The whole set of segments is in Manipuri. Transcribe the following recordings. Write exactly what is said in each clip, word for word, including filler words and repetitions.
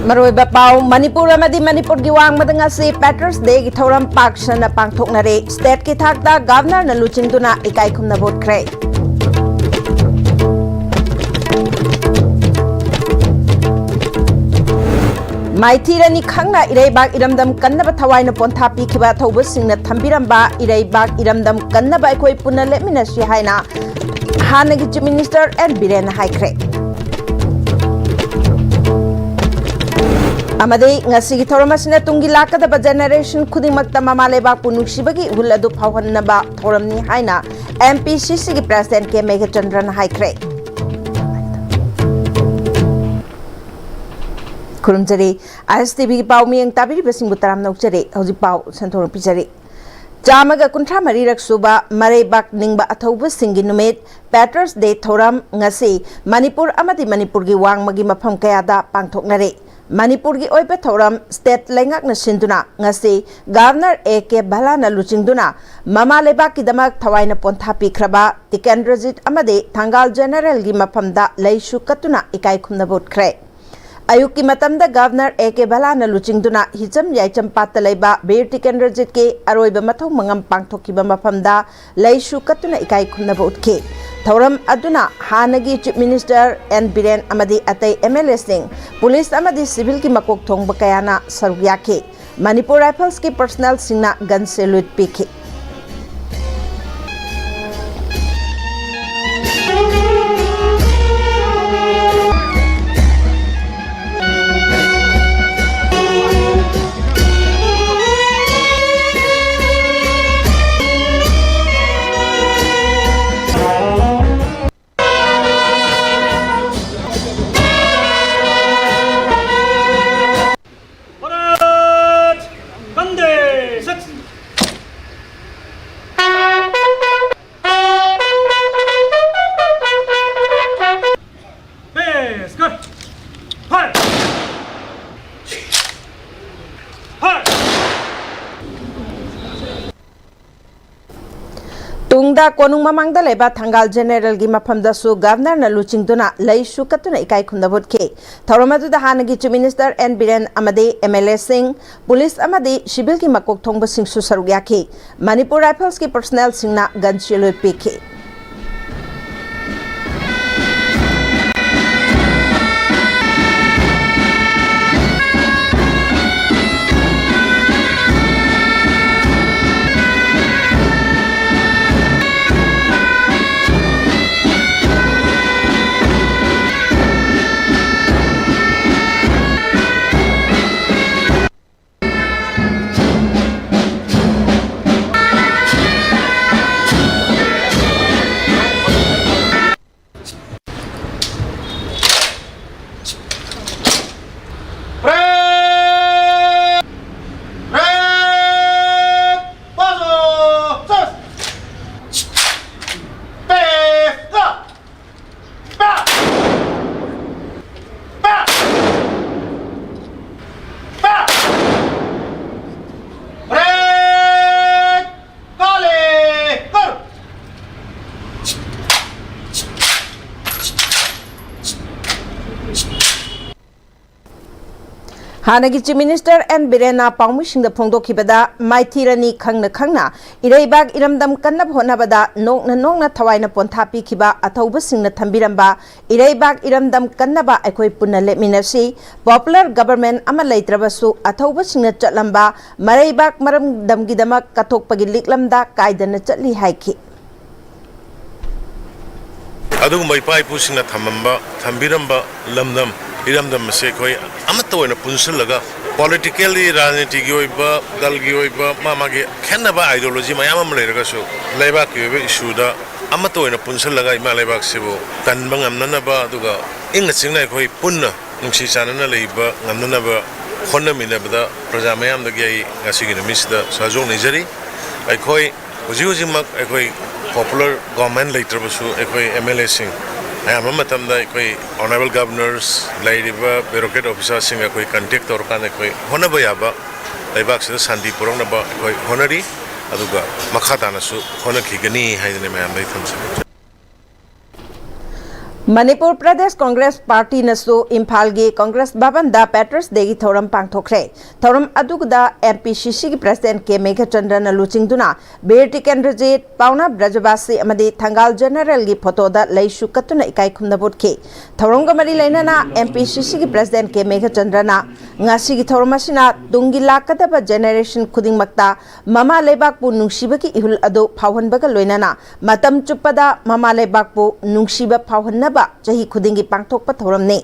ꯃꯔꯨꯑꯣꯏꯕ ꯄꯥꯎ: ꯃꯅꯤꯄꯨꯔ ꯑꯃꯗꯤ ꯃꯅꯤꯄꯨꯔꯒꯤ ꯋꯥꯡꯃꯗ ꯉꯁꯤ Patriots Day ꯒꯤ ꯊꯧꯔꯝ ꯄꯥꯛ ꯁꯟꯅ ꯄꯥꯡꯊꯣꯛꯅꯔꯦ꯫ State ꯀꯤ ꯊꯥꯛꯇ Governor ꯅ ꯂꯨꯆꯤꯡꯗꯨꯅ ꯏꯀꯥꯏ ꯈꯨꯝꯅꯕ ꯎꯠꯈ꯭ꯔꯦ꯫ ꯃꯥꯏꯊꯤꯔꯅꯤ ꯈꯪꯅ ꯏꯔꯩꯕꯥꯛ ꯏꯔꯝꯗꯝ ꯀꯟꯅꯕ ꯊꯋꯥꯏꯅ ꯄꯣꯟꯊꯥ ꯄꯤꯈꯤꯕ ꯑꯊꯧꯕꯁꯤꯡꯅ ꯊꯝꯕꯤꯔꯝꯕ ꯏꯔꯩꯕꯥꯛ ꯏꯔꯝꯗꯝ ꯀꯟꯅꯕ ꯑꯩꯈꯣꯏ ꯄꯨꯟꯅ ꯂꯦꯞꯃꯤꯟꯅꯁꯤ ꯍꯥꯏꯅ ꯍꯥꯟꯅꯒꯤ Chief Minister N ꯕꯤꯔꯦꯟꯅ ꯍꯥꯏꯈ꯭ꯔꯦ꯫ ꯑꯃꯗꯤ ꯉꯁꯤꯒꯤ ꯊꯧꯔꯝ ꯑꯁꯤꯅ ꯇꯨꯡꯒꯤ ꯂꯥꯛꯀꯗꯕ generation ꯈꯨꯗꯤꯡꯃꯛꯇ ꯃꯃꯥ ꯂꯩꯕꯥꯛꯄꯨ ꯅꯨꯡꯁꯤꯕꯒꯤ ꯏꯍꯨꯜ ꯑꯗꯨ ꯐꯥꯎꯍꯟꯅꯕ ꯊꯧꯔꯝꯅꯤ ꯍꯥꯏꯅ M P C C ꯒꯤ President ꯀꯦ ꯃꯦꯘꯆꯟꯗ꯭ꯔꯅ ꯍꯥꯏꯈ꯭ꯔꯦ꯫ ꯈꯨꯔꯨꯝꯖꯔꯤ꯫ I S T V ꯒꯤ ꯄꯥꯎ ꯃꯤꯠꯌꯦꯡ ꯇꯥꯕꯤꯔꯤꯕꯁꯤꯡꯕꯨ ꯇꯔꯥꯝꯅ ꯑꯣꯛꯆꯔꯤ꯫ ꯍꯧꯖꯤꯛ ꯄꯥꯎ ꯁꯟꯗꯣꯛꯅ ꯄꯤꯖꯔꯤ꯫ ꯆꯥꯝꯃꯒ ꯀꯨꯟꯊ꯭ꯔꯥ ꯃꯔꯤꯔꯛ ꯁꯨꯕ ꯃꯔꯩꯕꯥꯛ ꯅꯤꯡꯕ ꯑꯊꯧꯕꯁꯤꯡꯒꯤ ꯅꯨꯃꯤꯠ, Patriots Day ꯊꯧꯔꯝ ꯉꯁꯤ ꯃꯅꯤꯄꯨꯔ ꯑꯃꯗꯤ ꯃꯅꯤꯄꯨꯔꯒꯤ ꯋꯥꯡꯃꯒꯤ ꯃꯐꯝ ꯀꯌꯥꯗ ꯄꯥꯡꯊꯣꯛꯅꯔꯦ꯫ ꯃꯅꯤꯄꯨꯔꯒꯤ ꯑꯣꯏꯕ ꯊꯧꯔꯝ state ꯂꯩꯉꯥꯛꯅ ꯁꯤꯟꯗꯨꯅ ꯉꯁꯤ Governor A K ꯚꯂꯥꯅ ꯂꯨꯆꯤꯡꯗꯨꯅ ꯃꯃꯥ ꯂꯩꯕꯥꯛꯀꯤꯗꯃꯛ ꯊꯋꯥꯏꯅ ꯄꯣꯟꯊꯥ ꯄꯤꯈ꯭ꯔꯕ ꯇꯤꯀꯦꯟꯗ꯭ꯔꯖꯤꯠ ꯑꯃꯗꯤ ꯊꯪꯒꯥꯜ General ꯒꯤ ꯃꯐꯝꯗ ꯂꯩꯁꯨ ꯀꯠꯇꯨꯅ ꯏꯀꯥꯏ ꯈꯨꯝꯅꯕ ꯎꯠꯈ꯭ꯔꯦ꯫ ꯑꯌꯨꯛꯀꯤ ꯃꯇꯝꯗ Governor A K ꯚꯂꯥꯅ ꯂꯨꯆꯤꯡꯗꯨꯅ ꯍꯤꯆꯝ ꯌꯥꯏꯆꯝ ꯄꯥꯠꯇ ꯂꯩꯕ ꯕꯤꯔ ꯇꯤꯀꯦꯟꯗ꯭ꯔꯖꯤꯠꯀꯤ ꯑꯔꯣꯏꯕ ꯃꯊꯧ ꯃꯉꯝ ꯄꯥꯡꯊꯣꯛꯈꯤꯕ ꯃꯐꯝꯗ ꯂꯩꯁꯨ ꯀꯠꯇꯨꯅ ꯏꯀꯥꯏ ꯈꯨꯝꯅꯕ ꯎꯠꯈꯤ꯫ ꯊꯧꯔꯝ ꯑꯗꯨꯅ ꯍꯥꯟꯅꯒꯤ Chief Minister N ꯕꯤꯔꯦꯟ ꯑꯃꯗꯤ ꯑꯇꯩ M L A ꯁꯤꯡ, police ꯑꯃꯗꯤ civil ꯒꯤ ꯃꯀꯣꯛ ꯊꯣꯡꯕ ꯀꯌꯥꯅ ꯁꯔꯨꯛ ꯌꯥꯈꯤ꯫ Manipur Rifles ꯀꯤ personnel ꯁꯤꯡꯅ gun salute ꯄꯤꯈꯤ꯫ भारत वंदे सत। पेश कर। फायर। फायर। ꯇꯨꯡꯗ ꯀꯣꯅꯨꯡ ꯃꯃꯥꯡꯗ ꯂꯩꯕ ꯊꯪꯒꯥꯜ ꯖꯦꯅꯦꯔꯦꯜꯒꯤ ꯃꯐꯝꯗꯁꯨ ꯒꯚꯔꯅꯔꯅ ꯂꯨꯆꯤꯡꯗꯨꯅ ꯂꯩꯁꯨ ꯀꯠꯇꯨꯅ ꯏꯀꯥꯏ ꯈꯨꯝꯅꯕ ꯎꯠꯈꯤ꯫ ꯊꯧꯔꯝ ꯑꯗꯨꯗ ꯍꯥꯟꯅꯒꯤ ꯆꯤꯐ ꯃꯤꯅꯤꯁꯇꯔ ꯑꯦꯟ ꯕꯤꯔꯦꯟ ꯑꯃꯗꯤ ꯑꯦꯝ ꯑꯦꯜ ꯑꯦꯁꯤꯡ, ꯄꯨꯂꯤꯁ ꯑꯃꯗꯤ ꯁꯤꯚꯤꯜꯒꯤ ꯃꯀꯣꯛ ꯊꯣꯡꯕꯁꯤꯡꯁꯨ ꯁꯔꯨꯛ ꯌꯥꯈꯤ꯫ ꯃꯅꯤꯄꯨꯔ ꯔꯥꯏꯐꯜꯁꯀꯤ ꯄꯔꯁꯅꯦꯜꯁꯤꯡꯅ ꯒꯟ ꯁꯦꯂ꯭ꯌꯨꯠ ꯄꯤꯈꯤ꯫ ꯍꯥꯟꯅꯒꯤ ꯆꯤꯐ ꯃꯤꯅꯤꯁꯇꯔ ꯑꯦꯟ ꯕꯤꯔꯦꯟꯅ ꯄꯥꯎꯃꯤꯁꯤꯡꯗ ꯐꯣꯡꯗꯣꯛꯈꯤꯕꯗ, ꯃꯥꯏꯊꯤꯔꯅꯤ ꯈꯪꯅ ꯈꯪꯅ ꯏꯔꯩꯕꯥꯛ ꯏꯔꯝꯗꯝ ꯀꯟꯅꯕ ꯍꯣꯠꯅꯕꯗ ꯅꯣꯛꯅ ꯅꯣꯛꯅ ꯊꯋꯥꯏꯅ ꯄꯣꯟꯊꯥ ꯄꯤꯈꯤꯕ ꯑꯊꯧꯕꯁꯤꯡꯅ ꯊꯝꯕꯤꯔꯝꯕ ꯏꯔꯩꯕꯥꯛ ꯏꯔꯝꯗꯝ ꯀꯟꯅꯕ ꯑꯩꯈꯣꯏ ꯄꯨꯟꯅ ꯂꯦꯞꯃꯤꯟꯅꯁꯤ꯫ Popular government ꯑꯃ ꯂꯩꯇ꯭ꯔꯕꯁꯨ ꯑꯊꯧꯕꯁꯤꯡꯅ ꯆꯠꯂꯝꯕ ꯃꯔꯩꯕꯥꯛ ꯃꯔꯝꯗꯝꯒꯤꯗꯃꯛ ꯀꯠꯊꯣꯛꯄꯒꯤ ꯂꯤꯛꯂꯝꯗ ꯀꯥꯏꯗꯅ ꯆꯠꯂꯤ ꯍꯥꯏꯈꯤ꯫ ꯑꯗꯨꯒꯨꯝꯕ ꯏꯄꯥ ꯏꯄꯨꯁꯤꯡꯅ ꯊꯝꯃꯝꯕ, ꯊꯝꯕꯤꯔꯝꯕ ꯂꯝꯗꯝ, ꯏꯔꯝꯗꯝ ꯑꯁꯤ ꯑꯩꯈꯣꯏ ꯑꯃꯠꯇ ꯑꯣꯏꯅ ꯄꯨꯟꯁꯤꯜꯂꯒ, politically, ꯔꯥꯖꯅꯤꯇꯤꯒꯤ ꯑꯣꯏꯕ, ꯗꯜꯒꯤ ꯑꯣꯏꯕ, ꯃꯥ ꯃꯥꯒꯤ ꯈꯦꯠꯅꯕ ideology ꯃꯌꯥꯝ ꯑꯃ ꯂꯩꯔꯒꯁꯨ, ꯂꯩꯕꯥꯛꯀꯤ ꯑꯣꯏꯕ issueꯗ ꯑꯃꯠꯇ ꯑꯣꯏꯅ ꯄꯨꯟꯁꯤꯜꯂꯒ ꯏꯃꯥ ꯂꯩꯕꯥꯛꯁꯤꯕꯨ ꯀꯟꯕ ꯉꯝꯅꯅꯕ, ꯑꯗꯨꯒ ꯏꯪꯅ ꯆꯤꯛꯅ ꯑꯩꯈꯣꯏ ꯄꯨꯟꯅ ꯅꯨꯡꯁꯤ ꯆꯥꯟꯅꯅ ꯂꯩꯕ ꯉꯝꯅꯅꯕ ꯍꯣꯠꯅꯃꯤꯟꯅꯕꯗ ꯄ꯭ꯔꯖꯥ ꯃꯌꯥꯝꯗꯒꯤ ꯑꯩ ꯉꯁꯤꯒꯤ ꯅꯨꯃꯤꯠꯁꯤꯗ ꯁꯍꯥꯖꯣꯛ ꯅꯤꯖꯔꯤ꯫ ꯑꯩꯈꯣꯏ ꯍꯧꯖꯤꯛ ꯍꯧꯖꯤꯛꯃꯛ ꯑꯩꯈꯣꯏ popular government ꯂꯩꯇ꯭ꯔꯕꯁꯨ, ꯑꯩꯈꯣꯏ ꯑꯦꯝ ꯑꯦꯜ ꯑꯦꯁꯤꯡ ꯑꯌꯥꯝꯕ ꯃꯇꯝꯗ ꯑꯩꯈꯣꯏ honourable governors, ꯂꯩꯔꯤꯕ bureaucrat officerꯁꯤꯡ ꯑꯩꯈꯣꯏ contact ꯇꯧꯔꯀꯥꯟꯗ ꯑꯩꯈꯣꯏ ꯍꯣꯠꯅꯕ ꯌꯥꯕ, ꯂꯩꯕꯥꯛꯁꯤꯗ ꯁꯥꯟꯇꯤ ꯄꯨꯔꯛꯅꯕ ꯑꯩꯈꯣꯏ ꯍꯣꯠꯅꯔꯤ꯫ ꯑꯗꯨꯒ ꯃꯈꯥ ꯇꯥꯅꯁꯨ ꯍꯣꯠꯅꯈꯤꯒꯅꯤ ꯍꯥꯏꯗꯅ ꯃꯌꯥꯝꯗ ꯑꯩ ꯊꯝꯖꯒꯦ꯫ ꯃꯅꯤꯄꯨꯔ ꯄ꯭ꯔꯗꯦꯁ ꯀꯣꯡꯒ꯭ꯔꯦꯁ ꯄꯥꯔꯇꯤꯅꯁꯨ ꯏꯝꯐꯥꯜꯒꯤ ꯀꯣꯡꯒ꯭ꯔꯦꯁ ꯚꯕꯟꯗ ꯄꯦꯇꯔꯁ ꯗꯦꯒꯤ ꯊꯧꯔꯝ ꯄꯥꯡꯊꯣꯛꯈ꯭ꯔꯦ꯫ ꯊꯧꯔꯝ ꯑꯗꯨꯗ ꯑꯦꯝ ꯄꯤ ꯁꯤ ꯁꯤꯒꯤ ꯄ꯭ꯔꯁꯤꯗꯦꯟꯠ ꯀꯦ ꯃꯦꯘꯆꯟꯗ꯭ꯔꯅ ꯂꯨꯆꯤꯡꯗꯨꯅ ꯕꯤꯔ ꯇꯤꯀꯦꯟꯗ꯭ꯔꯖꯤꯠ, ꯄꯥꯎꯅꯥ ꯕ꯭ꯔꯖꯕꯥꯁꯤ ꯑꯃꯗꯤ ꯊꯪꯒꯥꯜ ꯖꯦꯅꯔꯦꯜꯒꯤ ꯐꯣꯇꯣꯗ ꯂꯩꯁꯨ ꯀꯠꯇꯨꯅ ꯏꯀꯥꯏ ꯈꯨꯝꯅꯕ ꯎꯠꯈꯤ꯫ ꯊꯧꯔꯝꯒ ꯃꯔꯤ ꯂꯩꯅꯅ ꯑꯦꯝ ꯄꯤ ꯁꯤ ꯁꯤꯒꯤ ꯄ꯭ꯔꯁꯤꯗꯦꯟꯠ ꯀꯦ ꯃꯦꯘꯆꯟꯗ꯭ꯔꯅ ꯉꯁꯤꯒꯤ ꯊꯧꯔꯝ ꯑꯁꯤꯅ ꯇꯨꯡꯒꯤ ꯂꯥꯛꯀꯗꯕ ꯖꯦꯅꯦꯔꯦꯁꯟ ꯈꯨꯗꯤꯡꯃꯛꯇ ꯃꯃꯥ ꯂꯩꯕꯥꯛꯄꯨ ꯅꯨꯡꯁꯤꯕꯒꯤ ꯏꯍꯨꯜ ꯑꯗꯨ ꯐꯥꯎꯍꯟꯕꯒ ꯂꯣꯏꯅꯅ ꯃꯇꯝ ꯆꯨꯞꯄꯗ ꯃꯃꯥ ꯂꯩꯕꯥꯛꯄꯨ ꯅꯨꯡꯁꯤꯕ ꯐꯥꯎꯍꯟꯅꯕ ꯆꯍꯤ ꯈꯨꯗꯤꯡꯒꯤ ꯄꯥꯡꯊꯣꯛꯄ ꯊꯧꯔꯝꯅꯤ꯫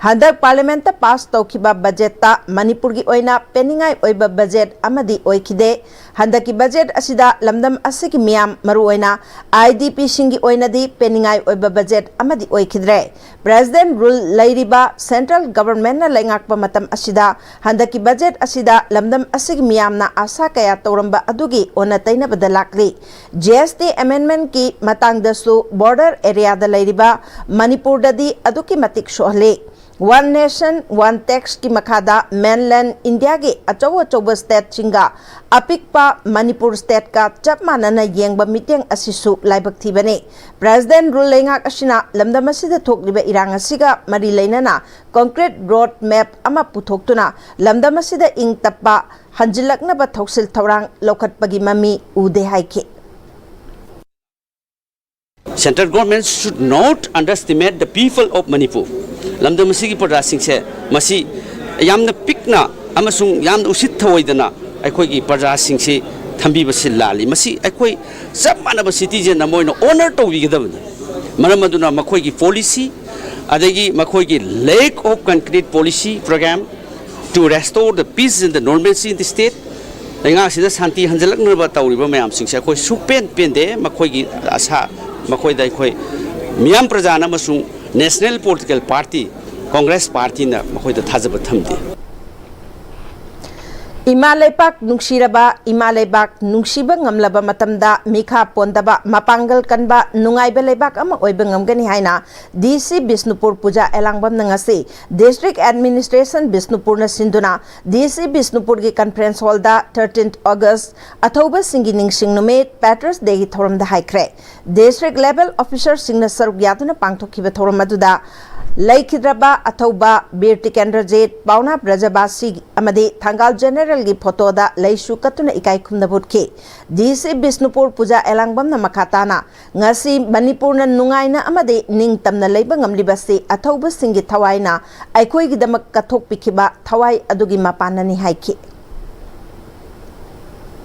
ꯍꯟꯗꯛ ꯄꯥꯔꯂꯤꯌꯥꯃꯦꯟꯠꯇ ꯄꯥꯁ ꯇꯧꯈꯤꯕ ꯕꯖꯦꯠꯇ ꯃꯅꯤꯄꯨꯔꯒꯤ ꯑꯣꯏꯅ ꯄꯦꯟꯅꯤꯡꯉꯥꯏ ꯑꯣꯏꯕ ꯕꯖꯦꯠ ꯑꯃꯗꯤ ꯑꯣꯏꯈꯤꯗꯦ꯫ ꯍꯟꯗꯛꯀꯤ ꯕꯖꯦꯠ ꯑꯁꯤꯗ ꯂꯝꯗꯝ ꯑꯁꯤꯒꯤ ꯃꯤꯌꯥꯝ, ꯃꯔꯨꯑꯣꯏꯅ ꯑꯥꯏ ꯗꯤ ꯄꯤꯁꯤꯡꯒꯤ ꯑꯣꯏꯅꯗꯤ ꯄꯦꯟꯅꯤꯡꯉꯥꯏ ꯑꯣꯏꯕ ꯕꯖꯦꯠ ꯑꯃꯗꯤ ꯑꯣꯏꯈꯤꯗ꯭ꯔꯦ꯫ ꯄ꯭ꯔꯦꯁꯤꯗꯦꯟꯠ ꯔꯨꯜ ꯂꯩꯔꯤꯕ ꯁꯦꯟꯇ꯭ꯔꯦꯜ ꯒꯕꯔꯟꯃꯦꯟꯠꯅ ꯂꯩꯉꯥꯛꯄ ꯃꯇꯝ ꯑꯁꯤꯗ ꯍꯟꯗꯛꯀꯤ ꯕꯖꯦꯠ ꯑꯁꯤꯗ ꯂꯝꯗꯝ ꯑꯁꯤꯒꯤ ꯃꯤꯌꯥꯝꯅ ꯑꯥꯁꯥ ꯀꯌꯥ ꯇꯧꯔꯝꯕ ꯑꯗꯨꯒꯤ ꯑꯣꯟꯅ ꯇꯩꯅꯕꯗ ꯂꯥꯛꯂꯤ꯫ ꯖꯤ ꯑꯦꯁ ꯇꯤ ꯑꯦꯃꯦꯟꯗꯃꯦꯟꯠꯀꯤ ꯃꯇꯥꯡꯗꯁꯨ ꯕꯣꯔꯗꯔ ꯑꯦꯔꯤꯌꯥꯗ ꯂꯩꯔꯤꯕ ꯃꯅꯤꯄꯨꯔꯗꯗꯤ ꯑꯗꯨꯛꯀꯤ ꯃꯇꯤꯛ ꯁꯣꯛꯍꯜꯂꯤ꯫ ꯋꯥꯟ ꯅꯦꯁꯟ ꯋꯥꯟ ꯇꯦꯛꯁꯀꯤ ꯃꯈꯥꯗ ꯃꯦꯟꯂꯦꯟ ꯏꯟꯗꯤꯌꯥꯒꯤ ꯑꯆꯧ ꯑꯆꯧꯕ ꯁ꯭ꯇꯦꯠꯁꯤꯡꯒ ꯑꯄꯤꯛꯄ ꯃꯅꯤꯄꯨꯔ ꯁ꯭ꯇꯦꯠꯀ ꯆꯞ ꯃꯥꯟꯅꯅ ꯌꯦꯡꯕ ꯃꯤꯠꯌꯦꯡ ꯑꯁꯤꯁꯨ ꯂꯥꯏꯕꯛ ꯊꯤꯕꯅꯤ꯫ ꯄ꯭ꯔꯦꯁꯤꯗꯦꯟꯠ ꯔꯨꯜ ꯂꯩꯉꯥꯛ ꯑꯁꯤꯅ ꯂꯝꯗꯝ ꯑꯁꯤꯗ ꯊꯣꯛꯂꯤꯕ ꯏꯔꯥꯡ ꯑꯁꯤꯒ ꯃꯔꯤ ꯂꯩꯅꯅ ꯀꯣꯡꯀ꯭ꯔꯤꯠ ꯔꯣꯗ ꯃꯦꯞ ꯑꯃ ꯄꯨꯊꯣꯛꯇꯨꯅ ꯂꯝꯗꯝ ꯑꯁꯤꯗ ꯏꯪ ꯇꯞꯄ ꯍꯟꯖꯤꯜꯂꯛꯅꯕ ꯊꯧꯁꯤꯜ ꯊꯧꯔꯥꯡ ꯂꯧꯈꯠꯄꯒꯤ ꯃꯃꯤ ꯎꯗꯦ ꯍꯥꯏꯈꯤ꯫ Central government should not underestimate the people of Manipur. ꯂꯝꯗꯝ ꯑꯁꯤꯒꯤ ꯄ꯭ꯔꯖꯥꯁꯤꯡꯁꯦ ꯃꯁꯤ ꯌꯥꯝꯅ ꯄꯤꯛꯅ ꯑꯃꯁꯨꯡ ꯌꯥꯝꯅ ꯎꯁꯤꯠ ꯊꯑꯣꯏꯗꯅ ꯑꯩꯈꯣꯏꯒꯤ ꯄ꯭ꯔꯖꯥꯁꯤꯡꯁꯤ ꯊꯝꯕꯤꯕꯁꯤ ꯂꯥꯜꯂꯤ꯫ ꯃꯁꯤ ꯑꯩꯈꯣꯏ ꯆꯞ ꯃꯥꯟꯅꯕ citizen ꯑꯃ ꯑꯣꯏꯅ honor ꯇꯧꯕꯤꯒꯗꯕꯅꯤ꯫ ꯃꯔꯝ ꯑꯗꯨꯅ ꯃꯈꯣꯏꯒꯤ policy ꯑꯗꯒꯤ ꯃꯈꯣꯏꯒꯤ lack of concrete policy program to restore the peace and the normalcy in the state, ꯂꯩꯉꯥꯛꯁꯤꯗ ꯁꯥꯟꯇꯤ ꯍꯟꯖꯤꯜꯂꯛꯅꯕ ꯇꯧꯔꯤꯕ ꯃꯌꯥꯝꯁꯤꯡꯁꯦ ꯑꯩꯈꯣꯏ ꯁꯨꯛꯄꯦꯟ ꯄꯦꯟꯗꯦ꯫ ꯃꯈꯣꯏꯒꯤ ꯑꯁꯥ, ꯃꯈꯣꯏꯗ ꯑꯩꯈꯣꯏ ꯃꯤꯌꯥꯝ ꯄ꯭ꯔꯖꯥꯅ ꯑꯃꯁꯨꯡ national political party Congress partyꯅ ꯃꯈꯣꯏꯗ ꯊꯥꯖꯕ ꯊꯝꯗꯦ꯫ ꯏꯃꯥ ꯂꯩꯕꯥꯛ ꯅꯨꯡꯁꯤꯔꯕ, ꯏꯃꯥ ꯂꯩꯕꯥꯛ ꯅꯨꯡꯁꯤꯕ ꯉꯝꯂꯕ ꯃꯇꯝꯗ ꯃꯤꯈꯥ ꯄꯣꯟꯗꯕ, ꯃꯄꯥꯡꯒꯜ ꯀꯟꯕ, ꯅꯨꯡꯉꯥꯏꯕ ꯂꯩꯕꯥꯛ ꯑꯃ ꯑꯣꯏꯕ ꯉꯝꯒꯅꯤ ꯍꯥꯏꯅ ꯗꯤ ꯁꯤ ꯕꯤꯁꯅꯨꯄꯨꯔ ꯄꯨꯖꯥ ꯑꯦꯂꯥꯡꯕꯝꯅ ꯉꯁꯤ District Administration ꯕꯤꯁꯅꯨꯄꯨꯔꯅ ꯁꯤꯟꯗꯨꯅ ꯗꯤ ꯁꯤ ꯕꯤꯁꯅꯨꯄꯨꯔꯒꯤ Conference Hall ꯗ thirteenth August ꯑꯊꯧꯕꯁꯤꯡꯒꯤ ꯅꯤꯡꯁꯤꯡ ꯅꯨꯃꯤꯠ Patriots Day ꯒꯤ ꯊꯧꯔꯝꯗ ꯍꯥꯏꯈ꯭ꯔꯦ꯫ District level officer ꯁꯤꯡꯅ ꯁꯔꯨꯛ ꯌꯥꯗꯨꯅ ꯄꯥꯡꯊꯣꯛꯈꯤꯕ ꯊꯧꯔꯝ ꯑꯗꯨꯗ ꯂꯩꯈꯤꯗ꯭ꯔꯕ ꯑꯊꯧꯕ ꯕꯤꯔ ꯇꯤꯀꯦꯟꯗ꯭ꯔꯖꯤꯠ, ꯄꯥꯎꯅꯥ ꯕ꯭ꯔꯖꯕꯥꯁꯤ ꯑꯃꯗꯤ ꯊꯪꯒꯥꯜ General ꯒꯤ photo ꯗ ꯂꯩꯁꯨ ꯀꯠꯇꯨꯅ ꯏꯀꯥꯏ ꯈꯨꯝꯅꯕ ꯎꯠꯈꯤ꯫ ꯗꯤ ꯁꯤ ꯕꯤꯁꯅꯨꯄꯨꯔ ꯄꯨꯖꯥ ꯑꯦꯂꯥꯡꯕꯝꯅ ꯃꯈꯥ ꯇꯥꯅ, ꯉꯁꯤ ꯃꯅꯤꯄꯨꯔꯅ ꯅꯨꯡꯉꯥꯏꯅ ꯑꯃꯗꯤ ꯅꯤꯡꯇꯝꯅ ꯂꯩꯕ ꯉꯝꯂꯤꯕꯁꯤ ꯑꯊꯧꯕꯁꯤꯡꯒꯤ ꯊꯋꯥꯏꯅ ꯑꯩꯈꯣꯏꯒꯤꯗꯃꯛ ꯀꯠꯊꯣꯛꯄꯤꯈꯤꯕ ꯊꯋꯥꯏ ꯑꯗꯨꯒꯤ ꯃꯄꯥꯟꯅꯅꯤ ꯍꯥꯏꯈꯤ꯫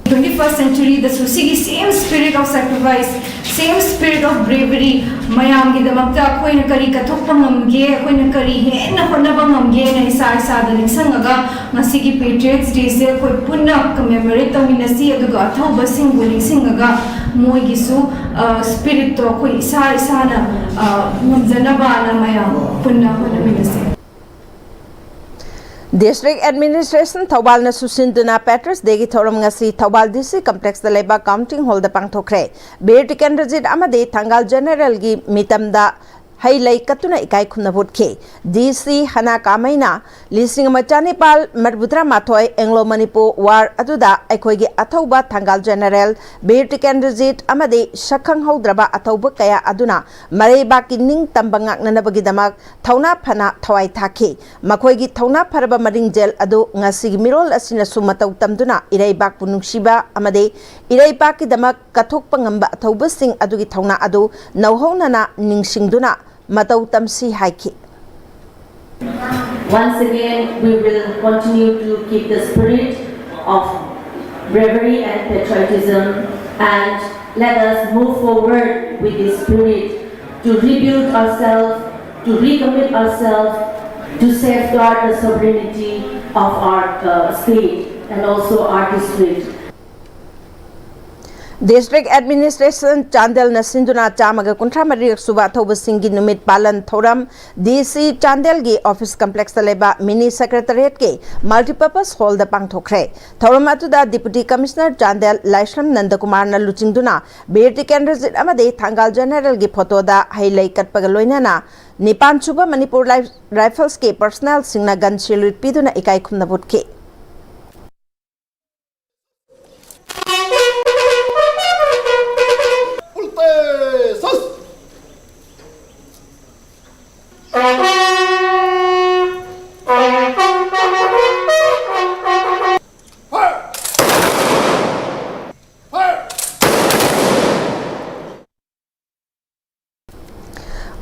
Twenty first century ꯗꯁꯨ ꯁꯤꯒꯤ same spirit of sacrifice, same spirit of bravery, ꯃꯌꯥꯝꯒꯤꯗꯃꯛꯇ ꯑꯩꯈꯣꯏꯅ ꯀꯔꯤ ꯀꯠꯊꯣꯛꯄ ꯉꯝꯒꯦ, ꯑꯩꯈꯣꯏꯅ ꯀꯔꯤ ꯍꯦꯟꯅ ꯍꯣꯠꯅꯕ ꯉꯝꯒꯦꯅ ꯏꯁꯥ ꯏꯁꯥꯗ ꯅꯤꯡꯁꯤꯡꯉꯒ ꯉꯁꯤꯒꯤ Patriots Day ꯁꯦ ꯑꯩꯈꯣꯏ ꯄꯨꯟꯅ commemorate ꯇꯧꯃꯤꯟꯅꯁꯤ, ꯑꯗꯨꯒ ꯑꯊꯧꯕꯁꯤꯡꯕꯨ ꯅꯤꯡꯁꯤꯡꯉꯒ ꯃꯣꯏꯒꯤꯁꯨ spirit ꯇꯣ ꯑꯩꯈꯣꯏ ꯏꯁꯥ ꯏꯁꯥꯅ ꯉꯝꯖꯅꯕꯅ ꯃꯌꯥꯝ ꯄꯨꯟꯅ ꯍꯣꯠꯅꯃꯤꯟꯅꯁꯤ꯫ District Administration ꯊꯧꯕꯥꯜꯅ ꯁꯨꯁꯤꯟꯗꯨꯅ Patriots Day ꯒꯤ ꯊꯧꯔꯝ ꯉꯁꯤ ꯊꯧꯕꯥꯜ D C Complex ꯇ ꯂꯩꯕ Counting Hall ꯗ ꯄꯥꯡꯊꯣꯛꯈ꯭ꯔꯦ꯫ ꯕꯤꯔ ꯇꯤꯀꯦꯟꯗ꯭ꯔꯖꯤꯠ ꯑꯃꯗꯤ ꯊꯪꯒꯥꯜ General ꯒꯤ ꯃꯤꯇꯝꯗ ꯍꯩ ꯂꯩ ꯀꯠꯇꯨꯅ ꯏꯀꯥꯏ ꯈꯨꯝꯅꯕ ꯎꯠꯈꯤ꯫ D C ꯍꯅꯥ ꯀꯥꯃꯩꯅ ꯂꯤꯁꯤꯡ ꯑꯃ ꯆꯥꯅꯤꯄꯥꯜ ꯃꯔꯤꯐꯨꯇꯔꯥ ꯃꯥꯊꯣꯏ Anglo Manipur War ꯑꯗꯨꯗ ꯑꯩꯈꯣꯏꯒꯤ ꯑꯊꯧꯕ ꯊꯪꯒꯥꯜ General ꯕꯤꯔ ꯇꯤꯀꯦꯟꯗ꯭ꯔꯖꯤꯠ ꯑꯃꯗꯤ ꯁꯛꯈꯪꯍꯧꯗ꯭ꯔꯕ ꯑꯊꯧꯕ ꯀꯌꯥ ꯑꯗꯨꯅ ꯃꯔꯩꯕꯥꯛꯀꯤ ꯅꯤꯡꯇꯝꯕ ꯉꯥꯛꯅꯅꯕꯒꯤꯗꯃꯛ ꯊꯧꯅꯥ ꯐꯅ ꯊꯋꯥꯏ ꯊꯥꯈꯤ꯫ ꯃꯈꯣꯏꯒꯤ ꯊꯧꯅꯥ ꯐꯔꯕ ꯃꯔꯤꯡꯖꯦꯜ ꯑꯗꯨ ꯉꯁꯤꯒꯤ ꯃꯤꯔꯣꯜ ꯑꯁꯤꯅꯁꯨ ꯃꯇꯧ ꯇꯝꯗꯨꯅ ꯏꯔꯩꯕꯥꯛꯄꯨ ꯅꯨꯡꯁꯤꯕ ꯑꯃꯗꯤ ꯏꯔꯩꯄꯥꯛꯀꯤꯗꯃꯛ ꯀꯠꯊꯣꯛꯄ ꯉꯝꯕ ꯑꯊꯧꯕꯁꯤꯡ ꯑꯗꯨꯒꯤ ꯊꯧꯅꯥ ꯑꯗꯨ ꯅꯧꯍꯧꯅꯅ ꯅꯤꯡꯁꯤꯡꯗꯨꯅ ꯃꯇꯧ ꯇꯝꯁꯤ ꯍꯥꯏꯈꯤ꯫ Once again, we will continue to keep the spirit of bravery and patriotism, and let us move forward with this spirit to rebuild ourselves, to recommit ourselves, to safeguard the sovereignty of our uh, state and also our district. District Administration ꯆꯥꯟꯗꯦꯜꯅ ꯁꯤꯟꯗꯨꯅ ꯆꯥꯝꯃꯒ ꯀꯨꯟꯊ꯭ꯔꯥ ꯃꯔꯤꯔꯛ ꯁꯨꯕ ꯑꯊꯧꯕꯁꯤꯡꯒꯤ ꯅꯨꯃꯤꯠ ꯄꯥꯂꯟ ꯊꯧꯔꯝ ꯗꯤ ꯁꯤ ꯆꯥꯟꯗꯦꯜꯒꯤ office complexꯇ ꯂꯩꯕ mini secretariatꯀꯤ multipurpose hallꯗ ꯄꯥꯡꯊꯣꯛꯈ꯭ꯔꯦ꯫ ꯊꯧꯔꯝ ꯑꯗꯨꯗ Deputy Commissioner ꯆꯥꯟꯗꯦꯜ ꯂꯥꯏꯁ꯭ꯔꯝ ꯅꯟꯗꯀꯨꯃꯥꯔꯅ ꯂꯨꯆꯤꯡꯗꯨꯅ ꯕꯤꯔ ꯇꯤꯀꯦꯟꯗ꯭ꯔꯖꯤꯠ ꯑꯃꯗꯤ ꯊꯪꯒꯥꯜ Generalꯒꯤ photoꯗ ꯍꯩ ꯂꯩ ꯀꯠꯄꯒ ꯂꯣꯏꯅꯅ ꯅꯤꯄꯥꯟ ꯁꯨꯕ ꯃꯅꯤꯄꯨꯔ Riflesꯀꯤ personnelꯁꯤꯡꯅ gun salute ꯄꯤꯗꯨꯅ ꯏꯀꯥꯏ ꯈꯨꯝꯅꯕ ꯎꯠꯈꯤ꯫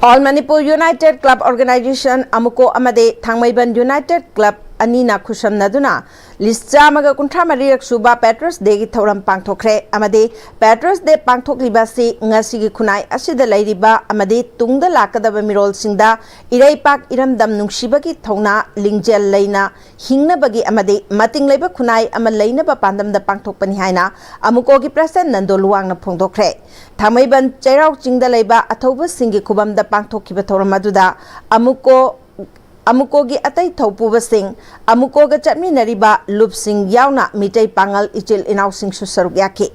All Manipur United Club Organisation, ꯑꯃꯨꯀꯣ, ꯑꯃꯗꯤ ꯊꯥꯡꯃꯩꯕꯟ United Club ꯑꯅꯤꯅ ꯈꯨꯠꯁꯝꯅꯗꯨꯅ ꯂꯤꯁ ꯆꯥꯝꯃꯒ ꯀꯨꯟꯊ꯭ꯔꯥ ꯃꯔꯤꯔꯛ ꯁꯨꯕ Patriots Dayꯒꯤ ꯊꯧꯔꯝ ꯄꯥꯡꯊꯣꯛꯈ꯭ꯔꯦ ꯑꯃꯗꯤ Patriots Day ꯄꯥꯡꯊꯣꯛꯂꯤꯕ ꯑꯁꯤ ꯉꯁꯤꯒꯤ ꯈꯨꯟꯅꯥꯏ ꯑꯁꯤꯗ ꯂꯩꯔꯤꯕ ꯑꯃꯗꯤ ꯇꯨꯡꯗ ꯂꯥꯛꯀꯗꯕ ꯃꯤꯔꯣꯜꯁꯤꯡꯗ ꯏꯔꯩꯄꯥꯛ ꯏꯔꯝꯗꯝ ꯅꯨꯡꯁꯤꯕꯒꯤ ꯊꯧꯅꯥ ꯂꯤꯡꯖꯦꯜ ꯂꯩꯅ ꯍꯤꯡꯅꯕꯒꯤ ꯑꯃꯗꯤ ꯃꯇꯤꯡ ꯂꯩꯕ ꯈꯨꯟꯅꯥꯏ ꯑꯃ ꯂꯩꯅꯕ ꯄꯥꯟꯗꯝꯗ ꯄꯥꯡꯊꯣꯛꯄꯅꯤ ꯍꯥꯏꯅ ꯑꯃꯨꯀꯣꯒꯤ President ꯅꯟꯗꯣ ꯂꯨꯋꯥꯡꯅ ꯐꯣꯡꯗꯣꯛꯈ꯭ꯔꯦ꯫ ꯊꯥꯡꯃꯩꯕꯟ ꯆꯩꯔꯥꯎ ꯆꯤꯡꯗ ꯂꯩꯕ ꯑꯊꯧꯕꯁꯤꯡꯒꯤ ꯈꯨꯕꯝꯗ ꯄꯥꯡꯊꯣꯛꯈꯤꯕ ꯊꯧꯔꯝ ꯑꯗꯨꯗ ꯑꯃꯨꯀꯣ, ꯑꯃꯨꯀꯣꯒꯤ ꯑꯇꯩ ꯊꯧꯄꯨꯕꯁꯤꯡ, ꯑꯃꯨꯀꯣꯒ ꯆꯠꯃꯤꯟꯅꯔꯤꯕ ꯂꯨꯞꯁꯤꯡ ꯌꯥꯎꯅ ꯃꯤꯇꯩ ꯄꯥꯉꯜ ꯏꯆꯤꯜ ꯏꯅꯥꯎꯁꯤꯡꯁꯨ ꯁꯔꯨꯛ ꯌꯥꯈꯤ꯫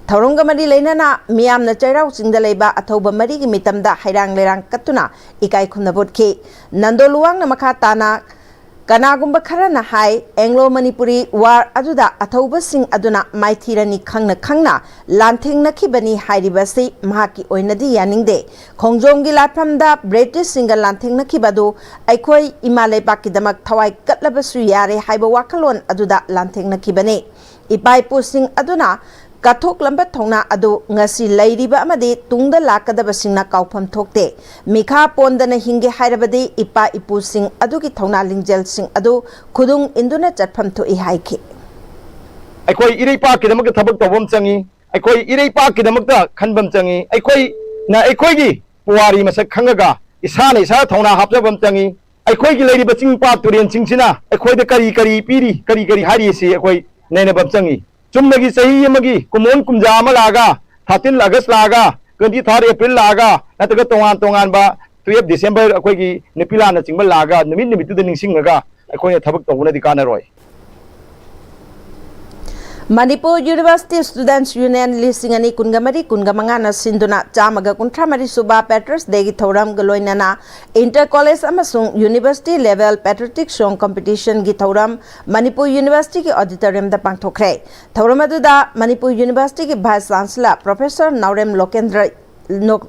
ꯊꯧꯔꯝꯒ ꯃꯔꯤ ꯂꯩꯅꯅ ꯃꯤꯌꯥꯝꯅ ꯆꯩꯔꯥꯎ ꯆꯤꯡꯗ ꯂꯩꯕ ꯑꯊꯧꯕ ꯃꯔꯤꯒꯤ ꯃꯤꯇꯝꯗ ꯍꯩꯔꯥꯡ ꯂꯩꯔꯥꯡ ꯀꯠꯇꯨꯅ ꯏꯀꯥꯏ ꯈꯨꯝꯅꯕ ꯎꯠꯈꯤ꯫ ꯅꯟꯗꯣ ꯂꯨꯋꯥꯡꯅ ꯃꯈꯥ ꯇꯥꯅ ꯀꯅꯥꯒꯨꯝꯕ ꯈꯔꯅ ꯍꯥꯏ, Anglo Manipuri War ꯑꯗꯨꯗ ꯑꯊꯧꯕꯁꯤꯡ ꯑꯗꯨꯅ ꯃꯥꯏꯊꯤꯔꯅꯤ ꯈꯪꯅ ꯈꯪꯅ ꯂꯥꯟꯊꯦꯡꯅꯈꯤꯕꯅꯤ ꯍꯥꯏꯔꯤꯕ ꯑꯁꯤ ꯃꯍꯥꯛꯀꯤ ꯑꯣꯏꯅꯗꯤ ꯌꯥꯅꯤꯡꯗꯦ꯫ ꯈꯣꯡꯖꯣꯝꯒꯤ ꯂꯥꯠꯐꯝꯗ Britishꯁꯤꯡꯒ ꯂꯥꯟꯊꯦꯡꯅꯈꯤꯕ ꯑꯗꯨ ꯑꯩꯈꯣꯏ ꯏꯃꯥ ꯂꯩꯕꯥꯛꯀꯤꯗꯃꯛ ꯊꯋꯥꯏ ꯀꯠꯂꯕꯁꯨ ꯌꯥꯔꯦ ꯍꯥꯏꯕ ꯋꯥꯈꯜꯂꯣꯟ ꯑꯗꯨꯗ ꯂꯥꯟꯊꯦꯡꯅꯈꯤꯕꯅꯤ꯫ ꯏꯄꯥ ꯏꯄꯨꯁꯤꯡ ꯑꯗꯨꯅ ꯀꯠꯊꯣꯛꯂꯝꯕ ꯊꯧꯅꯥ ꯑꯗꯨ ꯉꯁꯤ ꯂꯩꯔꯤꯕ ꯑꯃꯗꯤ ꯇꯨꯡꯗ ꯂꯥꯛꯀꯗꯕꯁꯤꯡꯅ ꯀꯥꯎꯐꯝ ꯊꯣꯛꯇꯦ꯫ ꯃꯤꯈꯥ ꯄꯣꯟꯗꯅ ꯍꯤꯡꯒꯦ ꯍꯥꯏꯔꯕꯗꯤ ꯏꯄꯥ ꯏꯄꯨꯁꯤꯡ ꯑꯗꯨꯒꯤ ꯊꯧꯅꯥ ꯂꯤꯡꯖꯦꯜꯁꯤꯡ ꯑꯗꯨ ꯈꯨꯗꯨꯡ ꯏꯟꯗꯨꯅ ꯆꯠꯐꯝ ꯊꯣꯛꯏ ꯍꯥꯏꯈꯤ꯫ ꯑꯩꯈꯣꯏ ꯏꯔꯩꯄꯥꯛꯀꯤꯗꯃꯛꯇ ꯊꯕꯛ ꯇꯧꯕ ꯑꯃ ꯆꯪꯉꯤ꯫ ꯑꯩꯈꯣꯏ ꯏꯔꯩꯄꯥꯛꯀꯤꯗꯃꯛꯇ ꯈꯟꯕ ꯑꯃ ꯆꯪꯉꯤ꯫ ꯑꯩꯈꯣꯏꯅ ꯑꯩꯈꯣꯏꯒꯤ ꯄꯨꯋꯥꯔꯤ ꯃꯁꯛ ꯈꯪꯉꯒ, ꯏꯁꯥꯅ ꯏꯁꯥꯗ ꯊꯧꯅꯥ ꯍꯥꯞꯆꯕ ꯑꯃ ꯆꯪꯉꯤ꯫ ꯑꯩꯈꯣꯏꯒꯤ ꯂꯩꯔꯤꯕ ꯆꯤꯡ ꯄꯥꯠ ꯇꯨꯔꯦꯟꯁꯤꯡꯁꯤꯅ ꯑꯩꯈꯣꯏꯗ ꯀꯔꯤ ꯀꯔꯤ ꯄꯤꯔꯤ, ꯀꯔꯤ ꯀꯔꯤ ꯍꯥꯏꯔꯤ, ꯑꯁꯤ ꯑꯩꯈꯣꯏ ꯅꯩꯅꯕ ꯑꯃ ꯆꯪꯉꯤ꯫ ꯆꯨꯝꯅꯒꯤ ꯆꯍꯤ ꯑꯃꯒꯤ ꯀꯨꯝꯑꯣꯟ ꯀꯨꯝꯖꯥ ꯑꯃ ꯂꯥꯛꯑꯒ, ꯊꯥꯔꯇꯤꯟ ꯑꯥꯒꯁ ꯂꯥꯛꯑꯒ, ꯇ꯭ꯋꯦꯟꯇꯤ ꯊꯥꯔꯠ ꯑꯦꯄ꯭ꯔꯤꯜ ꯂꯥꯛꯑꯒ, ꯅꯠꯇ꯭ꯔꯒ ꯇꯣꯉꯥꯟ ꯇꯣꯉꯥꯟꯕ ꯇꯨꯌꯦꯜꯞ ꯗꯤꯁꯦꯝꯕꯔ ꯑꯩꯈꯣꯏꯒꯤ ꯅꯨꯄꯤ ꯂꯥꯟꯅꯆꯤꯡꯕ ꯂꯥꯛꯑꯒ ꯅꯨꯃꯤꯠ ꯅꯨꯃꯤꯠꯇꯨꯗ ꯅꯤꯡꯁꯤꯡꯉꯒ ꯑꯩꯈꯣꯏꯅ ꯊꯕꯛ ꯇꯧꯕꯅꯗꯤ ꯀꯥꯟꯅꯔꯣꯏ꯫ ꯃꯅꯤꯄꯨꯔ ꯌꯨꯅꯤꯚꯔꯁꯤꯇꯤ ꯁ꯭ꯇꯨꯗꯦꯟꯠꯁ ꯌꯨꯅꯤꯌꯟ ꯂꯤꯁꯤꯡ ꯑꯅꯤ ꯀꯨꯟꯒ ꯃꯔꯤ ꯀꯨꯟꯒ ꯃꯉꯥꯅ ꯁꯤꯟꯗꯨꯅ ꯆꯥꯝꯃꯒ ꯀꯨꯟꯊ꯭ꯔꯥ ꯃꯔꯤ ꯁꯨꯕ ꯄꯦꯇ꯭ꯔꯁ ꯗꯦꯒꯤ ꯊꯧꯔꯝꯒ ꯂꯣꯏꯅꯅ ꯏꯟꯇꯔ ꯀꯣꯂꯦꯖ ꯑꯃꯁꯨꯡ ꯌꯨꯅꯤꯚꯔꯁꯤꯇꯤ ꯂꯦꯚꯦꯜ ꯄꯦꯇ꯭ꯔꯣꯇꯤꯛ ꯁꯣꯡ ꯀꯝꯄꯤꯇꯤꯁꯟꯒꯤ ꯊꯧꯔꯝ ꯃꯅꯤꯄꯨꯔ ꯌꯨꯅꯤꯚꯔꯁꯤꯇꯤꯒꯤ ꯑꯣꯗꯤꯇꯣꯔꯤꯌꯝꯗ ꯄꯥꯡꯊꯣꯛꯈ꯭ꯔꯦ꯫ ꯊꯧꯔꯝ ꯑꯗꯨꯗ ꯃꯅꯤꯄꯨꯔ ꯌꯨꯅꯤꯚꯔꯁꯤꯇꯤꯒꯤ ꯚꯥꯏꯁ ꯆꯥꯟꯁꯦꯂꯔ ꯄ꯭ꯔꯣꯐꯦꯁꯔ ꯅꯥꯎꯔꯦꯝ ꯂꯣꯀꯦꯟꯗ꯭ꯔ ꯅꯣꯛ-,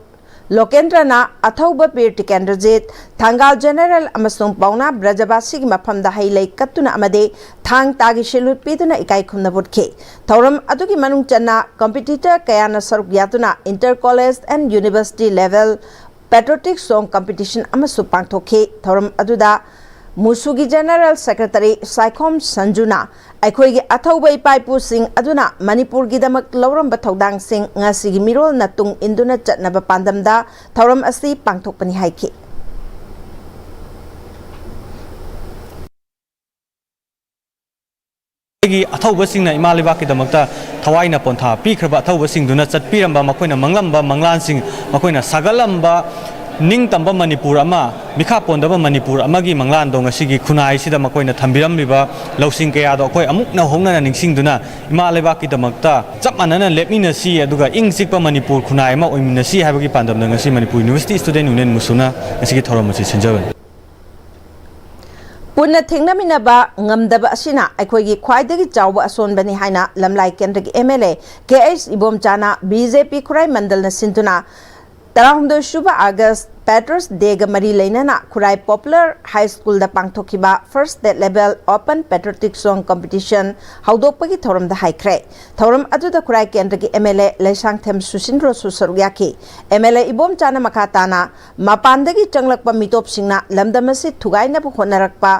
ꯂꯣꯀꯦꯟꯗ꯭ꯔꯅ ꯑꯊꯧꯕ ꯕꯤꯔ ꯇꯤꯀꯦꯟꯗ꯭ꯔꯖꯤꯠ, ꯊꯪꯒꯥꯜ ꯖꯦꯅꯔꯦꯜ ꯑꯃꯁꯨꯡ ꯄꯥꯎꯅꯥ ꯕ꯭ꯔꯖꯕꯥꯁꯤꯒꯤ ꯃꯐꯝꯗ ꯍꯩ ꯂꯩ ꯀꯠꯇꯨꯅ ꯑꯃꯗꯤ ꯊꯥꯡ ꯇꯥꯒꯤ ꯁꯦꯂꯨꯠ ꯄꯤꯗꯨꯅ ꯏꯀꯥꯏ ꯈꯨꯝꯅꯕ ꯎꯠꯈꯤ꯫ ꯊꯧꯔꯝ ꯑꯗꯨꯒꯤ ꯃꯅꯨꯡ ꯆꯟꯅ ꯀꯝꯄꯤꯇꯤꯇꯔ ꯀꯌꯥꯅ ꯁꯔꯨꯛ ꯌꯥꯗꯨꯅ inter college and university level patriotic song competition ꯑꯃꯁꯨ ꯄꯥꯡꯊꯣꯛꯈꯤ꯫ ꯊꯧꯔꯝ ꯑꯗꯨꯗ ꯃꯨꯁꯨꯒꯤ ꯖꯦꯅꯔꯦꯜ ꯁꯦꯀ꯭ꯔꯦꯇꯔꯤ ꯁꯥꯏꯈꯣꯝ ꯁꯟꯖꯨꯅ ꯑꯩꯈꯣꯏꯒꯤ ꯑꯊꯧꯕ ꯏꯄꯥ ꯏꯄꯨꯁꯤꯡ ꯑꯗꯨꯅ ꯃꯅꯤꯄꯨꯔꯒꯤꯗꯃꯛ ꯂꯧꯔꯝꯕ ꯊꯧꯗꯥꯡꯁꯤꯡ ꯉꯁꯤꯒꯤ ꯃꯤꯔꯣꯜꯅ ꯇꯨꯡ ꯏꯟꯗꯨꯅ ꯆꯠꯅꯕ ꯄꯥꯟꯗꯝꯗ ꯊꯧꯔꯝ ꯑꯁꯤ ꯄꯥꯡꯊꯣꯛꯄꯅꯤ ꯍꯥꯏꯈꯤ꯫ ꯑꯩꯒꯤ ꯑꯊꯧꯕꯁꯤꯡꯅ ꯏꯃꯥ ꯂꯩꯕꯥꯛꯀꯤꯗꯃꯛꯇ ꯊꯋꯥꯏꯅ ꯄꯣꯟꯊꯥ ꯄꯤꯈ꯭ꯔꯕ ꯑꯊꯧꯕꯁꯤꯡꯗꯨꯅ ꯆꯠꯄꯤꯔꯝꯕ, ꯃꯈꯣꯏꯅ ꯃꯪꯂꯝꯕ ꯃꯪꯂꯥꯟꯁꯤꯡ, ꯃꯈꯣꯏꯅ ꯁꯥꯒꯠꯂꯝꯕ ꯅꯤꯡꯇꯝꯕ ꯃꯅꯤꯄꯨꯔ ꯑꯃ, ꯃꯤꯈꯥ ꯄꯣꯟꯗꯕ ꯃꯅꯤꯄꯨꯔ ꯑꯃꯒꯤ ꯃꯪꯂꯥꯟꯗꯣ ꯉꯁꯤꯒꯤ ꯈꯨꯟꯅꯥꯏꯁꯤꯗ ꯃꯈꯣꯏꯅ ꯊꯝꯕꯤꯔꯝꯂꯤꯕ ꯂꯧꯁꯤꯡ ꯀꯌꯥꯗꯣ ꯑꯩꯈꯣꯏ ꯑꯃꯨꯛꯅ ꯍꯣꯡꯅꯅ ꯅꯤꯡꯁꯤꯡꯗꯨꯅ, ꯏꯃꯥ ꯂꯩꯕꯥꯛꯀꯤꯗꯃꯛꯇ ꯆꯞ ꯃꯥꯟꯅꯅ ꯂꯦꯞꯃꯤꯟꯅꯁꯤ, ꯑꯗꯨꯒ ꯏꯪ ꯆꯤꯛꯄ ꯃꯅꯤꯄꯨꯔ ꯈꯨꯟꯅꯥꯏ ꯑꯃ ꯑꯣꯏꯃꯤꯟꯅꯁꯤ ꯍꯥꯏꯕꯒꯤ ꯄꯥꯟꯗꯝꯗ ꯉꯁꯤ ꯃꯅꯤꯄꯨꯔ ꯌꯨꯅꯤꯚꯔꯁꯤꯇꯤ ꯁ꯭ꯇꯨꯗꯦꯟꯠ ꯌꯨꯅꯤꯌꯟ ꯃꯨꯁꯨꯅ ꯉꯁꯤꯒꯤ ꯊꯧꯔꯝ ꯑꯁꯤ ꯁꯤꯟꯖꯕꯅꯤ꯫ ꯄꯨꯟꯅ ꯊꯦꯡꯅꯃꯤꯟꯅꯕ ꯉꯝꯗꯕ ꯑꯁꯤꯅ ꯑꯩꯈꯣꯏꯒꯤ ꯈ꯭ꯋꯥꯏꯗꯒꯤ ꯆꯥꯎꯕ ꯑꯁꯣꯟꯕꯅꯤ ꯍꯥꯏꯅ ꯂꯝꯂꯥꯏ ꯀꯦꯟꯗ꯭ꯔꯒꯤ M L A K H Ibomcha B J P Khurai ꯃꯟꯗꯜꯅ ꯁꯤꯟꯗꯨꯅ ꯇꯔꯥꯍꯨꯝꯗꯣꯏ ꯁꯨꯕ ꯑꯥꯒꯁ ꯄꯦꯇ꯭ꯔꯁ ꯗꯦꯒ ꯃꯔꯤ ꯂꯩꯅꯅ ꯈꯨꯔꯥꯏ ꯄꯣꯄꯨꯂꯔ ꯍꯥꯏ ꯁ꯭ꯀꯨꯜꯗ ꯄꯥꯡꯊꯣꯛꯈꯤꯕ first state level open patriotic song competition ꯍꯧꯗꯣꯛꯄꯒꯤ ꯊꯧꯔꯝꯗ ꯍꯥꯏꯈ꯭ꯔꯦ꯫ ꯊꯧꯔꯝ ꯑꯗꯨꯗ ꯈꯨꯔꯥꯏ ꯀꯦꯟꯗ꯭ꯔꯒꯤ ꯑꯦꯝ ꯑꯦꯜ ꯑꯦ ꯂꯩꯁꯥꯡꯊꯦꯝ ꯁꯨꯁꯤꯟꯗ꯭ꯔꯣꯁꯨ ꯁꯔꯨꯛ ꯌꯥꯈꯤ꯫ ꯑꯦꯝ ꯑꯦꯜ ꯑꯦ ꯏꯕꯣꯝꯆꯥꯅ ꯃꯈꯥ ꯇꯥꯅ ꯃꯄꯥꯟꯗꯒꯤ ꯆꯪꯂꯛꯄ ꯃꯤꯇꯣꯞꯁꯤꯡꯅ ꯂꯝꯗꯝ ꯑꯁꯤ ꯊꯨꯒꯥꯏꯅꯕ ꯍꯣꯠꯅꯔꯛꯄ,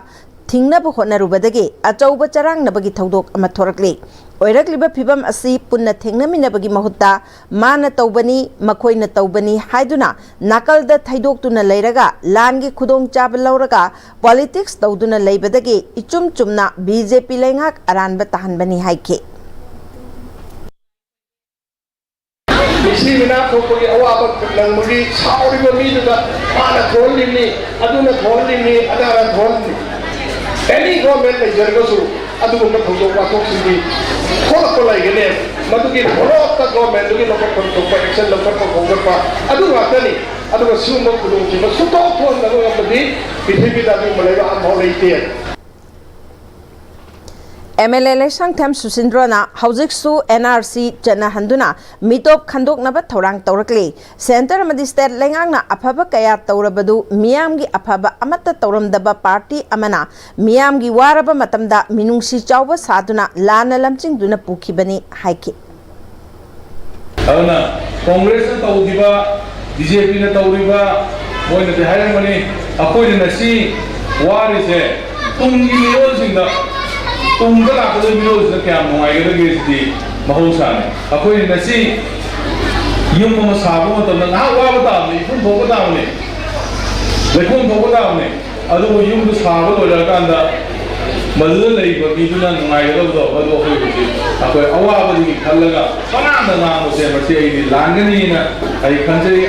ꯊꯤꯡꯅꯕ ꯍꯣꯠꯅꯔꯨꯕꯗꯒꯤ ꯑꯆꯧꯕ ꯆꯔꯥꯡꯅꯕꯒꯤ ꯊꯧꯗꯣꯛ ꯑꯃ ꯊꯣꯔꯛꯂꯤ꯫ ꯑꯣꯏꯔꯛꯂꯤꯕ ꯐꯤꯚꯝ ꯑꯁꯤ ꯄꯨꯟꯅ ꯊꯦꯡꯅꯃꯤꯟꯅꯕꯒꯤ ꯃꯍꯨꯠꯇ ꯃꯥꯅ ꯇꯧꯕꯅꯤ, ꯃꯈꯣꯏꯅ ꯇꯧꯕꯅꯤ ꯍꯥꯏꯗꯨꯅ ꯅꯥꯀꯜꯗ ꯊꯩꯗꯣꯛꯇꯨꯅ ꯂꯩꯔꯒ ꯂꯥꯟꯒꯤ ꯈꯨꯗꯣꯡꯆꯥꯕ ꯂꯧꯔꯒ ꯄꯣꯂꯤꯇꯤꯛꯁ ꯇꯧꯗꯨꯅ ꯂꯩꯕꯗꯒꯤ ꯏꯆꯨꯝ ꯆꯨꯝꯅ ꯕꯤ ꯖꯦ ꯄꯤ ꯂꯩꯉꯥꯛ ꯑꯔꯥꯟꯕ ꯇꯥꯍꯟꯕꯅꯤ ꯍꯥꯏꯈꯤ꯫ ꯁꯤ ꯃꯤꯅꯥ ꯊꯣꯛꯄꯒꯤ ꯑꯋꯥꯕ ꯅꯪꯕꯒꯤ ꯁꯥꯎꯔꯤꯕ ꯃꯤꯗꯨꯗ ꯃꯥꯅ ꯊꯣꯛꯍꯜꯂꯤꯕꯅꯤ, ꯑꯗꯨꯅ ꯊꯣꯛꯍꯜꯂꯤꯕꯅꯤ, ꯑꯗꯥꯅ ꯊꯣꯛꯍꯜꯂꯤꯕꯅꯤ꯫ ꯑꯦꯅꯤ ꯒꯣꯔꯃꯦꯟ ꯂꯩꯖꯔꯒꯁꯨ ꯑꯗꯨꯒꯨꯝꯕ ꯊꯧꯗꯣꯛ ꯋꯥꯊꯣꯛꯁꯤꯡꯗꯤ ꯊꯣꯛꯂꯛꯄ ꯂꯩꯒꯅꯦꯕ꯫ ꯃꯗꯨꯒꯤ ꯐꯣꯂꯣ ꯑꯞꯇ ꯒꯣꯔꯃꯦꯟꯗꯨꯒꯤ ꯂꯧꯈꯠꯐꯝ ꯊꯣꯛꯄ ꯑꯦꯛꯁꯟ ꯂꯧꯈꯠꯄ ꯈꯣꯝꯒꯠꯄ ꯑꯗꯨ ꯉꯥꯛꯇꯅꯤ꯫ ꯑꯗꯨꯒ ꯁꯤꯒꯨꯝꯕ ꯈꯨꯗꯣꯡꯊꯤꯕ ꯁꯨꯡꯊꯣꯛ ꯊꯣꯛꯍꯟꯗꯕ ꯉꯝꯕꯗꯤ ꯄ꯭ꯔꯤꯊꯤꯕꯤꯗ ꯑꯗꯨꯒꯨꯝꯕ ꯂꯩꯕꯥꯛ ꯑꯃꯐꯥꯎ ꯂꯩꯇꯦ꯫ ꯑꯦꯝ ꯑꯦꯜ ꯑꯦ ꯂꯩꯁꯥꯡꯊꯦꯝ ꯁꯨꯁꯤꯟꯗ꯭ꯔꯣꯅ ꯍꯧꯖꯤꯛꯁꯨ ꯑꯦꯟ ꯑꯥꯔ ꯁꯤ ꯆꯠꯅꯍꯟꯗꯨꯅ ꯃꯤꯇꯣꯞ ꯈꯟꯗꯣꯛꯅꯕ ꯊꯧꯔꯥꯡ ꯇꯧꯔꯛꯂꯤ꯫ ꯁꯦꯟꯇꯔ ꯑꯃꯗꯤ ꯁ꯭ꯇꯦꯠ ꯂꯩꯉꯥꯛꯅ ꯑꯐꯕ ꯀꯌꯥ ꯇꯧꯔꯕꯗꯨ ꯃꯤꯌꯥꯝꯒꯤ ꯑꯐꯕ ꯑꯃꯠꯇ ꯇꯧꯔꯝꯗꯕ ꯄꯥꯔꯇꯤ ꯑꯃꯅ ꯃꯤꯌꯥꯝꯒꯤ ꯋꯥꯔꯕ ꯃꯇꯝꯗ ꯃꯤꯅꯨꯡꯁꯤ ꯆꯥꯎꯕ ꯁꯥꯗꯨꯅ ꯂꯥꯟꯅ ꯂꯝꯖꯤꯡꯗꯨꯅ ꯄꯨꯈꯤꯕꯅꯤ ꯍꯥꯏꯈꯤ꯫ ꯑꯗꯨꯅ ꯀꯣꯡꯒ꯭ꯔꯦꯁꯅ ꯇꯧꯈꯤꯕ, ꯕꯤ ꯖꯦ ꯄꯤꯅ ꯇꯧꯔꯤꯕ, ꯃꯣꯏꯅꯗꯤ ꯍꯥꯏꯔꯝꯒꯅꯤ, ꯑꯩꯈꯣꯏꯅ ꯉꯁꯤ ꯋꯥꯔꯤꯁꯦ ꯇꯨꯡꯒꯤ ꯃꯤꯔꯣꯜꯁꯤꯡꯗ, ꯇꯨꯡꯗ ꯂꯥꯛꯀꯗꯧꯔꯤꯕ ꯃꯤꯔꯣꯜꯁꯤꯡꯗ ꯀꯌꯥꯝ ꯅꯨꯡꯉꯥꯏꯒꯗꯒꯦ ꯁꯤꯗꯤ ꯃꯍꯧꯁꯥꯅꯤ꯫ ꯑꯩꯈꯣꯏꯅ ꯉꯁꯤ ꯌꯨꯝ ꯑꯃ ꯁꯥꯕ ꯃꯇꯝꯗ ꯉꯥꯏꯍꯥꯛ ꯋꯥꯕ ꯇꯥꯕꯅꯤ, ꯏꯐꯨꯟ ꯊꯣꯛꯄ ꯇꯥꯕꯅꯤ, ꯂꯩꯈꯣꯝ ꯊꯣꯛꯄ ꯇꯥꯕꯅꯤ꯫ ꯑꯗꯨꯕꯨ ꯌꯨꯝꯗꯨ ꯁꯥꯕ ꯂꯣꯏꯔꯛꯑꯀꯥꯟꯗ ꯃꯗꯨꯗ ꯂꯩꯔꯤꯕ ꯃꯤꯗꯨꯅ ꯅꯨꯡꯉꯥꯏꯒꯗꯕꯗꯣ, ꯃꯗꯨ ꯑꯩꯈꯣꯏ ꯍꯧꯖꯤꯛ ꯑꯩꯈꯣꯏ ꯑꯋꯥꯕꯗꯒꯤ ꯈꯜꯂꯒ ꯄꯉꯥꯡꯗ ꯉꯥꯡꯕꯁꯦ ꯃꯁꯤ ꯑꯩꯗꯤ ꯂꯥꯟꯒꯅꯤꯅ ꯑꯩ ꯈꯟꯖꯩ꯫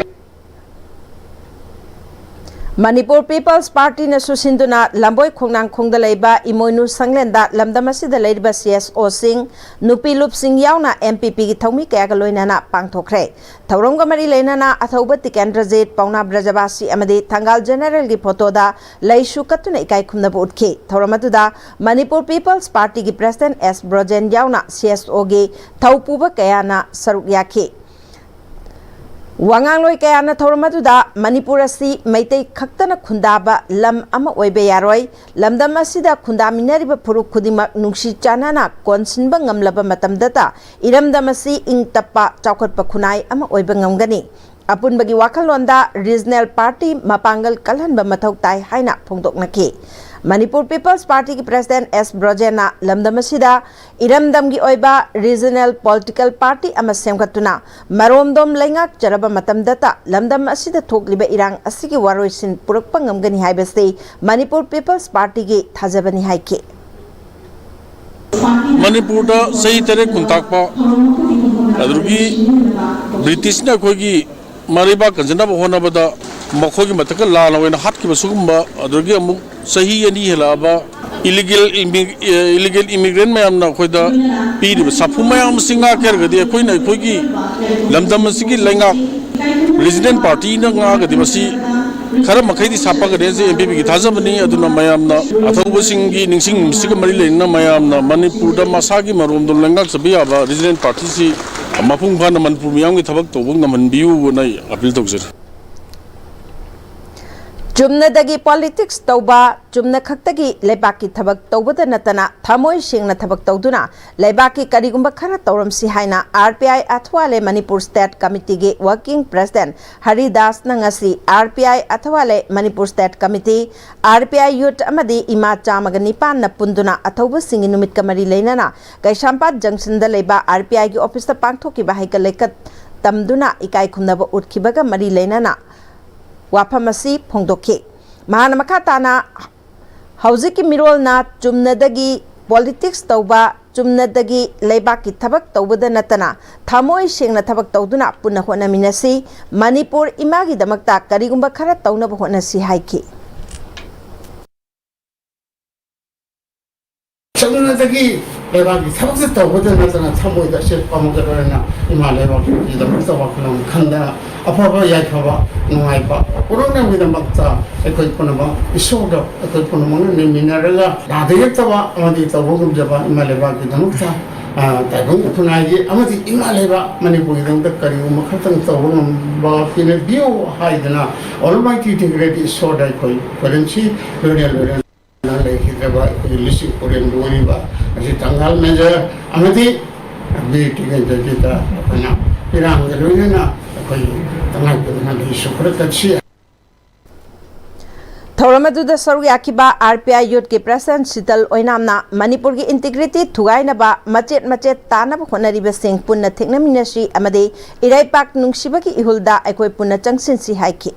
ꯃꯅꯤꯄꯨꯔ ꯄꯤꯄꯜꯁ ꯄꯥꯔꯇꯤꯅꯁꯨ ꯁꯤꯟꯗꯨꯅ ꯂꯝꯕꯣꯏ ꯈꯣꯡꯅꯥꯡꯈꯣꯡꯗ ꯂꯩꯕ ꯏꯃꯣꯏꯅꯨ ꯁꯪꯂꯦꯟꯗ ꯂꯝꯗꯝ ꯑꯁꯤꯗ ꯂꯩꯔꯤꯕ ꯁꯤ ꯑꯦꯁ ꯑꯣꯁꯤꯡ, ꯅꯨꯄꯤ ꯂꯨꯞꯁꯤꯡ ꯌꯥꯎꯅ ꯑꯦꯝ ꯄꯤ ꯄꯤꯒꯤ ꯊꯧꯃꯤ ꯀꯌꯥꯒ ꯂꯣꯏꯅꯅ ꯄꯥꯡꯊꯣꯛꯈ꯭ꯔꯦ꯫ ꯊꯧꯔꯝꯒ ꯃꯔꯤ ꯂꯩꯅꯅ ꯑꯊꯧꯕ ꯇꯤꯀꯦꯟꯗ꯭ꯔꯖꯤꯠ, ꯄꯥꯎꯅꯥ ꯕ꯭ꯔꯖꯕꯥꯁꯤ ꯑꯃꯗꯤ ꯊꯪꯒꯥꯜ ꯖꯦꯅꯦꯔꯦꯜꯒꯤ ꯐꯣꯇꯣꯗ ꯂꯩꯁꯨ ꯀꯠꯇꯨꯅ ꯏꯀꯥꯏ ꯈꯨꯝꯅꯕ ꯎꯠꯈꯤ꯫ ꯊꯧꯔꯝ ꯑꯗꯨꯗ ꯃꯅꯤꯄꯨꯔ ꯄꯤꯄꯜꯁ ꯄꯥꯔꯇꯤꯒꯤ ꯄ꯭ꯔꯦꯁꯤꯗꯦꯟꯠ ꯑꯦꯁ ꯕ꯭ꯔꯣꯖꯦꯟ ꯌꯥꯎꯅ ꯁꯤ ꯑꯦꯁ ꯑꯣꯒꯤ ꯊꯧꯄꯨꯕ ꯀꯌꯥꯅ ꯁꯔꯨꯛ ꯌꯥꯈꯤ꯫ ꯋꯥꯉꯥꯡꯂꯣꯏ ꯀꯌꯥꯅ ꯊꯧꯔꯝ ꯑꯗꯨꯗ ꯃꯅꯤꯄꯨꯔ ꯑꯁꯤ ꯃꯩꯇꯩ ꯈꯛꯇꯅ ꯈꯨꯟꯗꯥꯕ ꯂꯝ ꯑꯃ ꯑꯣꯏꯕ ꯌꯥꯔꯣꯏ, ꯂꯝꯗꯝ ꯑꯁꯤꯗ ꯈꯨꯟꯗꯥꯃꯤꯟꯅꯔꯤꯕ ꯐꯨꯔꯨꯞ ꯈꯨꯗꯤꯡꯃꯛ ꯅꯨꯡꯁꯤ ꯆꯥꯟꯅꯅ ꯀꯣꯟꯁꯤꯟꯕ ꯉꯝꯂꯕ ꯃꯇꯝꯗꯇ ꯏꯔꯝꯗꯝ ꯑꯁꯤ ꯏꯪ ꯇꯞꯄ ꯆꯥꯎꯈꯠꯄ ꯈꯨꯟꯅꯥꯏ ꯑꯃ ꯑꯣꯏꯕ ꯉꯝꯒꯅꯤ꯫ ꯑꯄꯨꯟꯕꯒꯤ ꯋꯥꯈꯜꯂꯣꯟꯗ ꯔꯤꯖꯅꯦꯜ ꯄꯥꯔꯇꯤ ꯃꯄꯥꯡꯒꯜ ꯀꯜꯍꯟꯕ ꯃꯊꯧ ꯇꯥꯏ ꯍꯥꯏꯅ ꯐꯣꯡꯗꯣꯛꯅꯈꯤ꯫ ꯃꯅꯤꯄꯨꯔ ꯄꯤꯄꯜꯁ ꯄꯥꯔꯇꯤꯒꯤ ꯄ꯭ꯔꯦꯁꯤꯗꯦꯟꯠ ꯑꯦꯁ ꯕ꯭ꯔꯣꯖꯦꯟꯅ ꯂꯝꯗꯝ ꯑꯁꯤꯗ ꯏꯔꯝꯗꯝꯒꯤ ꯑꯣꯏꯕ ꯔꯤꯖꯅꯦꯜ ꯄꯣꯂꯤꯇꯤꯀꯦꯜ ꯄꯥꯔꯇꯤ ꯑꯃ ꯁꯦꯝꯒꯠꯇꯨꯅ ꯃꯔꯣꯝꯗꯣꯝ ꯂꯩꯉꯥꯛꯆꯔꯕ ꯃꯇꯝꯗꯇ ꯂꯝꯗꯝ ꯑꯁꯤꯗ ꯊꯣꯛꯂꯤꯕ ꯏꯔꯥꯡ ꯑꯁꯤꯒꯤ ꯋꯥꯔꯣꯏꯁꯤꯟ ꯄꯨꯔꯛꯄ ꯉꯝꯒꯅꯤ ꯍꯥꯏꯕꯁꯤ ꯃꯅꯤꯄꯨꯔ ꯄꯤꯄꯜꯁ ꯄꯥꯔꯇꯤꯒꯤ ꯊꯥꯖꯕꯅꯤ ꯍꯥꯏꯈꯤ꯫ ꯃꯅꯤꯄꯨꯔꯗ ꯆꯍꯤ ꯇꯔꯦꯠ ꯈꯨꯟꯇꯥꯛꯄ ꯑꯗꯨꯗꯒꯤ ꯕ꯭ꯔꯤꯇꯤꯁꯅ ꯑꯩꯈꯣꯏꯒꯤ ꯃꯔꯩꯕꯥꯛ ꯀꯟꯖꯅꯕ ꯍꯣꯠꯅꯕꯗ ꯃꯈꯣꯏꯒꯤ ꯃꯊꯛꯇ ꯂꯥꯟ ꯑꯣꯏꯅ ꯍꯥꯠꯈꯤꯕ ꯁꯤꯒꯨꯝꯕ, ꯑꯗꯨꯗꯒꯤ ꯑꯃꯨꯛ ꯆꯍꯤ ꯑꯅꯤ ꯍꯦꯜꯂꯛꯑꯕ illegal immi-, ꯑꯦ, illegal immigrant ꯃꯌꯥꯝꯅ ꯑꯩꯈꯣꯏꯗ ꯄꯤꯔꯤꯕ ꯁꯥꯐꯨ ꯃꯌꯥꯝ ꯑꯁꯤ ꯉꯥꯛꯀꯦ ꯍꯥꯏꯔꯒꯗꯤ ꯑꯩꯈꯣꯏꯅ ꯑꯩꯈꯣꯏꯒꯤ ꯂꯝꯗꯝ ꯑꯁꯤꯒꯤ ꯂꯩꯉꯥꯛ, regional partyꯅ ꯉꯥꯛꯑꯒꯗꯤ ꯃꯁꯤ ꯈꯔ ꯃꯈꯩꯗꯤ ꯁꯥꯐꯒꯅꯤ ꯍꯥꯏꯁꯦ M P Pꯒꯤ ꯊꯥꯖꯕꯅꯤ꯫ ꯑꯗꯨꯅ ꯃꯌꯥꯝꯅ ꯑꯊꯧꯕꯁꯤꯡꯒꯤ ꯅꯤꯡꯁꯤꯡꯕꯁꯤꯒ ꯃꯔꯤ ꯂꯩꯅꯅ ꯃꯌꯥꯝꯅ ꯃꯅꯤꯄꯨꯔꯗ ꯃꯁꯥꯒꯤ ꯃꯔꯣꯝꯗꯣꯝ ꯂꯩꯉꯥꯛꯆꯕ ꯌꯥꯕ regional partyꯁꯤ ꯃꯄꯨꯡ ꯐꯥꯅ ꯃꯅꯤꯄꯨꯔ ꯃꯤꯌꯥꯝꯒꯤ ꯊꯕꯛ ꯇꯧꯕ ꯉꯝꯍꯟꯕꯤꯌꯨꯅ ꯑꯩ appeal ꯇꯧꯖꯔꯤ꯫ ꯆꯨꯝꯅꯗꯒꯤ politics ꯇꯧꯕ, ꯆꯨꯝꯅ ꯈꯛꯇꯒꯤ ꯂꯩꯕꯥꯛꯀꯤ ꯊꯕꯛ ꯇꯧꯕꯗ ꯅꯠꯇꯅ ꯊꯃꯣꯏ ꯁꯦꯡꯅ ꯊꯕꯛ ꯇꯧꯗꯨꯅ ꯂꯩꯕꯥꯛꯀꯤ ꯀꯔꯤꯒꯨꯝꯕ ꯈꯔ ꯇꯧꯔꯝꯁꯤ ꯍꯥꯏꯅ R P I ꯑꯊꯋꯥꯂꯦ Manipur State Committeeꯒꯤ Working President ꯍꯔꯤꯗꯥꯁꯅ ꯉꯁꯤ R P I ꯑꯊꯋꯥꯂꯦ Manipur State Committee, R P I Youth ꯑꯃꯗꯤ ꯏꯃꯥ ꯆꯥꯝꯃꯒ ꯅꯤꯄꯥꯟꯅ ꯄꯨꯟꯗꯨꯅ ꯑꯊꯧꯕꯁꯤꯡꯒꯤ ꯅꯨꯃꯤꯠꯀ ꯃꯔꯤ ꯂꯩꯅꯅ ꯀꯩꯁꯥꯝꯄꯥꯠ Junctionꯗ ꯂꯩꯕ R P Iꯒꯤ officeꯇ ꯄꯥꯡꯊꯣꯛꯈꯤꯕ ꯍꯩꯀꯠ ꯂꯩꯀꯠ ꯇꯝꯗꯨꯅ ꯏꯀꯥꯏ ꯈꯨꯝꯅꯕ ꯎꯠꯈꯤꯕꯒ ꯃꯔꯤ ꯂꯩꯅꯅ ꯋꯥꯐꯝ ꯑꯁꯤ ꯐꯣꯡꯗꯣꯛꯈꯤ꯫ ꯃꯍꯥꯛꯅ ꯃꯈꯥ ꯇꯥꯅ ꯍꯧꯖꯤꯛꯀꯤ ꯃꯤꯔꯣꯜꯅ ꯆꯨꯝꯅꯗꯒꯤ politics ꯇꯧꯕ, ꯆꯨꯝꯅꯗꯒꯤ ꯂꯩꯕꯥꯛꯀꯤ ꯊꯕꯛ ꯇꯧꯕꯗ ꯅꯠꯇꯅ ꯊꯃꯣꯏ ꯁꯦꯡꯅ ꯊꯕꯛ ꯇꯧꯗꯨꯅ ꯄꯨꯟꯅ ꯍꯣꯠꯅꯃꯤꯟꯅꯁꯤ꯫ ꯃꯅꯤꯄꯨꯔ ꯏꯃꯥꯒꯤꯗꯃꯛꯇ ꯀꯔꯤꯒꯨꯝꯕ ꯈꯔ ꯇꯧꯅꯕ ꯍꯣꯠꯅꯁꯤ ꯍꯥꯏꯈꯤ꯫ ꯆꯨꯝꯅꯗꯒꯤ ꯂꯩꯕꯥꯛꯀꯤ ꯊꯕꯛꯁꯦ ꯇꯧꯕꯗ ꯅꯠꯇꯅ ꯊꯃꯣꯏꯗ ꯑꯆꯦꯠꯄ ꯑꯃꯒ ꯂꯣꯏꯅꯅ ꯏꯃꯥ ꯂꯩꯕꯥꯛꯀꯤꯗꯃꯛꯇ ꯋꯥꯈꯜꯂꯣꯟ ꯈꯟꯗꯅ ꯑꯐꯕ ꯌꯥꯏꯐꯕ ꯅꯨꯡꯉꯥꯏꯕ ꯄꯨꯔꯛꯅꯕꯒꯤꯗꯃꯛꯇ ꯑꯩꯈꯣꯏ ꯄꯨꯝꯅꯃꯛ ꯏꯁꯣꯔꯗ ꯑꯩꯈꯣꯏ ꯄꯨꯝꯅꯃꯛꯅ ꯅꯤꯡꯃꯤꯟꯅꯔꯒ ꯅꯥꯗ ꯌꯦꯛꯇꯕ ꯑꯃꯗꯤ ꯇꯧꯕ ꯉꯝꯖꯕ ꯏꯃꯥ ꯂꯩꯕꯥꯛꯀꯤꯗꯃꯛꯇ, ꯑ, ꯇꯥꯏꯕꯪ ꯈꯨꯟꯅꯥꯏꯒꯤ ꯑꯃꯗꯤ ꯏꯃꯥ ꯂꯩꯕꯥꯛ ꯃꯅꯤꯄꯨꯔꯒꯤꯗꯃꯛꯇ ꯀꯔꯤꯒꯨꯝꯕ ꯈꯛꯇꯪ ꯇꯧꯕ ꯉꯝꯕ ꯄꯤꯅꯕꯤꯌꯨ ꯍꯥꯏꯗꯅ Almighty ꯇꯤꯡꯈ꯭ꯔꯗꯤ ꯏꯁꯣꯔꯗ ꯑꯩꯈꯣꯏ ꯈꯨꯔꯨꯝꯁꯤ꯫ ꯂꯣꯏꯅ ꯂꯣꯏꯅꯅ ꯂꯩꯈꯤꯗ꯭ꯔꯕ ꯑꯩꯈꯣꯏꯒꯤ ꯂꯤꯁꯤꯡ ꯈꯨꯔꯦꯝ ꯂꯣꯏꯔꯤꯕ ꯑꯁꯤ ꯊꯪꯒꯥꯜ ꯃꯦꯖꯔ ꯑꯃꯗꯤ ꯕꯤꯔ ꯇꯤꯀꯦꯟꯗ꯭ꯔꯖꯤꯠꯇ ꯑꯩꯈꯣꯏꯅ ꯏꯔꯥꯡꯒ ꯂꯣꯏꯅꯅ ꯑꯩꯈꯣꯏ ꯇꯉꯥꯏ ꯐꯗꯅ ꯂꯩ ꯁꯨꯈ꯭ꯔ ꯀꯠꯁꯤ꯫ ꯊꯧꯔꯝ ꯑꯗꯨꯗ ꯁꯔꯨꯛ ꯌꯥꯈꯤꯕ R P I Youthꯀꯤ President Sheetal ꯑꯣꯏꯅꯥꯝꯅ ꯃꯅꯤꯄꯨꯔꯒꯤ integrity ꯊꯨꯒꯥꯏꯅꯕ ꯃꯆꯦꯠ ꯃꯆꯦꯠ ꯇꯥꯅꯕ ꯍꯣꯠꯅꯔꯤꯕꯁꯤꯡ ꯄꯨꯟꯅ ꯊꯦꯡꯅꯃꯤꯟꯅꯁꯤ ꯑꯃꯗꯤ ꯏꯔꯩꯄꯥꯛ ꯅꯨꯡꯁꯤꯕꯒꯤ ꯏꯍꯨꯜꯗ ꯑꯩꯈꯣꯏ ꯄꯨꯟꯅ ꯆꯪꯁꯤꯟꯁꯤ ꯍꯥꯏꯈꯤ꯫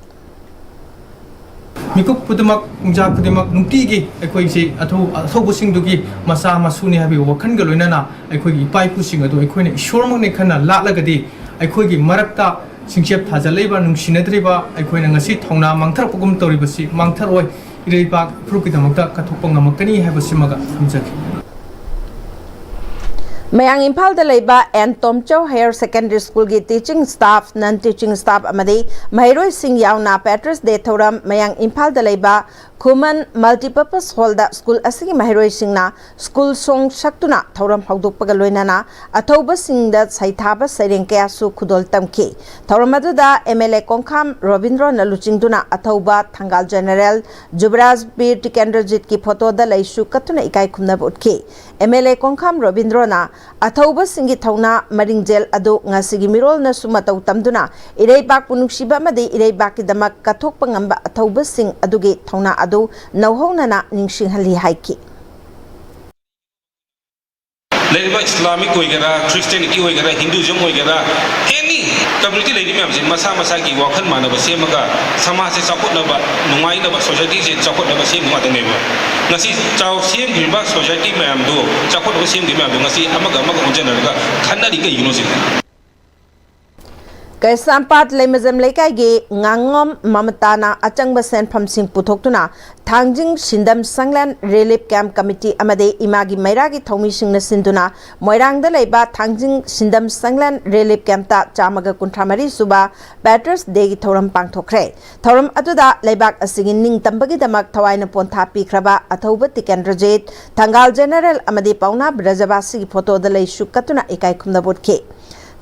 ꯃꯤꯀꯨꯞ ꯈꯨꯗꯤꯡꯃꯛ, ꯄꯨꯡꯖꯥ ꯈꯨꯗꯤꯡꯃꯛ ꯅꯨꯡꯇꯤꯒꯤ ꯑꯩꯈꯣꯏꯁꯤ ꯑꯊꯧ-, ꯑꯊꯧꯕꯁꯤꯡꯗꯨꯒꯤ ꯃꯆꯥ ꯃꯁꯨꯅꯤ ꯍꯥꯏꯕꯒꯤ ꯋꯥꯈꯜꯒ ꯂꯣꯏꯅꯅ ꯑꯩꯈꯣꯏꯒꯤ ꯏꯄꯥ ꯏꯄꯨꯁꯤꯡ ꯑꯗꯨ ꯑꯩꯈꯣꯏꯅ ꯏꯁꯣꯔꯃꯛꯅꯤ ꯈꯟꯅ ꯂꯥꯠꯂꯒꯗꯤ ꯑꯩꯈꯣꯏꯒꯤ ꯃꯔꯛꯇ ꯁꯤꯡꯆꯦꯞ ꯊꯥꯖꯜꯂꯛꯏꯕ, ꯅꯨꯡꯁꯤꯅꯗ꯭ꯔꯤꯕ ꯑꯩꯈꯣꯏꯅ ꯉꯁꯤ ꯊꯧꯅꯥ ꯃꯥꯡꯊꯔꯛꯄꯒꯨꯝ ꯇꯧꯔꯤꯕꯁꯤ ꯃꯥꯡꯊꯔꯛꯑꯣꯏ, ꯏꯔꯩꯕꯥꯛ ꯐꯨꯔꯨꯞꯀꯤꯗꯃꯛꯇ ꯀꯠꯊꯣꯛꯄ ꯉꯝꯃꯛꯀꯅꯤ ꯍꯥꯏꯕꯁꯤꯃꯒ ꯊꯝꯖꯒꯦ꯫ ꯃꯌꯥꯡ ꯏꯝꯐꯥꯜꯗ ꯂꯩꯕ ꯑꯦꯟ ꯇꯣꯝꯆꯧ ꯍꯥꯌꯔ ꯁꯦꯀꯦꯟꯗꯔꯤ ꯁ꯭ꯀꯨꯜꯒꯤ ꯇꯤꯆꯤꯡ ꯁ꯭ꯇꯥꯐ, ꯅꯟ ꯇꯤꯆꯤꯡ ꯁ꯭ꯇꯥꯐ ꯑꯃꯗꯤ ꯃꯍꯩꯔꯣꯏꯁꯤꯡ ꯌꯥꯎꯅ ꯄꯦꯇ꯭ꯔꯁ ꯗꯦ ꯊꯧꯔꯝ ꯃꯌꯥꯡ ꯏꯝꯐꯥꯜꯗ ꯂꯩꯕ ꯈꯨꯃꯟ ꯃꯜꯇꯤꯄꯔꯄꯁ ꯍꯣꯜꯗ ꯁ꯭ꯀꯨꯜ ꯑꯁꯤꯒꯤ ꯃꯍꯩꯔꯣꯏꯁꯤꯡꯅ ꯁ꯭ꯀꯨꯜ ꯁꯣꯡ ꯁꯛꯇꯨꯅ ꯊꯧꯔꯝ ꯍꯧꯗꯣꯛꯄꯒ ꯂꯣꯏꯅꯅ ꯑꯊꯧꯕꯁꯤꯡꯗ ꯁꯩꯊꯥꯕ ꯁꯩꯔꯦꯡ ꯀꯌꯥꯁꯨ ꯈꯨꯗꯣꯜ ꯇꯝꯈꯤ꯫ ꯊꯧꯔꯝ ꯑꯗꯨꯗ ꯑꯦꯝ ꯑꯦꯜ ꯑꯦ ꯀꯣꯡꯈꯥꯝ ꯔꯣꯕꯤꯟꯗ꯭ꯔꯣꯅ ꯂꯨꯆꯤꯡꯗꯨꯅ ꯑꯊꯧꯕ ꯊꯪꯒꯥꯜ ꯖꯦꯅꯔꯦꯜ ꯖꯨꯕꯔꯥꯖ ꯕꯤꯔ ꯇꯤꯀꯦꯟꯗ꯭ꯔꯖꯤꯠꯀꯤ ꯐꯣꯇꯣꯗ ꯂꯩꯁꯨ ꯀꯠꯇꯨꯅ ꯏꯀꯥꯏ ꯈꯨꯝꯅꯕ ꯎꯠꯈꯤ꯫ ꯑꯦꯝ ꯑꯦꯜ ꯑꯦ ꯀꯣꯡꯈꯥꯝ ꯔꯣꯕꯤꯟꯗ꯭ꯔꯣꯅ ꯑꯊꯧꯕꯁꯤꯡꯒꯤ ꯊꯧꯅꯥ ꯃꯔꯤꯡꯖꯦꯜ ꯑꯗꯨ ꯉꯁꯤꯒꯤ ꯃꯤꯔꯣꯜꯅꯁꯨ ꯃꯇꯧ ꯇꯝꯗꯨꯅ ꯏꯔꯩꯕꯥꯛꯄꯨ ꯅꯨꯡꯁꯤꯕ ꯑꯃꯗꯤ ꯏꯔꯩꯕꯥꯛꯀꯤꯗꯃꯛ ꯀꯠꯊꯣꯛꯄ ꯉꯝꯕ ꯑꯊꯧꯕꯁꯤꯡ ꯑꯗꯨꯒꯤ ꯊꯧꯅꯥ ꯑꯗꯨ ꯅꯧꯍꯧꯅꯅ ꯅꯤꯡꯁꯤꯡꯍꯜꯂꯤ ꯍꯥꯏꯈꯤ꯫ ꯂꯩꯔꯤꯕ ꯏꯁꯂꯥꯃꯤꯛ ꯑꯣꯏꯒꯦꯔꯥ, ꯈ꯭ꯔꯤꯁꯇꯤꯌꯥꯅꯤꯇꯤ ꯑꯣꯏꯒꯦꯔꯥ, ꯍꯤꯟꯗꯨꯏꯖꯝ ꯑꯣꯏꯒꯦꯔꯥ, ꯑꯦꯅꯤ ꯀꯝꯃ꯭ꯌꯨꯅꯤꯇꯤ ꯂꯩꯔꯤ ꯃꯌꯥꯝꯁꯦ ꯃꯁꯥ ꯃꯁꯥꯒꯤ ꯋꯥꯈꯜ ꯃꯥꯟꯅꯕ ꯁꯦꯝꯃꯒ ꯁꯃꯥꯖꯁꯦ ꯆꯥꯎꯈꯠꯅꯕ, ꯅꯨꯡꯉꯥꯏꯅꯕ, ꯁꯣꯁꯥꯏꯇꯤꯁꯦ ꯆꯥꯎꯈꯠꯅꯕ ꯁꯦꯝꯕ ꯉꯥꯛꯇꯅꯦꯕ꯫ ꯉꯁꯤ ꯆꯥꯎ-, ꯁꯦꯝꯈ꯭ꯔꯤꯕ ꯁꯣꯁꯥꯏꯇꯤ ꯃꯌꯥꯝꯗꯣ, ꯆꯥꯎꯈꯠꯅꯕ ꯁꯦꯝꯈ꯭ꯔꯤꯕ ꯃꯌꯥꯝꯗꯣ ꯉꯁꯤ ꯑꯃꯒ ꯑꯃꯒ ꯑꯣꯟꯁꯤꯟꯅꯔꯒ ꯈꯠꯅꯔꯤ ꯀꯩꯒꯤꯅꯣ ꯁꯤꯅꯤ꯫ ꯀꯩꯁꯥꯝꯄꯥꯠ ꯂꯩꯃꯖꯝ ꯂꯩꯀꯥꯏꯒꯤ ꯉꯥꯉꯣꯝ ꯃꯃꯇꯥꯅ ꯑꯆꯪꯕ ꯁꯦꯟꯐꯝꯁꯤꯡ ꯄꯨꯊꯣꯛꯇꯨꯅ ꯊꯥꯡꯖꯤꯡ ꯁꯤꯟꯗꯝ ꯁꯪꯂꯦꯟ ꯔꯤꯂꯤꯐ ꯀꯦꯝꯞ ꯀꯃꯤꯇꯤ ꯑꯃꯗꯤ ꯏꯃꯥꯒꯤ ꯃꯩꯔꯥꯒꯤ ꯊꯧꯃꯤꯁꯤꯡꯅ ꯁꯤꯟꯗꯨꯅ ꯃꯣꯏꯔꯥꯡꯗ ꯂꯩꯕ ꯊꯥꯡꯖꯤꯡ ꯁꯤꯟꯗꯝ ꯁꯪꯂꯦꯟ ꯔꯤꯂꯤꯐ ꯀꯦꯝꯞꯇ ꯆꯥꯝꯃꯒ ꯀꯨꯟꯊ꯭ꯔꯥ ꯃꯔꯤ ꯁꯨꯕ ꯄꯦꯇ꯭ꯔꯁ ꯗꯦꯒꯤ ꯊꯧꯔꯝ ꯄꯥꯡꯊꯣꯛꯈ꯭ꯔꯦ꯫ ꯊꯧꯔꯝ ꯑꯗꯨꯗ ꯂꯩꯕꯥꯛ ꯑꯁꯤꯒꯤ ꯅꯤꯡꯇꯝꯕꯒꯤꯗꯃꯛ ꯊꯋꯥꯏꯅ ꯄꯣꯟꯊꯥ ꯄꯤꯈ꯭ꯔꯕ ꯑꯊꯧꯕ ꯇꯤꯀꯦꯟꯗ꯭ꯔꯖꯤꯠ, ꯊꯪꯒꯥꯜ ꯖꯦꯅꯔꯦꯜ ꯑꯃꯗꯤ ꯄꯥꯎꯅꯥ ꯕ꯭ꯔꯖꯕꯥꯁꯤꯒꯤ ꯐꯣꯇꯣꯗ ꯂꯩꯁꯨ ꯀꯠꯇꯨꯅ ꯏꯀꯥꯏ ꯈꯨꯝꯅꯕ ꯎꯠꯈꯤ꯫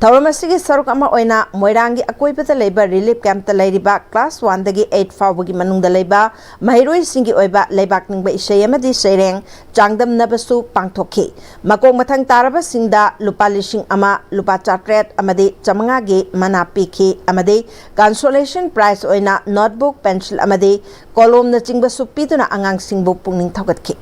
ꯊꯧꯔꯝ ꯑꯁꯤꯒꯤ ꯁꯔꯨꯛ ꯑꯃ ꯑꯣꯏꯅ ꯃꯣꯏꯔꯥꯡꯒꯤ ꯑꯀꯣꯏꯕꯗ ꯂꯩꯕ ꯔꯤꯂꯤꯐ ꯀꯦꯝꯞꯇ ꯂꯩꯔꯤꯕ ꯀ꯭ꯂꯥꯁ ꯋꯥꯟꯗꯒꯤ ꯑꯩꯠ ꯐꯥꯎꯕꯒꯤ ꯃꯅꯨꯡꯗ ꯂꯩꯕ ꯃꯍꯩꯔꯣꯏꯁꯤꯡꯒꯤ ꯑꯣꯏꯕ ꯂꯩꯕꯥꯛ ꯅꯤꯡꯕ ꯏꯁꯩ ꯑꯃꯗꯤ ꯁꯩꯔꯦꯡ ꯆꯥꯡꯗꯝꯅꯕꯁꯨ ꯄꯥꯡꯊꯣꯛꯈꯤ꯫ ꯃꯀꯣꯛ ꯃꯊꯪ ꯇꯥꯔꯕꯁꯤꯡꯗ ꯂꯨꯄꯥ ꯂꯤꯁꯤꯡ ꯑꯃ, ꯂꯨꯄꯥ ꯆꯥꯇ꯭ꯔꯦꯠ ꯑꯃꯗꯤ ꯆꯥꯃꯉꯥꯒꯤ ꯃꯅꯥ ꯄꯤꯈꯤ ꯑꯃꯗꯤ ꯀꯟꯁꯣꯂꯦꯁꯟ ꯄ꯭ꯔꯥꯏꯖ ꯑꯣꯏꯅ ꯅꯣꯠꯕꯨꯛ, ꯄꯦꯟꯁꯤꯜ ꯑꯃꯗꯤ ꯀꯣꯂꯣꯝꯅꯆꯤꯡꯕꯁꯨ ꯄꯤꯗꯨꯅ ꯑꯉꯥꯡꯁꯤꯡꯕꯨ ꯄꯨꯛꯅꯤꯡ ꯊꯧꯒꯠꯈꯤ꯫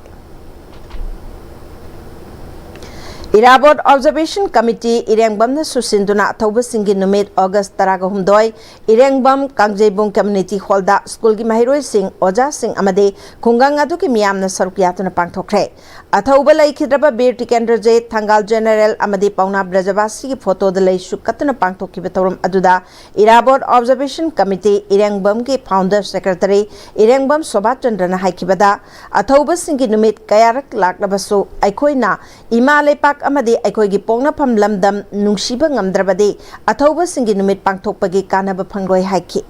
ꯏꯔꯥꯕꯣꯠ Observation Committee ꯏꯔꯦꯡꯕꯝꯅ ꯁꯨꯁꯤꯟꯗꯨꯅ ꯑꯊꯧꯕꯁꯤꯡꯒꯤ ꯅꯨꯃꯤꯠ August ꯇꯔꯥꯒ ꯍꯨꯝꯗꯣꯏ, ꯏꯔꯦꯡꯕꯝ ꯀꯥꯡꯖꯩꯕꯨꯡ Community Hallꯗ ꯁ꯭ꯀꯨꯜꯒꯤ ꯃꯍꯩꯔꯣꯏꯁꯤꯡ, ꯑꯣꯖꯥꯁꯤꯡ ꯑꯃꯗꯤ ꯈꯨꯡꯒꯪ ꯑꯗꯨꯒꯤ ꯃꯤꯌꯥꯝꯅ ꯁꯔꯨꯛ ꯌꯥꯗꯨꯅ ꯄꯥꯡꯊꯣꯛꯈ꯭ꯔꯦ꯫ ꯑꯊꯧꯕ ꯂꯩꯈꯤꯗ꯭ꯔꯕ ꯕꯤꯔ ꯇꯤꯀꯦꯟꯗ꯭ꯔꯖꯤꯠ, ꯊꯪꯒꯥꯜ ꯖꯦꯅꯦꯔꯦꯜ ꯑꯃꯗꯤ ꯄꯥꯎꯅꯥ ꯕ꯭ꯔꯖꯕꯥꯁꯤꯒꯤ ꯐꯣꯇꯣꯗ ꯂꯩꯁꯨ ꯀꯠꯇꯨꯅ ꯄꯥꯡꯊꯣꯛꯈꯤꯕ ꯊꯧꯔꯝ ꯑꯗꯨꯗ ꯏꯔꯥꯕꯣꯠ Observation Committee ꯏꯔꯦꯡꯕꯝꯒꯤ Founder Secretary ꯏꯔꯦꯡꯕꯝ ꯁꯣꯚꯥꯆꯟꯗ꯭ꯔꯅ ꯍꯥꯏꯈꯤꯕꯗ, ꯑꯊꯧꯕꯁꯤꯡꯒꯤ ꯅꯨꯃꯤꯠ ꯀꯌꯥꯔꯛ ꯂꯥꯛꯂꯕꯁꯨ ꯑꯩꯈꯣꯏꯅ ꯏꯃꯥ ꯂꯩꯄꯥꯛ ꯑꯃꯗꯤ ꯑꯩꯈꯣꯏꯒꯤ ꯄꯣꯛꯅꯐꯝ ꯂꯝꯗꯝ ꯅꯨꯡꯁꯤꯕ ꯉꯝꯗ꯭ꯔꯕꯗꯤ ꯑꯊꯧꯕꯁꯤꯡꯒꯤ ꯅꯨꯃꯤꯠ ꯄꯥꯡꯊꯣꯛꯄꯒꯤ ꯀꯥꯟꯅꯕ ꯐꯪꯂꯣꯏ ꯍꯥꯏꯈꯤ꯫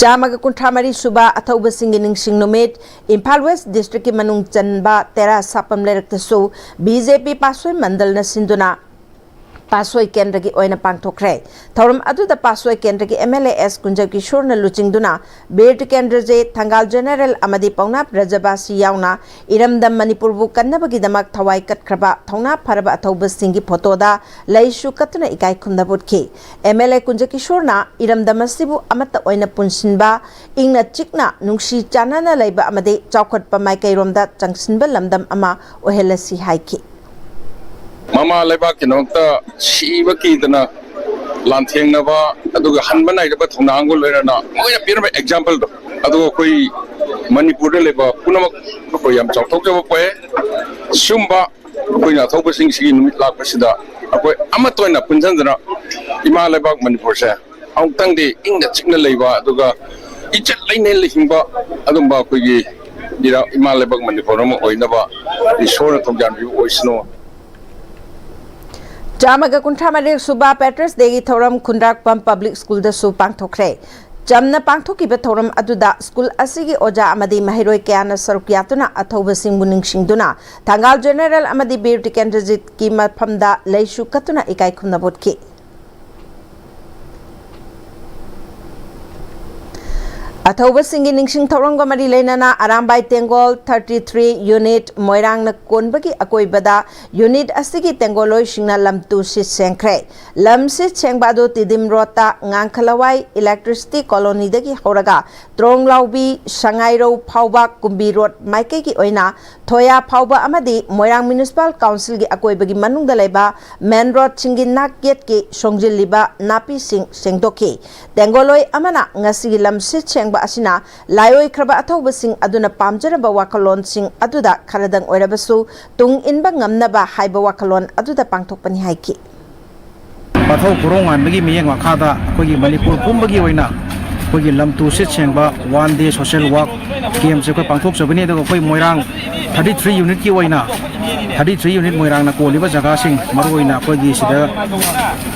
ꯆꯥꯝꯃꯒ ꯀꯨꯟꯊ꯭ꯔꯥ ꯃꯔꯤ ꯁꯨꯕ ꯑꯊꯧꯕꯁꯤꯡꯒꯤ ꯅꯤꯡꯁꯤꯡ ꯅꯨꯃꯤꯠ ꯏꯝꯐꯥꯜ West Districtꯀꯤ ꯃꯅꯨꯡ ꯆꯟꯕ ꯇꯦꯔꯥ ꯁꯥꯄꯝ ꯂꯩꯔꯛꯇꯁꯨ BJP ꯄꯥꯠꯁꯣꯏ ꯃꯟꯗꯜꯅ ꯁꯤꯟꯗꯨꯅ ꯄꯥꯠꯁꯣꯏ ꯀꯦꯟꯗ꯭ꯔꯒꯤ ꯑꯣꯏꯅ ꯄꯥꯡꯊꯣꯛꯈ꯭ꯔꯦ꯫ ꯊꯧꯔꯝ ꯑꯗꯨꯗ ꯄꯥꯠꯁꯣꯏ ꯀꯦꯟꯗ꯭ꯔꯒꯤ MLA ꯑꯦꯁ ꯀꯨꯟꯖꯀꯤꯁꯣꯔꯅ ꯂꯨꯆꯤꯡꯗꯨꯅ ꯕꯤꯔ ꯇꯤꯀꯦꯟꯗ꯭ꯔꯖꯤꯠ, ꯊꯪꯒꯥꯜ ꯖꯦꯅꯦꯔꯦꯜ ꯑꯃꯗꯤ ꯄꯥꯎꯅꯥ ꯕ꯭ꯔꯖꯕꯥꯁꯤ ꯌꯥꯎꯅ ꯏꯔꯝꯗꯝ ꯃꯅꯤꯄꯨꯔꯕꯨ ꯀꯟꯅꯕꯒꯤꯗꯃꯛ ꯊꯋꯥꯏ ꯀꯠꯈ꯭ꯔꯕ ꯊꯧꯅꯥ ꯐꯔꯕ ꯑꯊꯧꯕꯁꯤꯡꯒꯤ ꯐꯣꯇꯣꯗ ꯂꯩꯁꯨ ꯀꯠꯇꯨꯅ ꯏꯀꯥꯏ ꯈꯨꯝꯅꯕ ꯎꯠꯈꯤ꯫ MLA ꯀꯨꯟꯖꯀꯤꯁꯣꯔꯅ ꯏꯔꯝꯗꯝ ꯑꯁꯤꯕꯨ ꯑꯃꯠꯇ ꯑꯣꯏꯅ ꯄꯨꯟꯁꯤꯟꯕ, ꯏꯪꯅ ꯆꯤꯛꯅ ꯅꯨꯡꯁꯤ ꯆꯥꯟꯅꯅ ꯂꯩꯕ ꯑꯃꯗꯤ ꯆꯥꯎꯈꯠꯄ ꯃꯥꯏꯀꯩꯔꯣꯝꯗ ꯆꯪꯁꯤꯟꯕ ꯂꯝꯗꯝ ꯑꯃ ꯑꯣꯏꯍꯜꯂꯁꯤ ꯍꯥꯏꯈꯤ꯫ ꯃꯃꯥ ꯂꯩꯕꯥꯛꯀꯤꯗꯃꯛꯇ ꯁꯤꯕ ꯀꯤꯗꯅ ꯂꯥꯟꯊꯦꯡꯅꯕ, ꯑꯗꯨꯒ ꯍꯟꯕ ꯅꯥꯏꯗꯕ ꯊꯧꯅꯥꯒ ꯂꯣꯏꯅꯅ ꯃꯣꯏꯅ ꯄꯤꯔꯝꯕ exampleꯗꯣ, ꯑꯗꯨꯒ ꯑꯩꯈꯣꯏ ꯃꯅꯤꯄꯨꯔꯗ ꯂꯩꯕ ꯄꯨꯝꯅꯃꯛ ꯑꯩꯈꯣꯏ ꯌꯥꯝ ꯆꯥꯎꯊꯣꯛꯆꯕ ꯄꯣꯛꯑꯦ꯫ ꯁꯤꯒꯨꯝꯕ ꯑꯩꯈꯣꯏꯅ ꯑꯊꯧꯕꯁꯤꯡꯁꯤꯒꯤ ꯅꯨꯃꯤꯠ ꯂꯥꯛꯄꯁꯤꯗ ꯑꯩꯈꯣꯏ ꯑꯃꯠꯇ ꯑꯣꯏꯅ ꯄꯨꯟꯁꯤꯟꯗꯅ ꯏꯃꯥ ꯂꯩꯕꯥꯛ ꯃꯅꯤꯄꯨꯔꯁꯦ ꯑꯃꯨꯛꯇꯪꯗꯤ ꯏꯪꯅ ꯆꯤꯛꯅ ꯂꯩꯕ, ꯑꯗꯨꯒ ꯏꯖꯠ ꯂꯩꯅ ꯍꯤꯡꯕ, ꯑꯗꯨꯝꯕ ꯑꯩꯈꯣꯏꯒꯤ ꯏꯔꯥ-, ꯏꯃꯥ ꯂꯩꯕꯥꯛ ꯃꯅꯤꯄꯨꯔ ꯑꯃ ꯑꯣꯏꯅꯕ ꯏꯁꯣꯔꯅ ꯊꯧꯖꯥꯟꯕꯤꯕ ꯑꯣꯏꯁꯅꯨ꯫ ꯆꯥꯝꯃꯒ ꯀꯨꯟꯊ꯭ꯔꯥ ꯃꯔꯤ ꯁꯨꯕ Patriots Dayꯒꯤ ꯊꯧꯔꯝ ꯈꯨꯟꯗ꯭ꯔꯥꯛꯄꯝ Public Schoolꯗꯁꯨ ꯄꯥꯡꯊꯣꯛꯈ꯭ꯔꯦ꯫ ꯆꯝꯅ ꯄꯥꯡꯊꯣꯛꯈꯤꯕ ꯊꯧꯔꯝ ꯑꯗꯨꯗ ꯁ꯭ꯀꯨꯜ ꯑꯁꯤꯒꯤ ꯑꯣꯖꯥ ꯑꯃꯗꯤ ꯃꯍꯩꯔꯣꯏ ꯀꯌꯥꯅ ꯁꯔꯨꯛ ꯌꯥꯗꯨꯅ ꯑꯊꯧꯕꯁꯤꯡꯕꯨ ꯅꯤꯡꯁꯤꯡꯗꯨꯅ ꯊꯪꯒꯥꯜ ꯖꯦꯅꯦꯔꯦꯜ ꯑꯃꯗꯤ ꯕꯤꯔ ꯇꯤꯀꯦꯟꯗ꯭ꯔꯖꯤꯠꯀꯤ ꯃꯐꯝꯗ ꯂꯩꯁꯨ ꯀꯠꯇꯨꯅ ꯏꯀꯥꯏ ꯈꯨꯝꯅꯕ ꯎꯠꯈꯤ꯫ ꯑꯊꯧꯕꯁꯤꯡꯒꯤ ꯅꯤꯡꯁꯤꯡ ꯊꯧꯔꯝꯒ ꯃꯔꯤ ꯂꯩꯅꯅ ꯑꯔꯥꯝꯕꯥꯏ ꯇꯦꯡꯒꯣꯜ thirty three unit ꯃꯣꯏꯔꯥꯡꯅ ꯀꯣꯟꯕꯒꯤ ꯑꯀꯣꯏꯕꯗ unit ꯑꯁꯤꯒꯤ ꯇꯦꯡꯒꯣꯜꯂꯣꯏꯁꯤꯡꯅ ꯂꯝ ꯇꯨ ꯁꯤꯠ ꯁꯦꯡꯈ꯭ꯔꯦ꯫ ꯂꯝ ꯁꯤꯠ ꯁꯦꯡꯕ ꯑꯗꯨ ꯇꯤꯗꯤꯝ ꯔꯣꯗꯇ ꯉꯥꯡꯈꯂꯋꯥꯏ electricity colonyꯗꯒꯤ ꯍꯧꯔꯒ ꯇ꯭ꯔꯣꯡꯂꯥꯎꯕꯤ ꯁꯉꯥꯏꯔꯧ ꯐꯥꯎꯕ ꯀꯨꯝꯕꯤ ꯔꯣꯗ ꯃꯥꯏꯀꯩꯒꯤ ꯑꯣꯏꯅ ꯊꯣꯌꯥ ꯐꯥꯎꯕ ꯑꯃꯗꯤ ꯃꯣꯏꯔꯥꯡ Municipal Councilꯒꯤ ꯑꯀꯣꯏꯕꯒꯤ ꯃꯅꯨꯡꯗ ꯂꯩꯕ main roadꯁꯤꯡꯒꯤ ꯅꯥꯛ ꯌꯦꯠꯀꯤ ꯁꯣꯡꯖꯤꯜꯂꯤꯕ ꯅꯥꯄꯤꯁꯤꯡ ꯁꯦꯡꯗꯣꯛꯈꯤ꯫ ꯇꯦꯡꯒꯣꯜꯂꯣꯏ ꯑꯃꯅ ꯉꯁꯤꯒꯤ ꯂꯝ ꯁꯤꯠ ꯁꯦꯡꯕ ꯑꯁꯤꯅ ꯂꯥꯏꯑꯣꯏꯈ꯭ꯔꯕ ꯑꯊꯧꯕꯁꯤꯡ ꯑꯗꯨꯅ ꯄꯥꯝꯖꯔꯝꯕ ꯋꯥꯈꯜꯂꯣꯟꯁꯤꯡ ꯑꯗꯨꯗ ꯈꯔꯗꯪ ꯑꯣꯏꯔꯕꯁꯨ ꯇꯨꯡ ꯏꯟꯕ ꯉꯝꯅꯕ ꯍꯥꯏꯕ ꯋꯥꯈꯜꯂꯣꯟ ꯑꯗꯨꯗ ꯄꯥꯡꯊꯣꯛꯄꯅꯤ ꯍꯥꯏꯈꯤ꯫ ꯄꯥꯊꯧ ꯈꯨꯔꯣꯡ ꯉꯥꯟꯕꯒꯤ ꯃꯤꯠꯌꯦꯡ ꯃꯈꯥꯗ ꯑꯩꯈꯣꯏꯒꯤ ꯃꯅꯤꯄꯨꯔ ꯄꯨꯝꯕꯒꯤ ꯑꯣꯏꯅ ꯑꯩꯈꯣꯏꯒꯤ ꯂꯝ ꯇꯨ ꯁꯤꯠ ꯁꯦꯡꯕ one day social walk campꯁꯦ ꯑꯩꯈꯣꯏ ꯄꯥꯡꯊꯣꯛꯆꯕꯅꯤ꯫ ꯑꯗꯨꯒ ꯑꯩꯈꯣꯏ ꯃꯣꯏꯔꯥꯡ thirty three unitꯀꯤ ꯑꯣꯏꯅ, thirty three unit ꯃꯣꯏꯔꯥꯡꯅ ꯀꯣꯜꯂꯤꯕ ꯖꯒꯥꯁꯤꯡ, ꯃꯔꯨꯑꯣꯏꯅ ꯑꯩꯈꯣꯏꯒꯤ ꯁꯤꯗ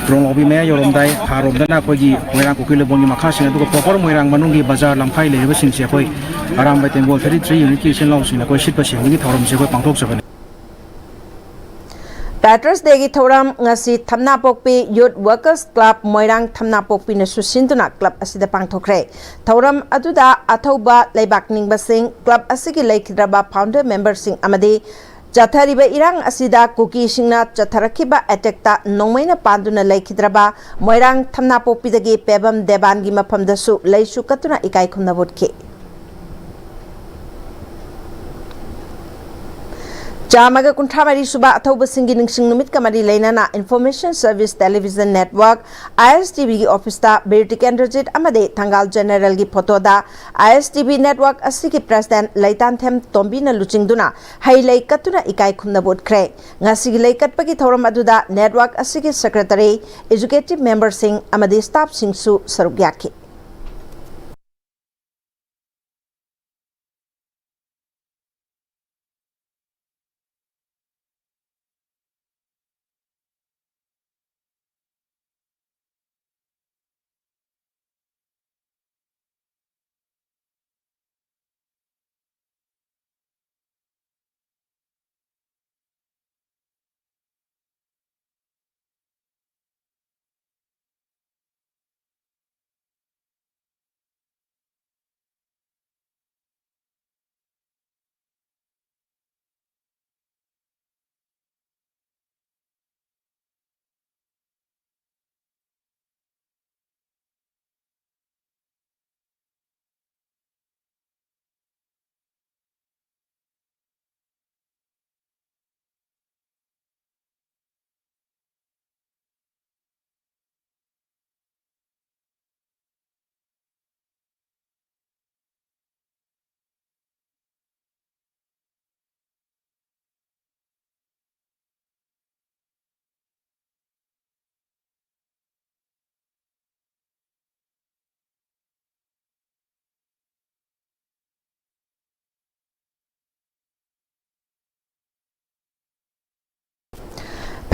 ꯇ꯭ꯔꯣꯡꯂꯥꯎꯕꯤ ꯃꯌꯥ ꯌꯧꯔꯝꯗꯥꯏ ꯊꯥꯔꯣꯝꯗꯅ ꯑꯩꯈꯣꯏꯒꯤ ꯃꯣꯏꯔꯥꯡ ꯀꯨꯀꯤ ꯂꯨꯕꯣꯡꯒꯤ ꯃꯈꯥꯁꯤꯡ, ꯑꯗꯨꯒ proper ꯃꯣꯏꯔꯥꯡ ꯃꯅꯨꯡꯒꯤ ꯕꯖꯥꯔ ꯂꯝꯈꯥꯏ ꯂꯩꯔꯤꯕꯁꯤꯡꯁꯦ ꯑꯩꯈꯣꯏ ꯑꯔꯥꯝꯕꯥꯏ ꯇꯦꯡꯒꯣꯜ thirty three unitꯀꯤ ꯏꯆꯤꯜ ꯏꯅꯥꯎꯁꯤꯡꯅ ꯑꯩꯈꯣꯏ ꯁꯤꯠꯄ ꯁꯦꯡꯕꯒꯤ ꯊꯧꯔꯝꯁꯦ ꯑꯩꯈꯣꯏ ꯄꯥꯡꯊꯣꯛꯆꯕꯅꯤ꯫ Patriots Dayꯒꯤ ꯊꯧꯔꯝ ꯉꯁꯤ ꯊꯝꯅꯥꯄꯣꯛꯄꯤ Youth Workers Club ꯃꯣꯏꯔꯥꯡ ꯊꯝꯅꯥꯄꯣꯛꯄꯤꯅꯁꯨ ꯁꯤꯟꯗꯨꯅ club ꯑꯁꯤꯗ ꯄꯥꯡꯊꯣꯛꯈ꯭ꯔꯦ꯫ ꯊꯧꯔꯝ ꯑꯗꯨꯗ ꯑꯊꯧꯕ ꯂꯩꯕꯥꯛ ꯅꯤꯡꯕꯁꯤꯡ, club ꯑꯁꯤꯒꯤ ꯂꯩꯈꯤꯗ꯭ꯔꯕ founder memberꯁꯤꯡ ꯑꯃꯗꯤ ꯆꯠꯊꯔꯤꯕ ꯏꯔꯥꯡ ꯑꯁꯤꯗ ꯀꯨꯀꯤꯁꯤꯡꯅ ꯆꯠꯊꯔꯛꯈꯤꯕ attackꯇ ꯅꯣꯡꯃꯩꯅ ꯄꯥꯟꯗꯨꯅ ꯂꯩꯈꯤꯗ꯭ꯔꯕ ꯃꯣꯏꯔꯥꯡ ꯊꯝꯅꯥꯄꯣꯛꯄꯤꯗꯒꯤ ꯄꯦꯕꯝ ꯗꯦꯕꯥꯟꯒꯤ ꯃꯐꯝꯗꯁꯨ ꯂꯩꯁꯨ ꯀꯠꯇꯨꯅ ꯏꯀꯥꯏ ꯈꯨꯝꯅꯕ ꯎꯠꯈꯤ꯫ ꯆꯥꯝꯃꯒ ꯀꯨꯟꯊ꯭ꯔꯥ ꯃꯔꯤ ꯁꯨꯕ ꯑꯊꯧꯕꯁꯤꯡꯒꯤ ꯅꯤꯡꯁꯤꯡ ꯅꯨꯃꯤꯠꯀ ꯃꯔꯤ ꯂꯩꯅꯅ Information Service Television Network, ISTVꯒꯤ officeꯇ Bir Tikendrajit ꯑꯃꯗꯤ ꯊꯪꯒꯥꯜ Generalꯒꯤ photoꯗ ISTV network ꯑꯁꯤꯒꯤ president ꯂꯩꯇꯥꯟꯊꯦꯝ ꯇꯣꯝꯕꯤꯅ ꯂꯨꯆꯤꯡꯗꯨꯅ ꯍꯩ ꯂꯩ ꯀꯠꯇꯨꯅ ꯏꯀꯥꯏ ꯈꯨꯝꯅꯕ ꯎꯠꯈ꯭ꯔꯦ꯫ ꯉꯁꯤꯒꯤ ꯂꯩ ꯀꯠꯄꯒꯤ ꯊꯧꯔꯝ ꯑꯗꯨꯗ network ꯑꯁꯤꯒꯤ secretary, executive memberꯁꯤꯡ ꯑꯃꯗꯤ staffꯁꯤꯡꯁꯨ ꯁꯔꯨꯛ ꯌꯥꯈꯤ꯫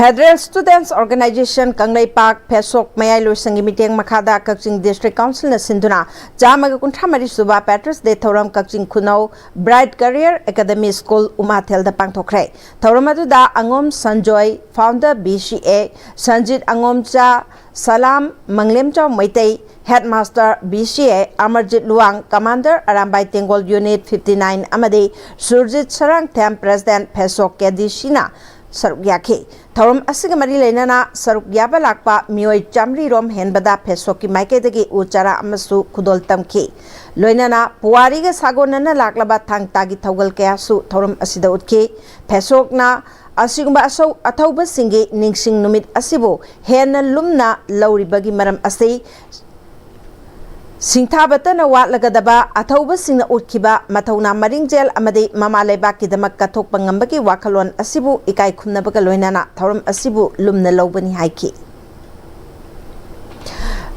Federal Students Organization ꯀꯪꯂꯩꯄꯥꯛ ꯐꯦꯁꯣꯛ ꯃꯌꯥꯏ ꯂꯣꯏꯁꯪꯒꯤ ꯃꯤꯠꯌꯦꯡ ꯃꯈꯥꯗ ꯀꯛꯆꯤꯡ District Councilꯅ ꯁꯤꯟꯗꯨꯅ ꯆꯥꯝꯃꯒ ꯀꯨꯟꯊ꯭ꯔꯥ ꯃꯔꯤ ꯁꯨꯕ Patriots Day ꯊꯧꯔꯝ ꯀꯛꯆꯤꯡ ꯈꯨꯅꯧ Bright Career Academy School ꯎꯃꯥꯊꯦꯜꯗ ꯄꯥꯡꯊꯣꯛꯈ꯭ꯔꯦ꯫ ꯊꯧꯔꯝ ꯑꯗꯨꯗ ꯑꯉꯣꯝ Sanjoy, Founder B C A, Sanjit ꯑꯉꯣꯝꯆꯥ, Salam ꯃꯪꯂꯦꯝꯆꯥꯎ Meitei, Headmaster B C A Amarjeet Luwang, Commander Arambai ꯇꯦꯡꯒꯣꯜ Unit fifty nine ꯑꯃꯗꯤ Surjit Sarangthem, President ꯐꯦꯁꯣꯛ K D Cꯅ ꯁꯔꯨꯛ ꯌꯥꯈꯤ꯫ ꯊꯧꯔꯝ ꯑꯁꯤꯒ ꯃꯔꯤ ꯂꯩꯅꯅ ꯁꯔꯨꯛ ꯌꯥꯕ ꯂꯥꯛꯄ ꯃꯤꯑꯣꯏ ꯆꯥꯃꯔꯤ ꯔꯣꯝ ꯍꯦꯟꯕꯗ ꯐꯦꯁꯣꯛꯀꯤ ꯃꯥꯏꯀꯩꯗꯒꯤ ꯎ ꯆꯥꯔꯥ ꯑꯃꯁꯨ ꯈꯨꯗꯣꯜ ꯇꯝꯈꯤ꯫ ꯂꯣꯏꯅꯅ ꯄꯨꯋꯥꯔꯤꯒ ꯁꯥꯒꯣꯟꯅꯅ ꯂꯥꯛꯂꯕ ꯊꯥꯡ ꯇꯥꯒꯤ ꯊꯧꯒꯜ ꯀꯌꯥꯁꯨ ꯊꯧꯔꯝ ꯑꯁꯤꯗ ꯎꯠꯈꯤ꯫ ꯐꯦꯁꯣꯛꯅ ꯑꯁꯤꯒꯨꯝꯕ ꯑꯁꯧ-, ꯑꯊꯧꯕꯁꯤꯡꯒꯤ ꯅꯤꯡꯁꯤꯡ ꯅꯨꯃꯤꯠ ꯑꯁꯤꯕꯨ ꯍꯦꯟꯅ ꯂꯨꯝꯅ ꯂꯧꯔꯤꯕꯒꯤ ꯃꯔꯝ ꯑꯁꯤ ꯁꯤꯡꯊꯥꯕꯇꯅ ꯋꯥꯠꯂꯒꯗꯕ ꯑꯊꯧꯕꯁꯤꯡꯅ ꯎꯠꯈꯤꯕ ꯃꯊꯧꯅꯥ ꯃꯔꯤꯡꯖꯦꯜ ꯑꯃꯗꯤ ꯃꯃꯥ ꯂꯩꯕꯥꯛꯀꯤꯗꯃꯛ ꯀꯠꯊꯣꯛꯄ ꯉꯝꯕꯒꯤ ꯋꯥꯈꯜꯂꯣꯟ ꯑꯁꯤꯕꯨ ꯏꯀꯥꯏ ꯈꯨꯝꯅꯕꯒ ꯂꯣꯏꯅꯅ ꯊꯧꯔꯝ ꯑꯁꯤꯕꯨ ꯂꯨꯝꯅ ꯂꯧꯕꯅꯤ ꯍꯥꯏꯈꯤ꯫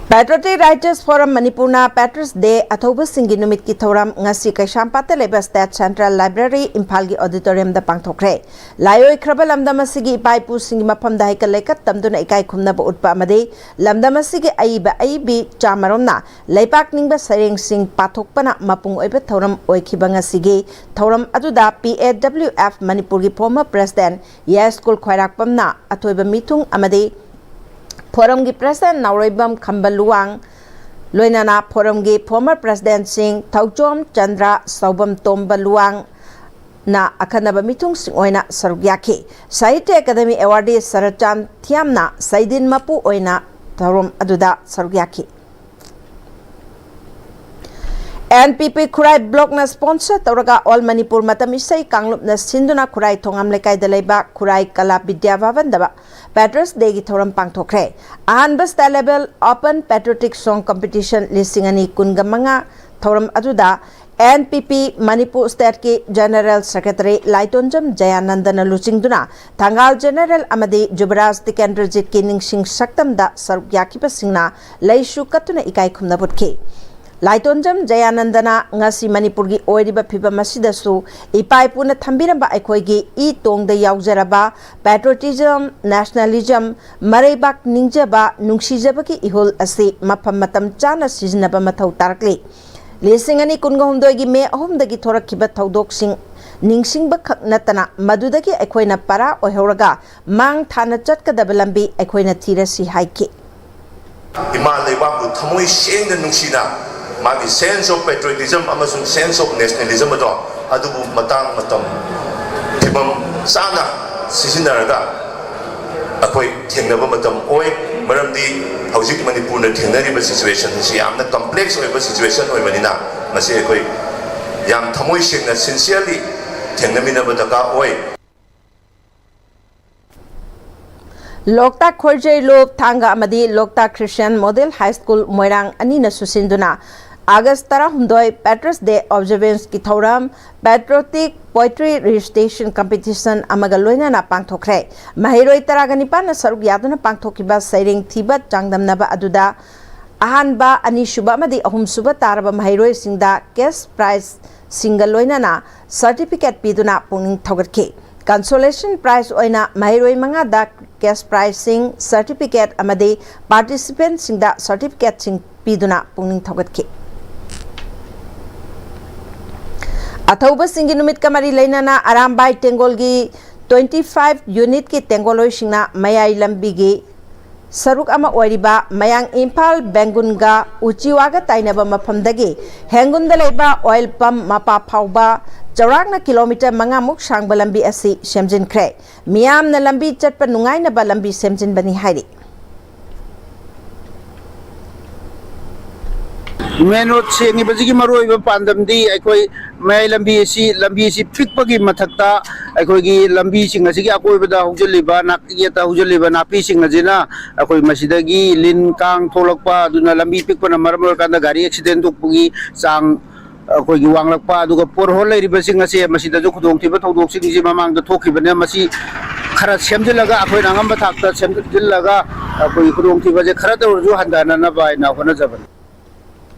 Patriotic Writers Forum ꯃꯅꯤꯄꯨꯔꯅ Patriots Day ꯑꯊꯧꯕꯁꯤꯡꯒꯤ ꯅꯨꯃꯤꯠꯀꯤ ꯊꯧꯔꯝ ꯉꯁꯤ ꯀꯩꯁꯥꯝꯄꯥꯠꯇ ꯂꯩꯕ State Central Library ꯏꯝꯐꯥꯜꯒꯤ auditoriumꯗ ꯄꯥꯡꯊꯣꯛꯈ꯭ꯔꯦ꯫ ꯂꯥꯏꯑꯣꯏꯈ꯭ꯔꯕ ꯂꯝꯗꯝ ꯑꯁꯤꯒꯤ ꯏꯄꯥ ꯏꯄꯨꯁꯤꯡꯒꯤ ꯃꯐꯝꯗ ꯍꯩꯀꯠ ꯂꯩꯀꯠ ꯇꯝꯗꯨꯅ ꯏꯀꯥꯏ ꯈꯨꯝꯅꯕ ꯎꯠꯄ ꯑꯃꯗꯤ ꯂꯝꯗꯝ ꯑꯁꯤꯒꯤ ꯑꯏꯕ ꯑꯏꯕꯤ ꯆꯥꯃꯔꯣꯝꯅ ꯂꯩꯄꯥꯛ ꯅꯤꯡꯕ ꯁꯩꯔꯦꯡꯁꯤꯡ ꯄꯥꯊꯣꯛꯄꯅ ꯃꯄꯨꯡ ꯑꯣꯏꯕ ꯊꯧꯔꯝ ꯑꯣꯏꯈꯤꯕ ꯉꯁꯤꯒꯤ ꯊꯧꯔꯝ ꯑꯗꯨꯗ P A W F ꯃꯅꯤꯄꯨꯔꯒꯤ former president ꯌꯥꯏꯁ꯭ꯀꯨꯜ ꯈ꯭ꯋꯥꯏꯔꯥꯛꯄꯝꯅ ꯑꯊꯣꯏꯕ ꯃꯤꯊꯨꯡ ꯑꯃꯗꯤ forumꯒꯤ president ꯅꯥꯎꯔꯩꯕꯝ ꯈꯝꯕ ꯂꯨꯋꯥꯡ, ꯂꯣꯏꯅꯅ forumꯒꯤ former presidentꯁꯤꯡ ꯊꯧꯆꯣꯝ ꯆꯟꯗ꯭ꯔ, ꯁꯥꯎꯕꯝ ꯇꯣꯝꯕ ꯂꯨꯋꯥꯡꯅ ꯑꯈꯟꯅꯕ ꯃꯤꯊꯨꯡꯁꯤꯡ ꯑꯣꯏꯅ ꯁꯔꯨꯛ ꯌꯥꯈꯤ꯫ Sahitya Academy awardee ꯁꯔꯠꯆꯥꯟ ꯊꯤꯌꯥꯝꯅ ꯁꯩꯗꯤꯟ ꯃꯄꯨ ꯑꯣꯏꯅ ꯊꯧꯔꯝ ꯑꯗꯨꯗ ꯁꯔꯨꯛ ꯌꯥꯈꯤ꯫ N P P ꯈꯨꯔꯥꯏ blockꯅ sponsor ꯇꯧꯔꯒ All Manipur ꯃꯇꯝ ꯏꯁꯩ ꯀꯥꯡꯂꯨꯞꯅ ꯁꯤꯟꯗꯨꯅ ꯈꯨꯔꯥꯏ ꯊꯣꯉꯥꯝ ꯂꯩꯀꯥꯏꯗ ꯂꯩꯕ ꯈꯨꯔꯥꯏ ꯀꯂꯥ ꯕꯤꯗ꯭ꯌꯥ ꯚꯕꯟꯗ Patriots Dayꯒꯤ ꯊꯧꯔꯝ ꯄꯥꯡꯊꯣꯛꯈ꯭ꯔꯦ꯫ ꯑꯍꯥꯟꯕ State Level Open Patriotic Song Competition ꯂꯤꯁꯤꯡ ꯑꯅꯤ ꯀꯨꯟꯒ ꯃꯉꯥ ꯊꯧꯔꯝ ꯑꯗꯨꯗ N P P Manipur stateꯀꯤ General Secretary ꯂꯥꯏꯇꯣꯟꯖꯝ ꯖꯌꯥꯅꯟꯗꯅ ꯂꯨꯆꯤꯡꯗꯨꯅ ꯊꯪꯒꯥꯜ General ꯑꯃꯗꯤ ꯖꯨꯕꯔꯥꯖ ꯇꯤꯀꯦꯟꯗ꯭ꯔꯖꯤꯠꯀꯤ ꯅꯤꯡꯁꯤꯡ ꯁꯛꯇꯝꯗ ꯁꯔꯨꯛ ꯌꯥꯈꯤꯕꯁꯤꯡꯅ ꯂꯩꯁꯨ ꯀꯠꯇꯨꯅ ꯏꯀꯥꯏ ꯈꯨꯝꯅꯕ ꯎꯠꯈꯤ꯫ ꯂꯥꯏꯇꯣꯟꯖꯝ ꯖꯌꯥꯅꯟꯗꯅ ꯉꯁꯤ ꯃꯅꯤꯄꯨꯔꯒꯤ ꯑꯣꯏꯔꯤꯕ ꯐꯤꯕꯝ ꯑꯁꯤꯗꯁꯨ ꯏꯄꯥ ꯏꯄꯨꯅ ꯊꯝꯕꯤꯔꯝꯕ ꯑꯩꯈꯣꯏꯒꯤ ꯏ ꯇꯣꯡꯗ ꯌꯥꯎꯖꯔꯕ patriotism, nationalism, ꯃꯔꯩꯕꯥꯛ ꯅꯤꯡꯖꯕ, ꯅꯨꯡꯁꯤꯖꯕꯒꯤ ꯏꯍꯨꯜ ꯑꯁꯤ ꯃꯐꯝ ꯃꯇꯝ ꯆꯥꯅ ꯁꯤꯖꯤꯟꯅꯕ ꯃꯊꯧ ꯇꯥꯔꯛꯂꯤ꯫ ꯂꯤꯁꯤꯡ ꯑꯅꯤ ꯀꯨꯟꯒ ꯍꯨꯝꯗꯣꯏꯒꯤ ꯃꯦ ꯑꯍꯨꯝꯗꯒꯤ ꯊꯣꯔꯛꯈꯤꯕ ꯊꯧꯗꯣꯛꯁꯤꯡ ꯅꯤꯡꯁꯤꯡꯕ ꯈꯛ ꯅꯠꯇꯅ ꯃꯗꯨꯗꯒꯤ ꯑꯩꯈꯣꯏꯅ ꯄꯔꯥ ꯑꯣꯏꯍꯧꯔꯒ ꯃꯥꯡ ꯊꯥꯅ ꯆꯠꯀꯗꯕ ꯂꯝꯕꯤ ꯑꯩꯈꯣꯏꯅ ꯊꯤꯔꯁꯤ ꯍꯥꯏꯈꯤ꯫ ꯏꯃꯥ ꯂꯩꯕꯥꯛꯄꯨ ꯊꯃꯣꯏ ꯁꯦꯡꯅ ꯅꯨꯡꯁꯤꯅ ꯃꯥꯒꯤ sense of patriotism ꯑꯃꯁꯨꯡ sense of nationalism ꯑꯗꯣ ꯑꯗꯨꯕꯨ ꯃꯇꯥꯡ ꯃꯇꯝ ꯐꯤꯕꯝ ꯆꯥꯅ ꯁꯤꯖꯤꯟꯅꯔꯒ ꯑꯩꯈꯣꯏ ꯊꯦꯡꯅꯕ ꯃꯇꯝ ꯑꯣꯏ꯫ ꯃꯔꯝꯗꯤ ꯍꯧꯖꯤꯛ ꯃꯅꯤꯄꯨꯔꯅ ꯊꯦꯡꯅꯔꯤꯕ situation ꯑꯁꯤ ꯌꯥꯝꯅ complex ꯑꯣꯏꯕ situation ꯑꯣꯏꯕꯅꯤꯅ ꯃꯁꯤ ꯑꯩꯈꯣꯏ ꯌꯥꯝ ꯊꯃꯣꯏ ꯁꯦꯡꯅ sincerely ꯊꯦꯡꯅꯃꯤꯟꯅꯕ ꯗꯔꯀꯥꯔ ꯑꯣꯏ꯫ ꯂꯣꯛꯇꯥꯛ ꯈꯣꯏꯖꯩꯂꯨꯞ ꯊꯥꯡꯒ ꯑꯃꯗꯤ ꯂꯣꯛꯇꯥꯛ Christian Model High School ꯃꯣꯏꯔꯥꯡ ꯑꯅꯤꯅ ꯁꯨꯁꯤꯟꯗꯨꯅ ꯑꯥꯒꯁ ꯇꯔꯥꯍꯨꯝꯗꯣꯏ Patriots Day observanceꯀꯤ ꯊꯧꯔꯝ Patriotic Poetry Recitation Competition ꯑꯃꯒ ꯂꯣꯏꯅꯅ ꯄꯥꯡꯊꯣꯛꯈ꯭ꯔꯦ꯫ ꯃꯍꯩꯔꯣꯏ ꯇꯔꯥꯒ ꯅꯤꯄꯥꯟꯅ ꯁꯔꯨꯛ ꯌꯥꯗꯨꯅ ꯄꯥꯡꯊꯣꯛꯈꯤꯕ ꯁꯩꯔꯦꯡ ꯊꯤꯕ ꯆꯥꯡꯗꯝꯅꯕ ꯑꯗꯨꯗ ꯑꯍꯥꯟꯕ, ꯑꯅꯤꯁꯨꯕ ꯑꯃꯗꯤ ꯑꯍꯨꯝꯁꯨꯕ ꯇꯥꯔꯕ ꯃꯍꯩꯔꯣꯏꯁꯤꯡꯗ cash prizeꯁꯤꯡꯒ ꯂꯣꯏꯅꯅ certificate ꯄꯤꯗꯨꯅ ꯄꯨꯛꯅꯤꯡ ꯊꯧꯒꯠꯈꯤ꯫ Consolation prize ꯑꯣꯏꯅ ꯃꯍꯩꯔꯣꯏ ꯃꯉꯥꯗ cash prizeꯁꯤꯡ, certificate ꯑꯃꯗꯤ participantꯁꯤꯡꯗ certificateꯁꯤꯡ ꯄꯤꯗꯨꯅ ꯄꯨꯛꯅꯤꯡ ꯊꯧꯒꯠꯈꯤ꯫ ꯑꯊꯧꯕꯁꯤꯡꯒꯤ ꯅꯨꯃꯤꯠꯀ ꯃꯔꯤ ꯂꯩꯅꯅ ꯑꯔꯥꯝꯕꯥꯏ ꯇꯦꯡꯒꯣꯜꯒꯤ twenty five unitꯀꯤ ꯇꯦꯡꯒꯣꯜꯂꯣꯏꯁꯤꯡꯅ ꯃꯌꯥꯏ ꯂꯝꯕꯤꯒꯤ ꯁꯔꯨꯛ ꯑꯃ ꯑꯣꯏꯔꯤꯕ ꯃꯌꯥꯡ ꯏꯝꯐꯥꯜ ꯕꯦꯡꯒꯨꯟꯒ ꯎꯆꯤꯋꯥꯒ ꯇꯥꯏꯅꯕ ꯃꯐꯝꯗꯒꯤ ꯍꯦꯡꯒꯨꯟꯗ ꯂꯩꯕ oil pump ꯃꯄꯥ ꯐꯥꯎꯕ ꯆꯥꯎꯔꯥꯛꯅ kilometre ꯃꯉꯥꯃꯨꯛ ꯁꯥꯡꯕ ꯂꯝꯕꯤ ꯑꯁꯤ ꯁꯦꯝꯖꯤꯟꯈ꯭ꯔꯦ꯫ ꯃꯤꯌꯥꯝꯅ ꯂꯝꯕꯤ ꯆꯠꯄ ꯅꯨꯡꯉꯥꯏꯅꯕ ꯂꯝꯕꯤ ꯁꯦꯝꯖꯤꯟꯕꯅꯤ ꯍꯥꯏꯔꯤ꯫ Main road ꯁꯦꯡꯉꯤꯕꯁꯤꯒꯤ ꯃꯔꯨꯑꯣꯏꯕ ꯄꯥꯟꯗꯝꯗꯤ ꯑꯩꯈꯣꯏ ꯃꯌꯥꯏ ꯂꯝꯕꯤ ꯑꯁꯤ, ꯂꯝꯕꯤ ꯑꯁꯤ ꯄꯤꯛꯄꯒꯤ ꯃꯊꯛꯇ ꯑꯩꯈꯣꯏꯒꯤ ꯂꯝꯕꯤꯁꯤꯡ ꯑꯁꯤꯒꯤ ꯑꯀꯣꯏꯕꯗ ꯍꯧꯖꯤꯜꯂꯤꯕ ꯅꯥꯛ-, ꯌꯦꯠꯇ ꯍꯧꯖꯤꯜꯂꯤꯕ ꯅꯥꯄꯤꯁꯤꯡ ꯑꯁꯤꯅ ꯑꯩꯈꯣꯏ ꯃꯁꯤꯗꯒꯤ ꯂꯤꯟ ꯀꯥꯡ ꯊꯣꯛꯂꯛꯄ, ꯑꯗꯨꯅ ꯂꯝꯕꯤ ꯄꯤꯛꯄꯅ ꯃꯔꯝ ꯑꯣꯏꯔꯀꯥꯟꯗ ꯒꯥꯔꯤ accident ꯊꯣꯛꯄꯒꯤ ꯆꯥꯡ ꯑꯩꯈꯣꯏꯒꯤ ꯋꯥꯡꯂꯛꯄ, ꯑꯗꯨꯒ pothole ꯂꯩꯔꯤꯕꯁꯤꯡ ꯑꯁꯦ ꯃꯁꯤꯗꯁꯨ ꯈꯨꯗꯣꯡꯊꯤꯕ ꯊꯧꯗꯣꯛꯁꯤꯡꯁꯤ ꯃꯃꯥꯡꯗ ꯊꯣꯛꯈꯤꯕꯅ, ꯃꯁꯤ ꯈꯔ ꯁꯦꯝꯖꯤꯜꯂꯒ, ꯑꯩꯈꯣꯏꯅ ꯑꯉꯝꯕ ꯊꯥꯛꯇ ꯁꯦꯝꯖꯤꯜꯂꯒ ꯑꯩꯈꯣꯏꯒꯤ ꯈꯨꯗꯣꯡꯊꯤꯕꯁꯦ ꯈꯔꯇ ꯑꯣꯏꯔꯁꯨ ꯍꯟꯊꯅꯅꯕ ꯍꯥꯏꯅ ꯍꯣꯠꯅꯖꯕꯅꯤ꯫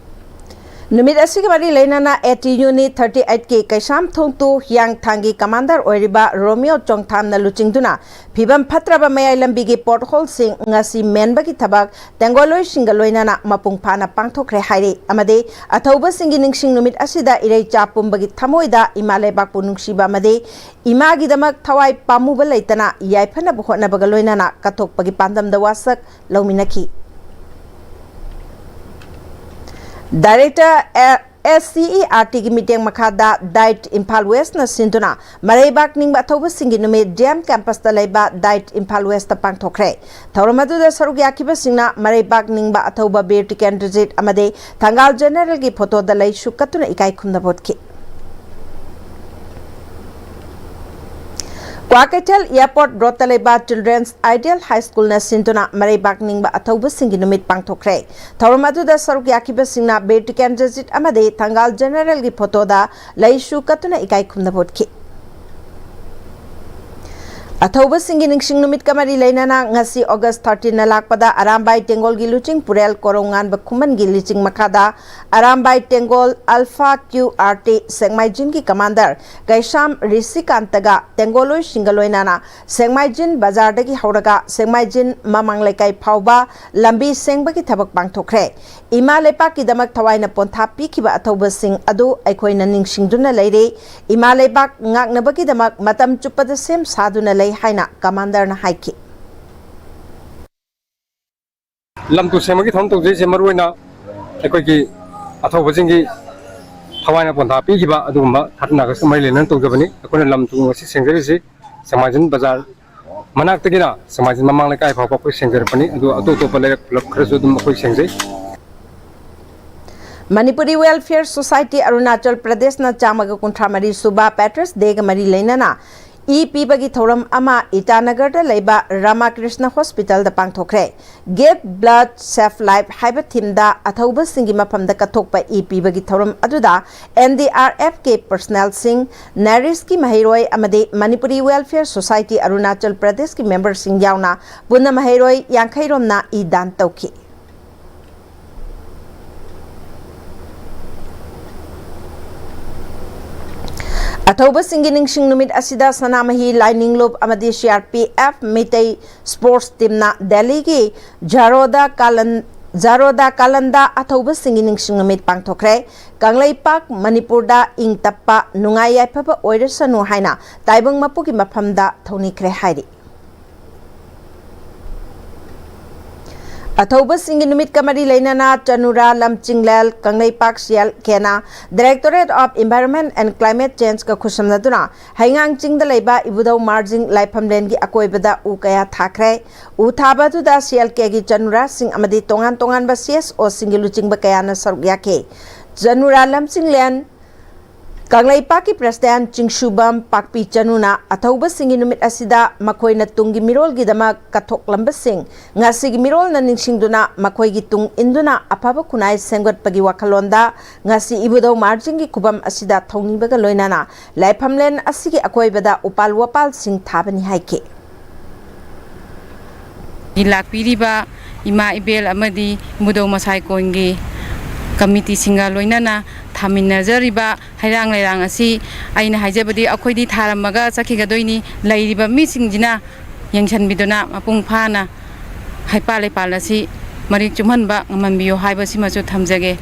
ꯅꯨꯃꯤꯠ ꯑꯁꯤꯒ ꯃꯔꯤ ꯂꯩꯅꯅ AT Unit thirty eight ꯀꯤ ꯀꯩꯁꯥꯝꯊꯣꯡ to ꯍꯤꯌꯥꯡꯊꯥꯡꯒꯤ commander ꯑꯣꯏꯔꯤꯕ ꯔꯣꯃꯤꯌꯣ ꯆꯣꯡꯊꯥꯝꯅ ꯂꯨꯆꯤꯡꯗꯨꯅ ꯐꯤꯕꯝ ꯐꯠꯇ꯭ꯔꯕ ꯃꯌꯥꯏ ꯂꯝꯕꯤꯒꯤ potholeꯁꯤꯡ ꯉꯁꯤ ꯃꯦꯟꯕꯒꯤ ꯊꯕꯛ ꯇꯦꯡꯒꯣꯜꯂꯣꯏꯁꯤꯡꯒ ꯂꯣꯏꯅꯅ ꯃꯄꯨꯡ ꯐꯥꯅ ꯄꯥꯡꯊꯣꯛꯈ꯭ꯔꯦ ꯍꯥꯏꯔꯤ꯫ ꯑꯃꯗꯤ ꯑꯊꯧꯕꯁꯤꯡꯒꯤ ꯅꯤꯡꯁꯤꯡ ꯅꯨꯃꯤꯠ ꯑꯁꯤꯗ ꯏꯔꯩꯆꯥ ꯄꯨꯝꯕꯒꯤ ꯊꯃꯣꯏꯗ ꯏꯃꯥ ꯂꯩꯕꯥꯛꯄꯨ ꯅꯨꯡꯁꯤꯕ ꯑꯃꯗꯤ ꯏꯃꯥꯒꯤꯗꯃꯛ ꯊꯋꯥꯏ ꯄꯥꯝꯃꯨꯕ ꯂꯩꯇꯅ ꯌꯥꯏꯐꯅꯕ ꯍꯣꯠꯅꯕꯒ ꯂꯣꯏꯅꯅ ꯀꯠꯊꯣꯛꯄꯒꯤ ꯄꯥꯟꯗꯝꯗ ꯋꯥꯁꯛ ꯂꯧꯃꯤꯟꯅꯈꯤ꯫ Director, ꯑꯦ, SCERTꯒꯤ ꯃꯤꯠꯌꯦꯡ ꯃꯈꯥꯗ DIET ꯏꯝꯐꯥꯜ Westꯅ ꯁꯤꯟꯗꯨꯅ ꯃꯔꯩꯕꯥꯛ ꯅꯤꯡꯕ ꯑꯊꯧꯕꯁꯤꯡꯒꯤ ꯅꯨꯃꯤꯠ D M campusꯇ ꯂꯩꯕ DIET ꯏꯝꯐꯥꯜ Westꯇ ꯄꯥꯡꯊꯣꯛꯈ꯭ꯔꯦ꯫ ꯊꯧꯔꯝ ꯑꯗꯨꯗ ꯁꯔꯨꯛ ꯌꯥꯈꯤꯕꯁꯤꯡꯅ ꯃꯔꯩꯕꯥꯛ ꯅꯤꯡꯕ ꯑꯊꯧꯕ ꯕꯤꯔ ꯇꯤꯀꯦꯟꯗ꯭ꯔꯖꯤꯠ ꯑꯃꯗꯤ ꯊꯪꯒꯥꯜ ꯖꯦꯅꯦꯔꯦꯜꯒꯤ ꯐꯣꯇꯣꯗ ꯂꯩꯁꯨ ꯀꯠꯇꯨꯅ ꯏꯀꯥꯏ ꯈꯨꯝꯅꯕ ꯎꯠꯈꯤ꯫ ꯀ꯭ꯋꯥꯀꯩꯊꯦꯜ Airport Roadꯇ ꯂꯩꯕ Children's Ideal High Schoolꯅ ꯁꯤꯟꯗꯨꯅ ꯃꯔꯩꯕꯥꯛ ꯅꯤꯡꯕ ꯑꯊꯧꯕꯁꯤꯡꯒꯤ ꯅꯨꯃꯤꯠ ꯄꯥꯡꯊꯣꯛꯈ꯭ꯔꯦ꯫ ꯊꯧꯔꯝ ꯑꯗꯨꯗ ꯁꯔꯨꯛ ꯌꯥꯈꯤꯕꯁꯤꯡꯅ ꯕꯤꯔ ꯇꯤꯀꯦꯟꯗ꯭ꯔꯖꯤꯠ ꯑꯃꯗꯤ ꯊꯪꯒꯥꯜ ꯖꯦꯅꯦꯔꯦꯜꯒꯤ ꯐꯣꯇꯣꯗ ꯂꯩꯁꯨ ꯀꯠꯇꯨꯅ ꯏꯀꯥꯏ ꯈꯨꯝꯅꯕ ꯎꯠꯈꯤ꯫ ꯑꯊꯧꯕꯁꯤꯡꯒꯤ ꯅꯤꯡꯁꯤꯡ ꯅꯨꯃꯤꯠꯀ ꯃꯔꯤ ꯂꯩꯅꯅ ꯉꯁꯤ August thirteenꯅ ꯂꯥꯛꯄꯗ ꯑꯔꯥꯝꯕꯥꯏ ꯇꯦꯡꯒꯣꯜꯒꯤ ꯂꯨꯆꯤꯡ ꯄꯨꯔꯦꯜ ꯀꯣꯔꯧꯉꯥꯟꯕ ꯈꯨꯃꯟꯒꯤ ꯂꯤꯆꯤꯡ ꯃꯈꯥꯗ Arambai ꯇꯦꯡꯒꯣꯜ Alpha Q R T ꯁꯦꯛꯃꯥꯏꯖꯤꯟꯒꯤ commander ꯀꯩꯁꯥꯝ ꯔꯤꯁꯤꯀꯥꯟꯇꯒ ꯇꯦꯡꯒꯣꯜꯂꯣꯏꯁꯤꯡꯒ ꯂꯣꯏꯅꯅ ꯁꯦꯛꯃꯥꯏꯖꯤꯟ ꯕꯖꯥꯔꯗꯒꯤ ꯍꯧꯔꯒ ꯁꯦꯛꯃꯥꯏꯖꯤꯟ ꯃꯃꯥꯡ ꯂꯩꯀꯥꯏ ꯐꯥꯎꯕ ꯂꯝꯕꯤ ꯁꯦꯡꯕꯒꯤ ꯊꯕꯛ ꯄꯥꯡꯊꯣꯛꯈ꯭ꯔꯦ꯫ ꯏꯃꯥ ꯂꯩꯄꯥꯛꯀꯤꯗꯃꯛ ꯊꯋꯥꯏꯅ ꯄꯣꯟꯊꯥ ꯄꯤꯈꯤꯕ ꯑꯊꯧꯕꯁꯤꯡ ꯑꯗꯨ ꯑꯩꯈꯣꯏꯅ ꯅꯤꯡꯁꯤꯡꯗꯨꯅ ꯂꯩꯔꯤ꯫ ꯏꯃꯥ ꯂꯩꯕꯥꯛ ꯉꯥꯛꯅꯕꯒꯤꯗꯃꯛ ꯃꯇꯝ ꯆꯨꯞꯄꯗ ꯁꯦꯝ ꯁꯥꯗꯨꯅ ꯂꯩ ꯍꯥꯏꯅ commanderꯅ ꯍꯥꯏꯈꯤ꯫ ꯂꯝ ꯇꯨ ꯁꯦꯝꯕꯒꯤ ꯊꯧꯔꯝ ꯇꯧꯖꯔꯤꯁꯦ ꯃꯔꯨꯑꯣꯏꯅ ꯑꯩꯈꯣꯏꯒꯤ ꯑꯊꯧꯕꯁꯤꯡꯒꯤ ꯊꯋꯥꯏꯅ ꯄꯣꯟꯊꯥ ꯄꯤꯈꯤꯕ ꯑꯗꯨꯒꯨꯝꯕ thirteen Augustꯀ ꯃꯔꯤ ꯂꯩꯅꯅ ꯇꯧꯖꯕꯅꯤ꯫ ꯑꯩꯈꯣꯏꯅ ꯂꯝ ꯇꯨ ꯉꯁꯤ ꯁꯦꯡꯖꯔꯤꯁꯤ ꯁꯦꯛꯃꯥꯏꯖꯤꯟ ꯕꯖꯥꯔ ꯃꯅꯥꯛꯇꯒꯤꯅ ꯁꯦꯛꯃꯥꯏꯖꯤꯟ ꯃꯃꯥꯡ ꯂꯩꯀꯥꯏ ꯐꯥꯎꯕ ꯑꯩꯈꯣꯏ ꯁꯦꯡꯖꯔꯛꯄꯅꯤ꯫ ꯑꯗꯨ ꯑꯇꯣꯞ ꯑꯇꯣꯞꯄ ꯂꯩꯔꯛ ꯈꯨꯂꯞ ꯈꯔꯁꯨ ꯑꯗꯨꯝ ꯑꯩꯈꯣꯏ ꯁꯦꯡꯖꯩ꯫ Manipuri Welfare Society Arunachal Pradeshꯅ ꯆꯥꯝꯃꯒ ꯀꯨꯟꯊ꯭ꯔꯥ ꯃꯔꯤ ꯁꯨꯕ Patriots Dayꯒ ꯃꯔꯤ ꯂꯩꯅꯅ ꯏ ꯄꯤꯕꯒꯤ ꯊꯧꯔꯝ ꯑꯃ ꯏꯇꯥꯅꯒꯔꯗ ꯂꯩꯕ ꯔꯥꯃꯥꯀ꯭ꯔꯤꯁꯅ Hospitalꯗ ꯄꯥꯡꯊꯣꯛꯈ꯭ꯔꯦ꯫ Give Blood Save Life ꯍꯥꯏꯕ themeꯗ ꯑꯊꯧꯕꯁꯤꯡꯒꯤ ꯃꯐꯝꯗ ꯀꯠꯊꯣꯛꯄ ꯏ ꯄꯤꯕꯒꯤ ꯊꯧꯔꯝ ꯑꯗꯨꯗ NDRFꯀꯤ personnelꯁꯤꯡ, NARESꯀꯤ ꯃꯍꯩꯔꯣꯏ ꯑꯃꯗꯤ Manipuri Welfare Society Arunachal Pradeshꯀꯤ memberꯁꯤꯡ ꯌꯥꯎꯅ ꯄꯨꯟꯅ ꯃꯍꯩꯔꯣꯏ ꯌꯥꯡꯈꯩ ꯔꯣꯝꯅ ꯏ ꯗꯥꯟ ꯇꯧꯈꯤ꯫ ꯑꯊꯧꯕꯁꯤꯡꯒꯤ ꯅꯤꯡꯁꯤꯡ ꯅꯨꯃꯤꯠ ꯑꯁꯤꯗ ꯁꯅꯥꯃꯍꯤ ꯂꯥꯏꯅꯤꯡꯂꯨꯞ ꯑꯃꯗꯤ C R P F Meitei sports teamꯅ ꯗꯦꯜꯂꯤꯒꯤ ꯖꯥꯔꯣꯗꯥ ꯀꯥꯂꯟ-, ꯖꯥꯔꯣꯗꯥ ꯀꯥꯂꯟꯗ ꯑꯊꯧꯕꯁꯤꯡꯒꯤ ꯅꯤꯡꯁꯤꯡ ꯅꯨꯃꯤꯠ ꯄꯥꯡꯊꯣꯛꯈ꯭ꯔꯦ꯫ ꯀꯪꯂꯩꯄꯥꯛ ꯃꯅꯤꯄꯨꯔꯗ ꯏꯪ ꯇꯞꯄ, ꯅꯨꯡꯉꯥꯏ ꯌꯥꯏꯐꯕ ꯑꯣꯏꯔꯁꯅꯨ ꯍꯥꯏꯅ ꯇꯥꯏꯕꯪ ꯃꯄꯨꯒꯤ ꯃꯐꯝꯗ ꯊꯧꯅꯤꯈ꯭ꯔꯦ ꯍꯥꯏꯔꯤ꯫ ꯑꯊꯧꯕꯁꯤꯡꯒꯤ ꯅꯨꯃꯤꯠꯀ ꯃꯔꯤ ꯂꯩꯅꯅ ꯆꯅꯨꯔꯥ ꯂꯝꯆꯤꯡꯂꯦꯜ Kangleipak C L Kꯅ Directorate of Environment and Climate Changeꯀ ꯈꯨꯠꯁꯝꯅꯗꯨꯅ ꯍꯩꯉꯥꯡ ꯆꯤꯡꯗ ꯂꯩꯕ ꯏꯕꯨꯙꯧ ꯃꯥꯔꯖꯤꯡ ꯂꯥꯏꯐꯝꯂꯦꯟꯒꯤ ꯑꯀꯣꯏꯕꯗ ꯎ ꯀꯌꯥ ꯊꯥꯈ꯭ꯔꯦ꯫ ꯎ ꯊꯥꯕ ꯑꯗꯨꯗ C L Kꯒꯤ ꯆꯅꯨꯔꯥꯁꯤꯡ ꯑꯃꯗꯤ ꯇꯣꯉꯥꯟ ꯇꯣꯉꯥꯟꯕ C S Oꯁꯤꯡꯒꯤ ꯂꯨꯆꯤꯡꯕ ꯀꯌꯥꯅ ꯁꯔꯨꯛ ꯌꯥꯈꯤ꯫ ꯆꯅꯨꯔꯥ ꯂꯝꯆꯤꯡꯂꯦꯟ ꯀꯪꯂꯩꯄꯥꯛꯀꯤ President ꯆꯤꯡꯁꯨꯕꯝ ꯄꯥꯛꯄꯤ ꯆꯅꯨꯅ ꯑꯊꯧꯕꯁꯤꯡꯒꯤ ꯅꯨꯃꯤꯠ ꯑꯁꯤꯗ ꯃꯈꯣꯏꯅ ꯇꯨꯡꯒꯤ ꯃꯤꯔꯣꯜꯒꯤꯗꯃꯛ ꯀꯠꯊꯣꯛꯂꯝꯕꯁꯤꯡ ꯉꯁꯤꯒꯤ ꯃꯤꯔꯣꯜꯅ ꯅꯤꯡꯁꯤꯡꯗꯨꯅ ꯃꯈꯣꯏꯒꯤ ꯇꯨꯡ ꯏꯟꯗꯨꯅ ꯑꯐꯕ ꯈꯨꯟꯅꯥꯏ ꯁꯦꯝꯒꯠꯄꯒꯤ ꯋꯥꯈꯜꯂꯣꯟꯗ ꯉꯁꯤ ꯏꯕꯨꯙꯧ ꯃꯥꯔꯖꯤꯡꯒꯤ ꯈꯨꯕꯝ ꯑꯁꯤꯗ ꯊꯧꯅꯤꯕꯒ ꯂꯣꯏꯅꯅ ꯂꯥꯏꯐꯝꯂꯦꯟ ꯑꯁꯤꯒꯤ ꯑꯀꯣꯏꯕꯗ ꯎꯄꯥꯜ ꯋꯥꯄꯥꯜꯁꯤꯡ ꯊꯥꯕꯅꯤ ꯍꯥꯏꯈꯤ꯫ ꯂꯥꯛꯄꯤꯔꯤꯕ ꯏꯃꯥ ꯏꯕꯦꯜ ꯑꯃꯗꯤ ꯏꯕꯨꯙꯧ ꯃꯁꯥꯏ ꯀꯣꯟꯒꯤ ꯀꯃꯤꯇꯤꯁꯤꯡꯒ ꯂꯣꯏꯅꯅ ꯊꯥꯃꯤꯟꯅꯖꯔꯤꯕ ꯍꯩꯔꯥꯡ ꯂꯩꯔꯥꯡ ꯑꯁꯤ ꯑꯩꯅ ꯍꯥꯏꯖꯕꯗꯤ ꯑꯩꯈꯣꯏꯗꯤ ꯊꯥꯔꯝꯃꯒ ꯆꯠꯈꯤꯒꯗꯣꯏꯅꯤ꯫ ꯂꯩꯔꯤꯕ ꯃꯤꯁꯤꯡꯁꯤꯅ ꯌꯦꯡꯁꯤꯟꯕꯤꯗꯨꯅ ꯃꯄꯨꯡ ꯐꯥꯅ ꯍꯩꯄꯥꯜ ꯂꯩꯄꯥꯜ ꯑꯁꯤ ꯃꯔꯤꯛ ꯆꯨꯝꯍꯟꯕ ꯉꯝꯍꯟꯕꯤꯌꯨ ꯍꯥꯏꯕꯁꯤꯃꯁꯨ ꯊꯝꯖꯒꯦ꯫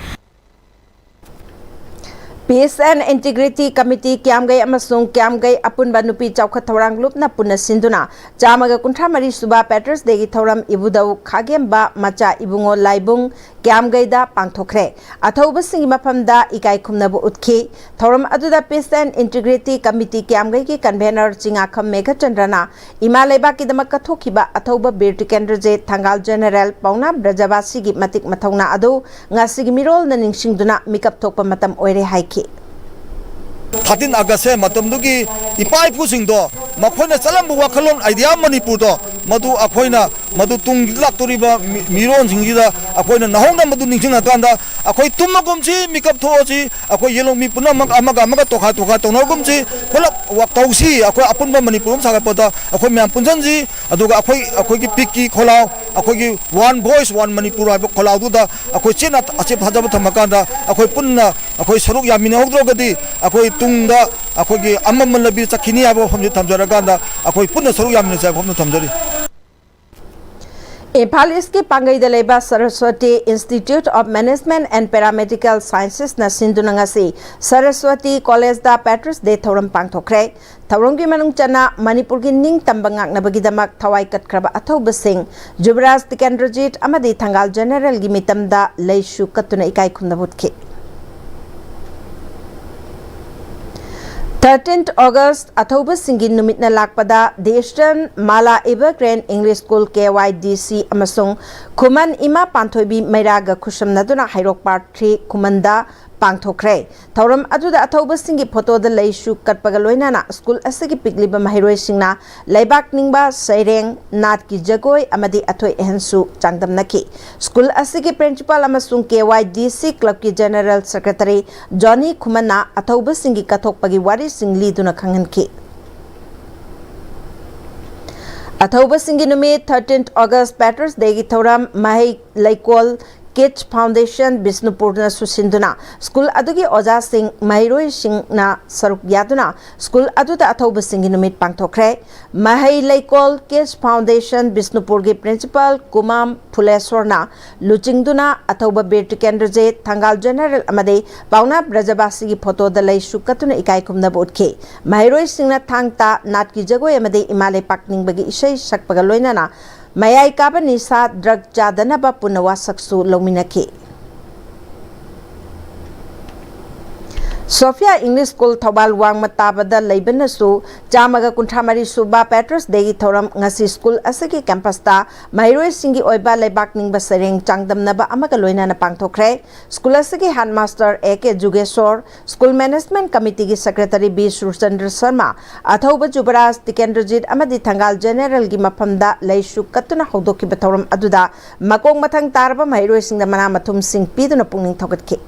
Peace and Integrity Committee ꯀ꯭ꯌꯥꯝꯒꯩ ꯑꯃꯁꯨꯡ ꯀ꯭ꯌꯥꯝꯒꯩ ꯑꯄꯨꯟꯕ ꯅꯨꯄꯤ ꯆꯥꯎꯈꯠ ꯊꯧꯔꯥꯡ ꯂꯨꯞꯅ ꯄꯨꯟꯅ ꯁꯤꯟꯗꯨꯅ ꯆꯥꯝꯃꯒ ꯀꯨꯟꯊ꯭ꯔꯥ ꯃꯔꯤ ꯁꯨꯕ Patriots Dayꯒꯤ ꯊꯧꯔꯝ ꯏꯕꯨꯙꯧ ꯈꯥꯒꯦꯝꯕ ꯃꯆꯥ ꯏꯕꯨꯡꯉꯣ ꯂꯥꯏꯕꯨꯡ ꯀ꯭ꯌꯥꯝꯒꯩꯗ ꯄꯥꯡꯊꯣꯛꯈ꯭ꯔꯦ꯫ ꯑꯊꯧꯕꯁꯤꯡꯒꯤ ꯃꯐꯝꯗ ꯏꯀꯥꯏ ꯈꯨꯝꯅꯕ ꯎꯠꯈꯤ꯫ ꯊꯧꯔꯝ ꯑꯗꯨꯗ Peace and Integrity Committee ꯀ꯭ꯌꯥꯝꯒꯩꯒꯤ convener Chingakham ꯃꯦꯘꯆꯟꯗ꯭ꯔꯅ ꯏꯃꯥ ꯂꯩꯕꯥꯛꯀꯤꯗꯃꯛ ꯀꯠꯊꯣꯛꯈꯤꯕ ꯑꯊꯧꯕ ꯕꯤꯔ ꯇꯤꯀꯦꯟꯗ꯭ꯔꯖꯤꯠ, ꯊꯪꯒꯥꯜ ꯖꯦꯅꯦꯔꯦꯜ ꯄꯥꯎꯅꯥ ꯕ꯭ꯔꯖꯕꯥꯁꯤꯒꯤ ꯃꯇꯤꯛ ꯃꯊꯧꯅꯥ ꯑꯗꯨ ꯉꯁꯤꯒꯤ ꯃꯤꯔꯣꯜꯅ ꯅꯤꯡꯁꯤꯡꯗꯨꯅ ꯃꯤꯀꯞ ꯊꯣꯛꯄ ꯃꯇꯝ ꯑꯣꯏꯔꯦ ꯍꯥꯏꯈꯤ꯫ Thirteen Augustꯁꯦ ꯃꯇꯝꯗꯨꯒꯤ ꯏꯄꯥ ꯏꯄꯨꯁꯤꯡꯗꯣ, ꯃꯈꯣꯏꯅ ꯆꯠꯂꯝꯕ ꯋꯥꯈꯜꯂꯣꯟ, idea ꯃꯅꯤꯄꯨꯔꯗꯣ, ꯃꯗꯨ ꯑꯩꯈꯣꯏꯅ ꯃꯗꯨ ꯇꯨꯡ ꯂꯥꯛꯇꯣꯔꯤꯕ ꯃꯤ-, ꯃꯤꯔꯣꯟꯁꯤꯡꯁꯤꯗ ꯑꯩꯈꯣꯏꯅ ꯅꯧꯍꯧꯅ ꯃꯗꯨ ꯅꯤꯡꯁꯤꯡꯉꯀꯥꯟꯗ, ꯑꯩꯈꯣꯏ ꯇꯨꯝꯃꯒꯨꯝꯁꯤ, ꯃꯤꯀꯞ ꯊꯣꯛꯑꯁꯤ, ꯑꯩꯈꯣꯏ ꯌꯦꯂꯣꯡ ꯃꯤ ꯄꯨꯝꯅꯃꯛ ꯑꯃꯒ ꯑꯃꯒ ꯇꯣꯈꯥꯏ ꯇꯣꯈꯥꯏ ꯇꯧꯅꯒꯨꯝꯁꯤ, ꯄꯨꯂꯞ ꯋꯥꯛ ꯇꯧꯁꯤ, ꯑꯩꯈꯣꯏ ꯑꯄꯨꯟꯕ ꯃꯅꯤꯄꯨꯔ ꯑꯃ ꯁꯥꯒꯠꯄꯗ ꯑꯩꯈꯣꯏ ꯃꯌꯥꯝ ꯄꯨꯟꯁꯤꯟꯁꯤ꯫ ꯑꯗꯨꯒ ꯑꯩꯈꯣꯏ, ꯑꯩꯈꯣꯏꯒꯤ ꯄꯤꯛꯀꯤ ꯈꯣꯜꯂꯥꯎ, ꯑꯩꯈꯣꯏꯒꯤ One Voice One Manipur ꯍꯥꯏꯕ ꯈꯣꯜꯂꯥꯎꯗꯨꯗ ꯑꯩꯈꯣꯏ ꯆꯦꯠꯅ ꯑꯆꯦꯠ ꯊꯥꯖꯕ ꯊꯝꯃꯀꯥꯟꯗ, ꯑꯩꯈꯣꯏ ꯄꯨꯟꯅ ꯑꯩꯈꯣꯏ ꯁꯔꯨꯛ ꯌꯥꯃꯤꯟꯅꯍꯧꯗ꯭ꯔꯒꯗꯤ, ꯑꯩꯈꯣꯏ ꯇꯨꯡꯗ ꯑꯩꯈꯣꯏꯒꯤ ꯑꯃꯝꯕ ꯂꯝꯕꯤ ꯆꯠꯈꯤꯅꯤ ꯍꯥꯏꯕ ꯋꯥꯐꯝꯁꯤ ꯊꯝꯖꯔꯀꯥꯟꯗ, ꯑꯩꯈꯣꯏ ꯄꯨꯟꯅ ꯁꯔꯨꯛ ꯌꯥꯃꯤꯟꯅꯁꯤ ꯍꯥꯏꯕ ꯋꯥꯐꯝꯗꯨ ꯊꯝꯖꯔꯤ꯫ ꯏꯝꯐꯥꯜ ꯏꯁꯀꯤ ꯄꯥꯡꯒꯩꯗ ꯂꯩꯕ Saraswati Institute of Management and Paramedical Sciences ꯅ ꯁꯤꯟꯗꯨꯅ ꯉꯁꯤ ꯁꯔꯁ꯭ꯋꯇꯤ ꯀꯣꯂꯦꯖꯗ Patriots Day ꯊꯧꯔꯝ ꯄꯥꯡꯊꯣꯛꯈ꯭ꯔꯦ꯫ ꯊꯧꯔꯝꯒꯤ ꯃꯅꯨꯡ ꯆꯟꯅ ꯃꯅꯤꯄꯨꯔꯒꯤ ꯅꯤꯡꯇꯝꯕ ꯉꯥꯛꯅꯕꯒꯤꯗꯃꯛ ꯊꯋꯥꯏ ꯀꯠꯈ꯭ꯔꯕ ꯑꯊꯧꯕꯁꯤꯡ ꯖꯨꯕꯔꯥꯖ ꯇꯤꯀꯦꯟꯗ꯭ꯔꯖꯤꯠ ꯑꯃꯗꯤ ꯊꯪꯒꯥꯜ ꯖꯦꯅꯦꯔꯦꯜꯒꯤ ꯃꯤꯇꯝꯗ ꯂꯩꯁꯨ ꯀꯠꯇꯨꯅ ꯏꯀꯥꯏ ꯈꯨꯝꯅꯕ ꯎꯠꯈꯤ꯫ Thirteenth August ꯑꯊꯧꯕꯁꯤꯡꯒꯤ ꯅꯨꯃꯤꯠꯅ ꯂꯥꯛꯄꯗ The Eastern Mala Evergreen English School, K Y D C, ꯑꯃꯁꯨꯡ ꯈꯨꯃꯟ ꯏꯃꯥ ꯄꯥꯟꯊꯣꯏꯕꯤ ꯃꯩꯔꯥꯒ ꯈꯨꯠꯁꯝꯅꯗꯨꯅ ꯍꯩꯔꯣꯛ Park Three ꯈꯨꯃꯟꯗ ꯄꯥꯡꯊꯣꯛꯈ꯭ꯔꯦ꯫ ꯊꯧꯔꯝ ꯑꯗꯨꯗ ꯑꯊꯧꯕꯁꯤꯡꯒꯤ ꯐꯣꯇꯣꯗ ꯂꯩꯁꯨ ꯀꯠꯄꯒ ꯂꯣꯏꯅꯅ ꯁ꯭ꯀꯨꯜ ꯑꯁꯤꯒꯤ ꯄꯤꯛꯂꯤꯕ ꯃꯍꯩꯔꯣꯏꯁꯤꯡꯅ ꯂꯩꯕꯥꯛ ꯅꯤꯡꯕ ꯁꯩꯔꯦꯡ, ꯅꯥꯠꯀꯤ ꯖꯒꯣꯏ ꯑꯃꯗꯤ ꯑꯊꯣꯏ ꯑꯍꯦꯟꯁꯨ ꯆꯥꯡꯗꯝꯅꯈꯤ꯫ ꯁ꯭ꯀꯨꯜ ꯑꯁꯤꯒꯤ ꯄ꯭ꯔꯤꯟꯁꯤꯄꯥꯜ ꯑꯃꯁꯨꯡ K Y D C ꯀ꯭ꯂꯕꯀꯤ ꯖꯦꯅꯦꯔꯦꯜ ꯁꯦꯀ꯭ꯔꯦꯇꯔꯤ ꯖꯣꯅꯤ ꯈꯨꯃꯟꯅ ꯑꯊꯧꯕꯁꯤꯡꯒꯤ ꯀꯠꯊꯣꯛꯄꯒꯤ ꯋꯥꯔꯤꯁꯤꯡ ꯂꯤꯗꯨꯅ ꯈꯪꯍꯟꯈꯤ꯫ ꯑꯊꯧꯕꯁꯤꯡꯒꯤ ꯅꯨꯃꯤꯠ, Thirteenth August Patriots Dayꯒꯤ ꯊꯧꯔꯝ ꯃꯍꯩ ꯂꯩꯀꯣꯜ Kids Foundation ꯕꯤꯁꯅꯨꯄꯨꯔꯅ ꯁꯨꯁꯤꯟꯗꯨꯅ ꯁ꯭ꯀꯨꯜ ꯑꯗꯨꯒꯤ ꯑꯣꯖꯥꯁꯤꯡ, ꯃꯍꯩꯔꯣꯏꯁꯤꯡꯅ ꯁꯔꯨꯛ ꯌꯥꯗꯨꯅ ꯁ꯭ꯀꯨꯜ ꯑꯗꯨꯗ ꯑꯊꯧꯕꯁꯤꯡꯒꯤ ꯅꯨꯃꯤꯠ ꯄꯥꯡꯊꯣꯛꯈ꯭ꯔꯦ꯫ ꯃꯍꯩ ꯂꯩꯀꯣꯜ Kids Foundation ꯕꯤꯁꯅꯨꯄꯨꯔꯒꯤ ꯄ꯭ꯔꯤꯟꯁꯤꯄꯥꯜ ꯀꯨꯃꯥꯝ ꯐꯨꯂꯦꯁꯣꯔꯅ ꯂꯨꯆꯤꯡꯗꯨꯅ ꯑꯊꯧꯕ ꯕꯤꯔ ꯇꯤꯀꯦꯟꯗ꯭ꯔꯖꯤꯠ, ꯊꯪꯒꯥꯜ ꯖꯦꯅꯦꯔꯦꯜ ꯑꯃꯗꯤ ꯄꯥꯎꯅꯥ ꯕ꯭ꯔꯖꯕꯥꯁꯤꯒꯤ ꯐꯣꯇꯣꯗ ꯂꯩꯁꯨ ꯀꯠꯇꯨꯅ ꯏꯀꯥꯏ ꯈꯨꯝꯅꯕ ꯎꯠꯈꯤ꯫ ꯃꯍꯩꯔꯣꯏꯁꯤꯡꯅ ꯊꯥꯡ ꯇꯥ, ꯅꯥꯠꯀꯤ ꯖꯒꯣꯏ ꯑꯃꯗꯤ ꯏꯃꯥ ꯂꯩꯄꯥꯛ ꯅꯤꯡꯕꯒꯤ ꯏꯁꯩ ꯁꯛꯄꯒ ꯂꯣꯏꯅꯅ ꯃꯌꯥꯏ ꯀꯥꯕ ꯅꯤꯁꯥ ꯗ꯭ꯔꯒ ꯆꯥꯗꯅꯕ ꯄꯨꯟꯅ ꯋꯥꯁꯛꯁꯨ ꯂꯧꯃꯤꯟꯅꯈꯤ꯫ ꯁꯣꯐꯤꯌꯥ ꯏꯪꯂꯤꯁ ꯁ꯭ꯀꯨꯜ ꯊꯧꯕꯥꯜ ꯋꯥꯡꯃ ꯇꯥꯕꯗ ꯂꯩꯕꯅꯁꯨ ꯆꯥꯝꯃꯒ ꯀꯨꯟꯊ꯭ꯔꯥ ꯃꯔꯤ ꯁꯨꯕ ꯄꯦꯇ꯭ꯔꯁ ꯗꯦꯒꯤ ꯊꯧꯔꯝ ꯉꯁꯤ ꯁ꯭ꯀꯨꯜ ꯑꯁꯤꯒꯤ ꯀꯦꯝꯄꯁꯇ ꯃꯍꯩꯔꯣꯏꯁꯤꯡꯒꯤ ꯑꯣꯏꯕ ꯂꯩꯕꯥꯛ ꯅꯤꯡꯕ ꯁꯩꯔꯦꯡ ꯆꯥꯡꯗꯝꯅꯕ ꯑꯃꯒ ꯂꯣꯏꯅꯅ ꯄꯥꯡꯊꯣꯛꯈ꯭ꯔꯦ꯫ ꯁ꯭ꯀꯨꯜ ꯑꯁꯤꯒꯤ headmaster A K Jugeshor, school management ꯀꯃꯤꯇꯤꯒꯤ ꯁꯦꯀ꯭ꯔꯦꯇꯔꯤ ꯕꯤ ꯁꯨꯔꯆꯟꯗ꯭ꯔ ꯁꯔꯃ, ꯑꯊꯧꯕ ꯖꯨꯕꯔꯥꯖ ꯇꯤꯀꯦꯟꯗ꯭ꯔꯖꯤꯠ ꯑꯃꯗꯤ ꯊꯪꯒꯥꯜ ꯖꯦꯅꯦꯔꯦꯜꯒꯤ ꯃꯐꯝꯗ ꯂꯩꯁꯨ ꯀꯠꯇꯨꯅ ꯍꯧꯗꯣꯛꯈꯤꯕ ꯊꯧꯔꯝ ꯑꯗꯨꯗ ꯃꯀꯣꯛ ꯃꯊꯪ ꯇꯥꯔꯕ ꯃꯍꯩꯔꯣꯏꯁꯤꯡꯗ ꯃꯅꯥ ꯃꯊꯨꯝꯁꯤꯡ ꯄꯤꯗꯨꯅ ꯄꯨꯛꯅꯤꯡ ꯊꯧꯒꯠꯈꯤ꯫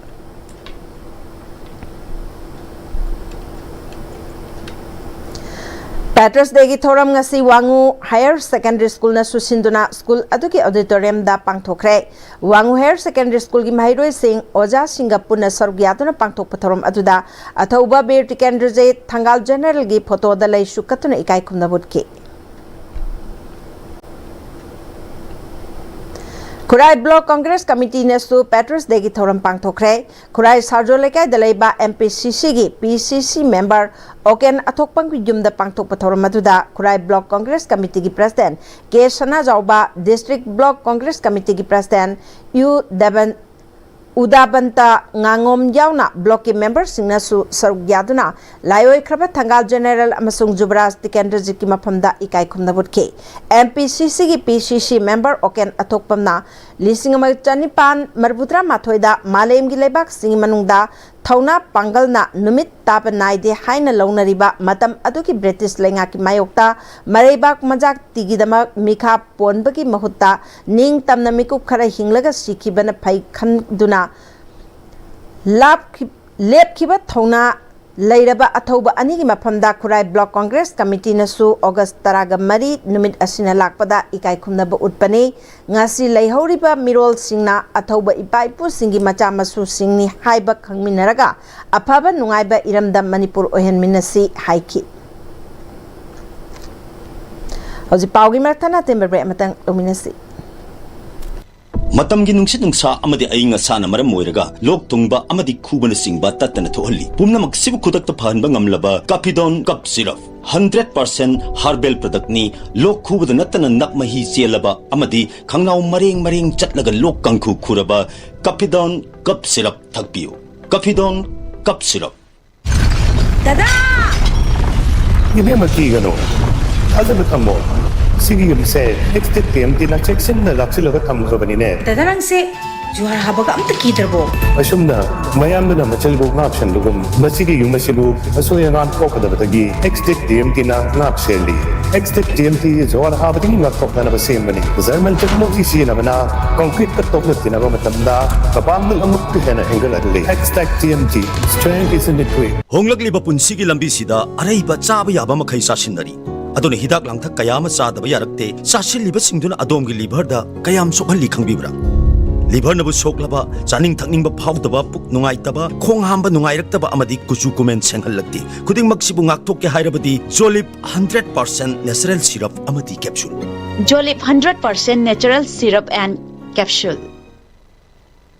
ꯄꯦꯇ꯭ꯔꯁ ꯗꯦꯒꯤ ꯊꯧꯔꯝ ꯉꯁꯤ ꯋꯥꯉꯨ ꯍꯥꯌꯔ ꯁꯦꯀꯦꯟꯗꯔꯤ ꯁ꯭ꯀꯨꯜꯅꯁꯨ ꯁꯤꯟꯗꯨꯅ ꯁ꯭ꯀꯨꯜ ꯑꯗꯨꯒꯤ ꯑꯣꯗꯤꯇꯣꯔꯤꯌꯝꯗ ꯄꯥꯡꯊꯣꯛꯈ꯭ꯔꯦ꯫ ꯋꯥꯉꯨ ꯍꯥꯌꯔ ꯁꯦꯀꯦꯟꯗꯔꯤ ꯁ꯭ꯀꯨꯜꯒꯤ ꯃꯍꯩꯔꯣꯏꯁꯤꯡ ꯑꯣꯖꯥꯁꯤꯡꯒ ꯄꯨꯟꯅ ꯁꯔꯨꯛ ꯌꯥꯗꯨꯅ ꯄꯥꯡꯊꯣꯛꯄ ꯊꯧꯔꯝ ꯑꯗꯨꯗ ꯑꯊꯧꯕ ꯕꯤꯔ ꯇꯤꯀꯦꯟꯗ꯭ꯔꯖꯤꯠ ꯊꯪꯒꯥꯜ ꯖꯦꯅꯦꯔꯦꯜꯒꯤ ꯐꯣꯇꯣꯗ ꯂꯩꯁꯨ ꯀꯠꯇꯨꯅ ꯏꯀꯥꯏ ꯈꯨꯝꯅꯕ ꯎꯠꯈꯤ꯫ ꯈꯨꯔꯥꯏ ꯕ꯭ꯂꯣꯛ ꯀꯪꯒ꯭ꯔꯦꯁ ꯀꯃꯤꯇꯤꯅꯁꯨ ꯄꯦꯇ꯭ꯔꯁ ꯗꯦꯒꯤ ꯊꯧꯔꯝ ꯄꯥꯡꯊꯣꯛꯈ꯭ꯔꯦ꯫ ꯈꯨꯔꯥꯏ ꯁꯥꯔꯖꯣ ꯂꯩꯀꯥꯏꯗ ꯂꯩꯕ ꯑꯦꯝ ꯄꯤ ꯁꯤ ꯁꯤꯒꯤ ꯄꯤ ꯁꯤ ꯁꯤ ꯃꯦꯝꯕꯔ ꯑꯣꯀꯦꯟ ꯑꯊꯣꯛꯄꯝꯒꯤ ꯌꯨꯝꯗ ꯄꯥꯡꯊꯣꯛꯄ ꯊꯧꯔꯝ ꯑꯗꯨꯗ ꯈꯨꯔꯥꯏ ꯕ꯭ꯂꯣꯛ ꯀꯪꯒ꯭ꯔꯦꯁ ꯀꯃꯤꯇꯤꯒꯤ president K Sanajaoba, district block Congress ꯀꯃꯤꯇꯤꯒꯤ ꯄ꯭ꯔꯁꯤꯗꯦꯟꯠ ꯌꯨ ꯗꯦꯕꯟ-, ꯎꯗꯥꯕꯟꯇ ꯉꯥꯉꯣꯝ ꯌꯥꯎꯅ ꯕ꯭ꯂꯣꯛꯀꯤ ꯃꯦꯝꯕꯔꯁꯤꯡꯅꯁꯨ ꯁꯔꯨꯛ ꯌꯥꯗꯨꯅ ꯂꯥꯏꯑꯣꯏꯈ꯭ꯔꯕ ꯊꯪꯒꯥꯜ ꯖꯦꯅꯦꯔꯦꯜ ꯑꯃꯁꯨꯡ ꯖꯨꯕꯔꯥꯖ ꯇꯤꯀꯦꯟꯗ꯭ꯔꯖꯤꯠꯀꯤ ꯃꯐꯝꯗ ꯏꯀꯥꯏ ꯈꯨꯝꯅꯕ ꯎꯠꯈꯤ꯫ ꯑꯦꯝ ꯄꯤ ꯁꯤ ꯁꯤꯒꯤ ꯄꯤ ꯁꯤ ꯁꯤ ꯃꯦꯝꯕꯔ ꯑꯣꯀꯦꯟ ꯑꯊꯣꯛꯄꯝꯅ ꯂꯤꯁꯤꯡ ꯑꯃ ꯆꯅꯤꯄꯥꯟ ꯃꯔꯤꯐꯨꯇꯔꯥ ꯃꯥꯊꯣꯏꯗ ꯃꯥꯂꯦꯝꯒꯤ ꯂꯩꯕꯥꯛꯁꯤꯡꯒꯤ ꯃꯅꯨꯡꯗ ꯊꯧꯅꯥ ꯄꯥꯡꯒꯜꯅ ꯅꯨꯃꯤꯠ ꯇꯥꯕ ꯅꯥꯏꯗꯦ ꯍꯥꯏꯅ ꯂꯧꯅꯔꯤꯕ ꯃꯇꯝ ꯑꯗꯨꯒꯤ ꯕ꯭ꯔꯤꯇꯤꯁ ꯂꯩꯉꯥꯛꯀꯤ ꯃꯥꯌꯣꯛꯇ ꯃꯔꯩꯕꯥꯛ ꯃꯆꯥꯛꯇꯤꯒꯤꯗꯃꯛ ꯃꯤꯈꯥ ꯄꯣꯟꯕꯒꯤ ꯃꯍꯨꯠꯇ ꯅꯤꯡꯇꯝꯅ ꯃꯤꯀꯨꯞ ꯈꯔ ꯍꯤꯡꯂꯒ ꯁꯤꯈꯤꯕꯅ ꯐꯩ ꯈꯟꯗꯨꯅ ꯂꯥꯞꯈꯤ-, ꯂꯦꯞꯈꯤꯕ ꯊꯧꯅꯥ ꯂꯩꯔꯕ ꯑꯊꯧꯕ ꯑꯅꯤꯒꯤ ꯃꯐꯝꯗ ꯈꯨꯔꯥꯏ ꯕ꯭ꯂꯣꯛ ꯀꯪꯒ꯭ꯔꯦꯁ ꯀꯃꯤꯇꯤꯅꯁꯨ ꯑꯣꯒꯁ ꯇꯔꯥꯒ ꯃꯔꯤ ꯅꯨꯃꯤꯠ ꯑꯁꯤꯅ ꯂꯥꯛꯄꯗ ꯏꯀꯥꯏ ꯈꯨꯝꯅꯕ ꯎꯠꯄꯅꯤ꯫ ꯉꯁꯤ ꯂꯩꯍꯧꯔꯤꯕ ꯃꯤꯔꯣꯜꯁꯤꯡꯅ ꯑꯊꯧꯕ ꯏꯄꯥ ꯏꯄꯨꯁꯤꯡꯒꯤ ꯃꯆꯥ ꯃꯁꯨꯁꯤꯡꯅꯤ ꯍꯥꯏꯕ ꯈꯪꯃꯤꯟꯅꯔꯒ ꯑꯐꯕ ꯅꯨꯡꯉꯥꯏꯕ ꯏꯔꯝꯗꯝ ꯃꯅꯤꯄꯨꯔ ꯑꯣꯏꯍꯟꯃꯤꯟꯅꯁꯤ ꯍꯥꯏꯈꯤ꯫ ꯍꯧꯖꯤꯛ ꯄꯥꯎꯒꯤ ꯃꯔꯛ ꯊꯠꯅ ꯑꯇꯦꯟꯕ ꯕ꯭ꯔꯦꯛ ꯑꯃꯇꯪ ꯂꯧꯃꯤꯟꯅꯁꯤ꯫ ꯃꯇꯝꯒꯤ ꯅꯨꯡꯁꯤꯠ ꯅꯨꯡꯁꯥ ꯑꯃꯗꯤ ꯑꯏꯪ ꯑꯁꯥꯅ ꯃꯔꯝ ꯑꯣꯏꯔꯒ ꯂꯣꯛ ꯊꯨꯡꯕ ꯑꯃꯗꯤ ꯈꯨꯕꯅꯆꯤꯡꯕ ꯇꯠꯇꯅ ꯊꯣꯛꯍꯜꯂꯤ꯫ ꯄꯨꯝꯅꯃꯛꯁꯤꯕꯨ ꯈꯨꯗꯛꯇ ꯐꯍꯟꯕ ꯉꯝꯂꯕ ꯀꯥꯐꯤꯗꯣꯟ ꯀꯞ ꯁꯤꯔꯞ, ꯍꯟꯗ꯭ꯔꯦꯠ ꯄꯥꯔꯁꯦꯟ ꯍꯥꯔꯕꯦꯜ ꯄ꯭ꯔꯗꯛꯅꯤ꯫ ꯂꯣꯛ ꯈꯨꯕꯗ ꯅꯠꯇꯅ ꯅꯞ ꯃꯍꯤ ꯆꯦꯜꯂꯕ ꯑꯃꯗꯤ ꯈꯪꯅꯥꯎ ꯃꯔꯦꯡ ꯃꯔꯦꯡ ꯆꯠꯂꯒ ꯂꯣꯛ ꯀꯥꯡꯈꯨ ꯈꯨꯔꯕ ꯀꯥꯐꯤꯗꯣꯟ ꯀꯞ ꯁꯤꯔꯞ ꯊꯛꯄꯤꯌꯨ꯫ ꯀꯥꯐꯤꯗꯣꯟ ꯀꯞ ꯁꯤꯔꯞ꯫ ꯗꯗꯥ! ꯏꯕꯦꯝꯃ, ꯀꯤꯒꯅꯨ, ꯊꯥꯖꯕ ꯊꯝꯃꯣ꯫ ꯁꯤꯒꯤ ꯌꯨꯝꯁꯦ ꯑꯦꯛꯁꯇꯦꯛ ꯇꯤ ꯑꯦꯝ ꯇꯤꯅ ꯆꯦꯛꯁꯤꯟꯅ ꯂꯥꯛꯁꯤꯜꯂꯒ ꯊꯝꯈ꯭ꯔꯕꯅꯤꯅꯦ꯫ ꯗꯗꯥ, ꯅꯪꯁꯦ ꯖꯨꯍꯥꯔ ꯍꯥꯕꯒ ꯑꯝꯇ ꯀꯤꯗ꯭ꯔꯕꯣ? ꯑꯁꯨꯝꯅ ꯃꯌꯥꯝꯗꯨꯅ ꯃꯆꯤꯜꯕꯨ ꯉꯥꯛ ꯁꯦꯟꯕꯒꯨꯝ, ꯃꯁꯤꯒꯤ ꯌꯨꯝ ꯑꯁꯤꯕꯨ ꯑꯁꯣꯏ ꯑꯉꯥꯝ ꯊꯣꯛꯀꯗꯕꯗꯒꯤ ꯑꯦꯛꯁꯇꯦꯛ ꯇꯤ ꯑꯦꯝ ꯇꯤꯅ ꯉꯥꯛ ꯁꯦꯜꯂꯤ꯫ ꯑꯦꯛꯁꯇꯦꯛ ꯇꯤ ꯑꯦꯝ ꯇꯤ ꯖꯨꯍꯥꯔ ꯍꯥꯕꯗꯒꯤ ꯉꯥꯛꯊꯣꯛꯅꯅꯕ ꯁꯦꯝꯕꯅꯤ꯫ ꯖꯔꯃꯟ ꯇꯦꯛꯅꯣꯂꯣꯖꯤ ꯁꯤꯖꯤꯟꯅꯕꯅ ꯀꯪꯀ꯭ꯔꯤꯠꯀ ꯇꯣꯛꯅ ꯇꯤꯟꯅꯕ ꯃꯇꯝꯗ ꯀꯄꯥꯡꯒꯜ ꯑꯃꯨꯛꯀ ꯍꯦꯟꯅ ꯍꯦꯟꯒꯠꯍꯜꯂꯤ꯫ Xtech T M T, strength is in the grit. ꯍꯣꯡꯂꯛꯂꯤꯕ ꯄꯨꯟꯁꯤꯒꯤ ꯂꯝꯕꯤꯁꯤꯗ ꯑꯔꯩꯕ ꯆꯥꯕ ꯌꯥꯕ ꯃꯈꯩ ꯆꯥꯁꯤꯟꯅꯔꯤ꯫ ꯑꯗꯨꯅ ꯍꯤꯗꯥꯛ ꯂꯥꯡꯊꯛ ꯀꯌꯥ ꯑꯃ ꯆꯥꯗꯕ ꯌꯥꯔꯛꯇꯦ꯫ ꯆꯥꯁꯤꯜꯂꯤꯕꯁꯤꯡꯗꯨꯅ ꯑꯗꯣꯝꯒꯤ ꯂꯤꯚꯔꯗ ꯀꯌꯥꯝ ꯁꯣꯛꯍꯜꯂꯤ ꯈꯪꯕꯤꯕ꯭ꯔꯥ? ꯂꯤꯚꯔꯅꯕꯨ ꯁꯣꯛꯂꯕ, ꯆꯥꯅꯤꯡ ꯊꯛꯅꯤꯡꯕ ꯐꯥꯎꯗꯕ, ꯄꯨꯛ ꯅꯨꯡꯉꯥꯏꯇꯕ, ꯈꯣꯡ ꯍꯥꯝꯕ ꯅꯨꯡꯉꯥꯏꯔꯛꯇꯕ ꯑꯃꯗꯤ ꯀꯨꯆꯨ ꯀꯨꯃꯦꯟ ꯁꯦꯡꯍꯜꯂꯛꯇꯦ꯫ ꯈꯨꯗꯤꯡꯃꯛꯁꯤꯕꯨ ꯉꯥꯛꯊꯣꯛꯀꯦ ꯍꯥꯏꯔꯕꯗꯤ ꯖꯣꯂꯤꯞ ꯍꯟꯗ꯭ꯔꯦꯠ ꯄꯥꯔꯁꯦꯟ ꯅꯦꯆꯔꯦꯜ ꯁꯤꯔꯞ ꯑꯃꯗꯤ capsule. Jolip hundred percent natural syrup and capsule.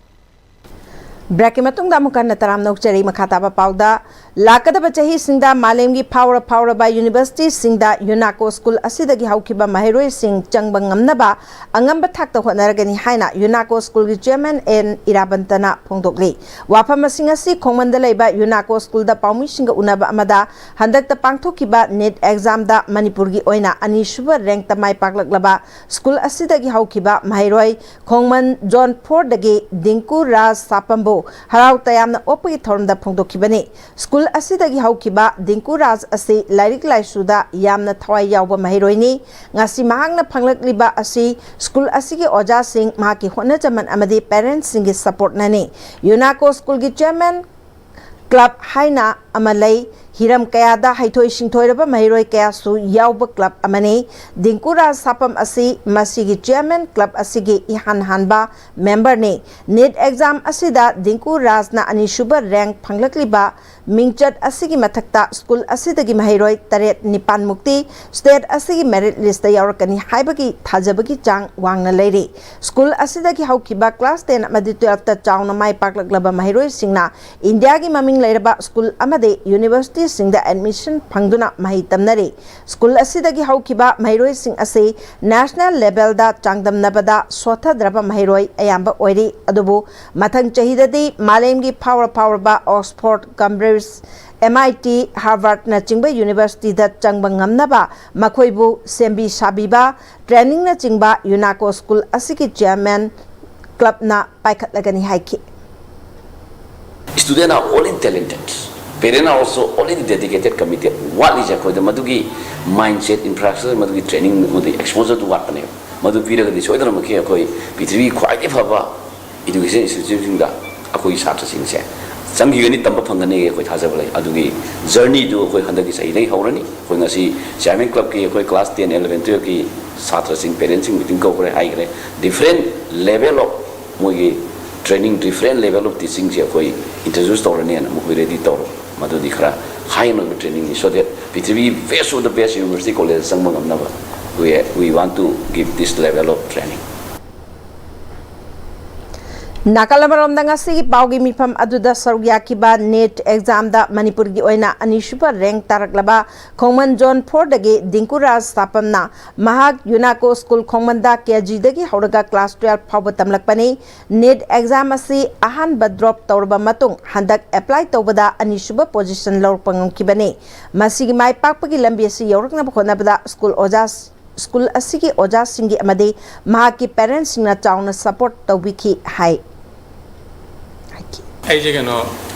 ꯕ꯭ꯔꯦꯛꯀꯤ ꯃꯇꯨꯡꯗ ꯑꯃꯨꯛ ꯍꯟꯅ ꯇꯔꯥꯝꯅ ꯑꯣꯛꯆꯔꯤ꯫ ꯃꯈꯥ ꯇꯥꯕ ꯄꯥꯎꯗ, ꯂꯥꯛꯀꯗꯕ ꯆꯍꯤꯁꯤꯡꯗ ꯃꯥꯂꯦꯝꯒꯤ ꯐꯥꯎꯔ ꯐꯥꯎꯔꯕ ꯌꯨꯅꯤꯚꯔꯁꯤꯇꯤꯁꯤꯡꯗ ꯌꯨꯅꯥꯀꯣ ꯁ꯭ꯀꯨꯜ ꯑꯁꯤꯗꯒꯤ ꯍꯧꯈꯤꯕ ꯃꯍꯩꯔꯣꯏꯁꯤꯡ ꯆꯪꯕ ꯉꯝꯅꯕ ꯑꯉꯝꯕ ꯊꯥꯛꯇ ꯍꯣꯠꯅꯔꯒꯅꯤ ꯍꯥꯏꯅ ꯌꯨꯅꯥꯀꯣ ꯁ꯭ꯀꯨꯜꯒꯤ ꯆꯤꯌꯔꯃꯦꯟ ꯑꯦꯟ ꯏꯔꯥꯕꯟꯇꯅ ꯐꯣꯡꯗꯣꯛꯂꯤ꯫ ꯋꯥꯐꯝ ꯑꯁꯤꯡ ꯑꯁꯤ ꯈꯣꯡꯃꯟꯗ ꯂꯩꯕ ꯌꯨꯅꯥꯀꯣ ꯁ꯭ꯀꯨꯜꯗ ꯄꯥꯎꯃꯤꯁꯤꯡꯒ ꯎꯅꯕ ꯑꯃꯗ ꯍꯟꯗꯛꯇ ꯄꯥꯡꯊꯣꯛꯈꯤꯕ ꯅꯤꯠ ꯑꯦꯛꯖꯥꯝꯗ ꯃꯅꯤꯄꯨꯔꯒꯤ ꯑꯣꯏꯅ ꯑꯅꯤꯁꯨꯕ ꯔꯦꯡꯛꯇ ꯃꯥꯏ ꯄꯥꯛꯂꯛꯂꯕ ꯁ꯭ꯀꯨꯜ ꯑꯁꯤꯗꯒꯤ ꯍꯧꯈꯤꯕ ꯃꯍꯩꯔꯣꯏ ꯈꯣꯡꯃꯟ ꯖꯣꯟ ꯐꯣꯔꯗꯒꯤ ꯗꯤꯡꯀꯨ ꯔꯥꯖ ꯁꯥꯄꯝꯕꯨ ꯍꯔꯥꯎ ꯇꯌꯥꯝꯅ ꯑꯣꯛꯄꯒꯤ ꯊꯧꯔꯝꯗ ꯐꯣꯡꯗꯣꯛꯈꯤꯕꯅꯤ꯫ ꯁ꯭ꯀꯨꯜ ꯑꯁꯤꯗꯒꯤ ꯍꯧꯈꯤꯕ ꯗꯤꯡꯀꯨ ꯔꯥꯖ ꯑꯁꯤ ꯂꯥꯏꯔꯤꯛ ꯂꯥꯏꯁꯨꯗ ꯌꯥꯝꯅ ꯊꯋꯥꯏ ꯌꯥꯎꯕ ꯃꯍꯩꯔꯣꯏꯅꯤ꯫ ꯉꯁꯤ ꯃꯍꯥꯛꯅ ꯐꯪꯂꯛꯂꯤꯕ ꯑꯁꯤ ꯁ꯭ꯀꯨꯜ ꯑꯁꯤꯒꯤ ꯑꯣꯖꯥꯁꯤꯡ, ꯃꯍꯥꯛꯀꯤ ꯍꯣꯠꯅꯖꯃꯟ ꯑꯃꯗꯤ ꯄꯦꯔꯦꯟꯁꯁꯤꯡꯒꯤ ꯁꯄꯣꯔꯠꯅꯅꯤ꯫ ꯌꯨꯅꯥꯀꯣ ꯁ꯭ꯀꯨꯜꯒꯤ ꯆꯤꯌꯔꯃꯦꯟ ꯀ꯭ꯂꯕ ꯍꯥꯏꯅ ꯑꯃ ꯂꯩ꯫ ꯍꯤꯔꯝ ꯀꯌꯥꯗ ꯍꯩꯊꯣꯏ ꯁꯤꯡꯊꯣꯏꯔꯕ ꯃꯍꯩꯔꯣꯏ ꯀꯌꯥꯁꯨ ꯌꯥꯎꯕ ꯀ꯭ꯂꯕ ꯑꯃꯅꯤ꯫ ꯗꯤꯡꯀꯨ ꯔꯥꯖ ꯁꯥꯄꯝ ꯑꯁꯤ ꯃꯁꯤꯒꯤ ꯆꯤꯌꯔꯃꯦꯟ ꯀ꯭ꯂꯕ ꯑꯁꯤꯒꯤ ꯏꯍꯥꯟ ꯍꯥꯟꯕ ꯃꯦꯝꯕꯔꯅꯤ꯫ ꯅꯤꯠ ꯑꯦꯛꯖꯥꯝ ꯑꯁꯤꯗ ꯗꯤꯡꯀꯨ ꯔꯥꯖꯅ ꯑꯅꯤꯁꯨꯕ ꯔꯦꯡꯛ ꯐꯪꯂꯛꯂꯤꯕ ꯃꯤꯡꯆꯠ ꯑꯁꯤꯒꯤ ꯃꯊꯛꯇ ꯁ꯭ꯀꯨꯜ ꯑꯁꯤꯗꯒꯤ ꯃꯍꯩꯔꯣꯏ ꯇꯔꯦꯠ ꯅꯤꯄꯥꯟ ꯃꯨꯛꯇꯤ ꯁ꯭ꯇꯦꯠ ꯑꯁꯤꯒꯤ ꯃꯦꯔꯤꯠ ꯂꯤꯁꯇ ꯌꯥꯎꯔꯛꯀꯅꯤ ꯍꯥꯏꯕꯒꯤ ꯊꯥꯖꯕꯒꯤ ꯆꯥꯡ ꯋꯥꯡꯅ ꯂꯩꯔꯤ꯫ ꯁ꯭ꯀꯨꯜ ꯑꯁꯤꯗꯒꯤ ꯍꯧꯈꯤꯕ ꯀ꯭ꯂꯥꯁ ꯇꯦꯟ ꯑꯃꯗꯤ ꯇꯨꯌꯦꯜꯐꯇ ꯆꯥꯎꯅ ꯃꯥꯏ ꯄꯥꯛꯂꯛꯂꯕ ꯃꯍꯩꯔꯣꯏꯁꯤꯡꯅ ꯏꯟꯗꯤꯌꯥꯒꯤ ꯃꯃꯤꯡ ꯂꯩꯔꯕ ꯁ꯭ꯀꯨꯜ ꯑꯃꯗꯤ ꯌꯨꯅꯤꯚꯔꯁꯤꯇꯤꯁꯤꯡꯗ ꯑꯦꯗꯃꯤꯁꯟ ꯐꯪꯗꯨꯅ ꯃꯍꯩ ꯇꯝꯅꯔꯤ꯫ ꯁ꯭ꯀꯨꯜ ꯑꯁꯤꯗꯒꯤ ꯍꯧꯈꯤꯕ ꯃꯍꯩꯔꯣꯏꯁꯤꯡ ꯑꯁꯤ ꯅꯦꯁꯅꯦꯜ ꯂꯦꯚꯦꯜꯗ ꯆꯥꯡꯗꯝꯅꯕꯗ ꯁꯣꯠꯊꯗ꯭ꯔꯕ ꯃꯍꯩꯔꯣꯏ ꯑꯌꯥꯝꯕ ꯑꯣꯏꯔꯤ꯫ ꯑꯗꯨꯕꯨ ꯃꯊꯪ ꯆꯍꯤꯗꯗꯤ ꯃꯥꯂꯦꯝꯒꯤ ꯐꯥꯎꯔ ꯐꯥꯎꯔꯕ ꯑꯣꯛꯁꯐꯣꯔꯗ, ꯀꯝꯕ꯭ꯔꯤꯖ, ꯑꯦꯝ ꯑꯥꯏ ꯇꯤ, ꯍꯥꯔꯚꯥꯔꯗꯅꯆꯤꯡꯕ ꯌꯨꯅꯤꯚꯔꯁꯤꯇꯤꯗ ꯆꯪꯕ ꯉꯝꯅꯕ ꯃꯈꯣꯏꯕꯨ ꯁꯦꯝꯕꯤ ꯁꯥꯕꯤꯕ, ꯇ꯭ꯔꯦꯅꯤꯡꯅꯆꯤꯡꯕ ꯌꯨꯅꯥꯀꯣ ꯁ꯭ꯀꯨꯜ ꯑꯁꯤꯒꯤ ꯆꯤꯌꯔꯃꯦꯟ ꯀ꯭ꯂꯕꯅ ꯄꯥꯏꯈꯠꯂꯒꯅꯤ ꯍꯥꯏꯈꯤ꯫ Students are only talented, parents are also only dedicated, committed. ꯋꯥꯠꯂꯤꯁꯦ ꯑꯩꯈꯣꯏꯗ ꯃꯗꯨꯒꯤ mindset, infrastructure, ꯃꯗꯨꯒꯤ training, ꯃꯗꯨꯒꯤ exposure ꯗꯨ ꯋꯥꯠꯄꯅꯦꯕ꯫ ꯃꯗꯨ ꯄꯤꯔꯒꯗꯤ ꯁꯣꯏꯗꯅꯃꯛꯀꯤ ꯑꯩꯈꯣꯏ ꯄ꯭ꯔꯤꯊꯤꯕꯤꯒꯤ ꯈ꯭ꯋꯥꯏꯗꯒꯤ ꯐꯕ education institution ꯁꯤꯡꯗ ꯑꯩꯈꯣꯏꯒꯤ ꯁꯥꯇ꯭ꯔꯁꯤꯡꯁꯦ ꯆꯪꯈꯤꯒꯅꯤ, ꯇꯝꯕ ꯐꯪꯒꯅꯤ, ꯑꯩꯈꯣꯏ ꯊꯥꯖꯕ ꯂꯩ꯫ ꯑꯗꯨꯒꯤ journey ꯗꯨ ꯑꯩꯈꯣꯏ ꯍꯟꯗꯛꯀꯤ ꯆꯍꯤꯗꯒꯤ ꯍꯧꯔꯅꯤ꯫ ꯑꯩꯈꯣꯏ ꯉꯁꯤ chairman club ꯀꯤ ꯑꯩꯈꯣꯏ class ten, eleven, twelve ꯀꯤ ꯁꯥꯇ꯭ꯔꯁꯤꯡ, parents ꯁꯤꯡ meeting ꯀꯧꯈ꯭ꯔꯦ, ꯍꯥꯏꯈ꯭ꯔꯦ꯫ Different level of ꯃꯣꯏꯒꯤ training, different level of teaching ꯁꯦ ꯑꯩꯈꯣꯏ introduce ꯇꯧꯔꯅꯤꯅ ꯃꯈꯣꯏ ready ꯇꯧꯔꯣ꯫ ꯃꯗꯨꯗꯤ ꯈꯔ high end ꯑꯣꯏꯕ training ꯅꯤ, so that ꯄ꯭ꯔꯤꯊꯤꯕꯤꯒꯤ best of the best university college ꯆꯪꯕ ꯉꯝꯅꯕ we, we want to give this level of training. ꯅꯥꯀꯜ ꯑꯃꯔꯣꯝꯗ ꯉꯁꯤꯒꯤ ꯄꯥꯎꯒꯤ ꯃꯤꯐꯝ ꯑꯗꯨꯗ ꯁꯔꯨꯛ ꯌꯥꯈꯤꯕ ꯅꯦꯠ ꯑꯦꯛꯖꯥꯝꯗ ꯃꯅꯤꯄꯨꯔꯒꯤ ꯑꯣꯏꯅ ꯑꯅꯤꯁꯨꯕ ꯔꯦꯡꯛ ꯇꯥꯔꯛꯂꯕ ꯈꯣꯡꯃꯟ ꯖꯣꯟ ꯐꯣꯔꯗꯒꯤ ꯗꯤꯡꯀꯨ ꯔꯥꯖ ꯁꯥꯄꯝꯅ ꯃꯍꯥꯛ ꯌꯨꯅꯥꯀꯣ ꯁ꯭ꯀꯨꯜ ꯈꯣꯡꯃꯟꯗ ꯀꯦ ꯖꯤꯗꯒꯤ ꯍꯧꯔꯒ ꯀ꯭ꯂꯥꯁ ꯇꯨꯌꯦꯜꯐ ꯐꯥꯎꯕ ꯇꯝꯂꯛꯄꯅꯤ꯫ ꯅꯦꯠ ꯑꯦꯛꯖꯥꯝ ꯑꯁꯤ ꯑꯍꯥꯟꯕ ꯗ꯭ꯔꯣꯞ ꯇꯧꯔꯕ ꯃꯇꯨꯡ ꯍꯟꯗꯛ ꯑꯦꯄ꯭ꯂꯥꯏ ꯇꯧꯕꯗ ꯑꯅꯤꯁꯨꯕ ꯄꯣꯖꯤꯁꯟ ꯂꯧꯔꯛꯄ ꯉꯝꯈꯤꯕꯅꯤ꯫ ꯃꯁꯤꯒꯤ ꯃꯥꯏ ꯄꯥꯛꯄꯒꯤ ꯂꯝꯕꯤ ꯑꯁꯤ ꯌꯧꯔꯛꯅꯕ ꯍꯣꯠꯅꯕꯗ ꯁ꯭ꯀꯨꯜ ꯑꯣꯖꯥ ꯁ꯭ꯀꯨꯜ ꯑꯁꯤꯒꯤ ꯑꯣꯖꯥꯁꯤꯡꯒꯤ ꯑꯃꯗꯤ ꯃꯍꯥꯛꯀꯤ ꯄꯦꯔꯦꯟꯁꯁꯤꯡꯅ ꯆꯥꯎꯅ ꯁꯄꯣꯔꯠ ꯇꯧꯕꯤꯈꯤ ꯍꯥꯏ꯫ ꯑꯩꯁꯦ ꯀꯩꯅꯣ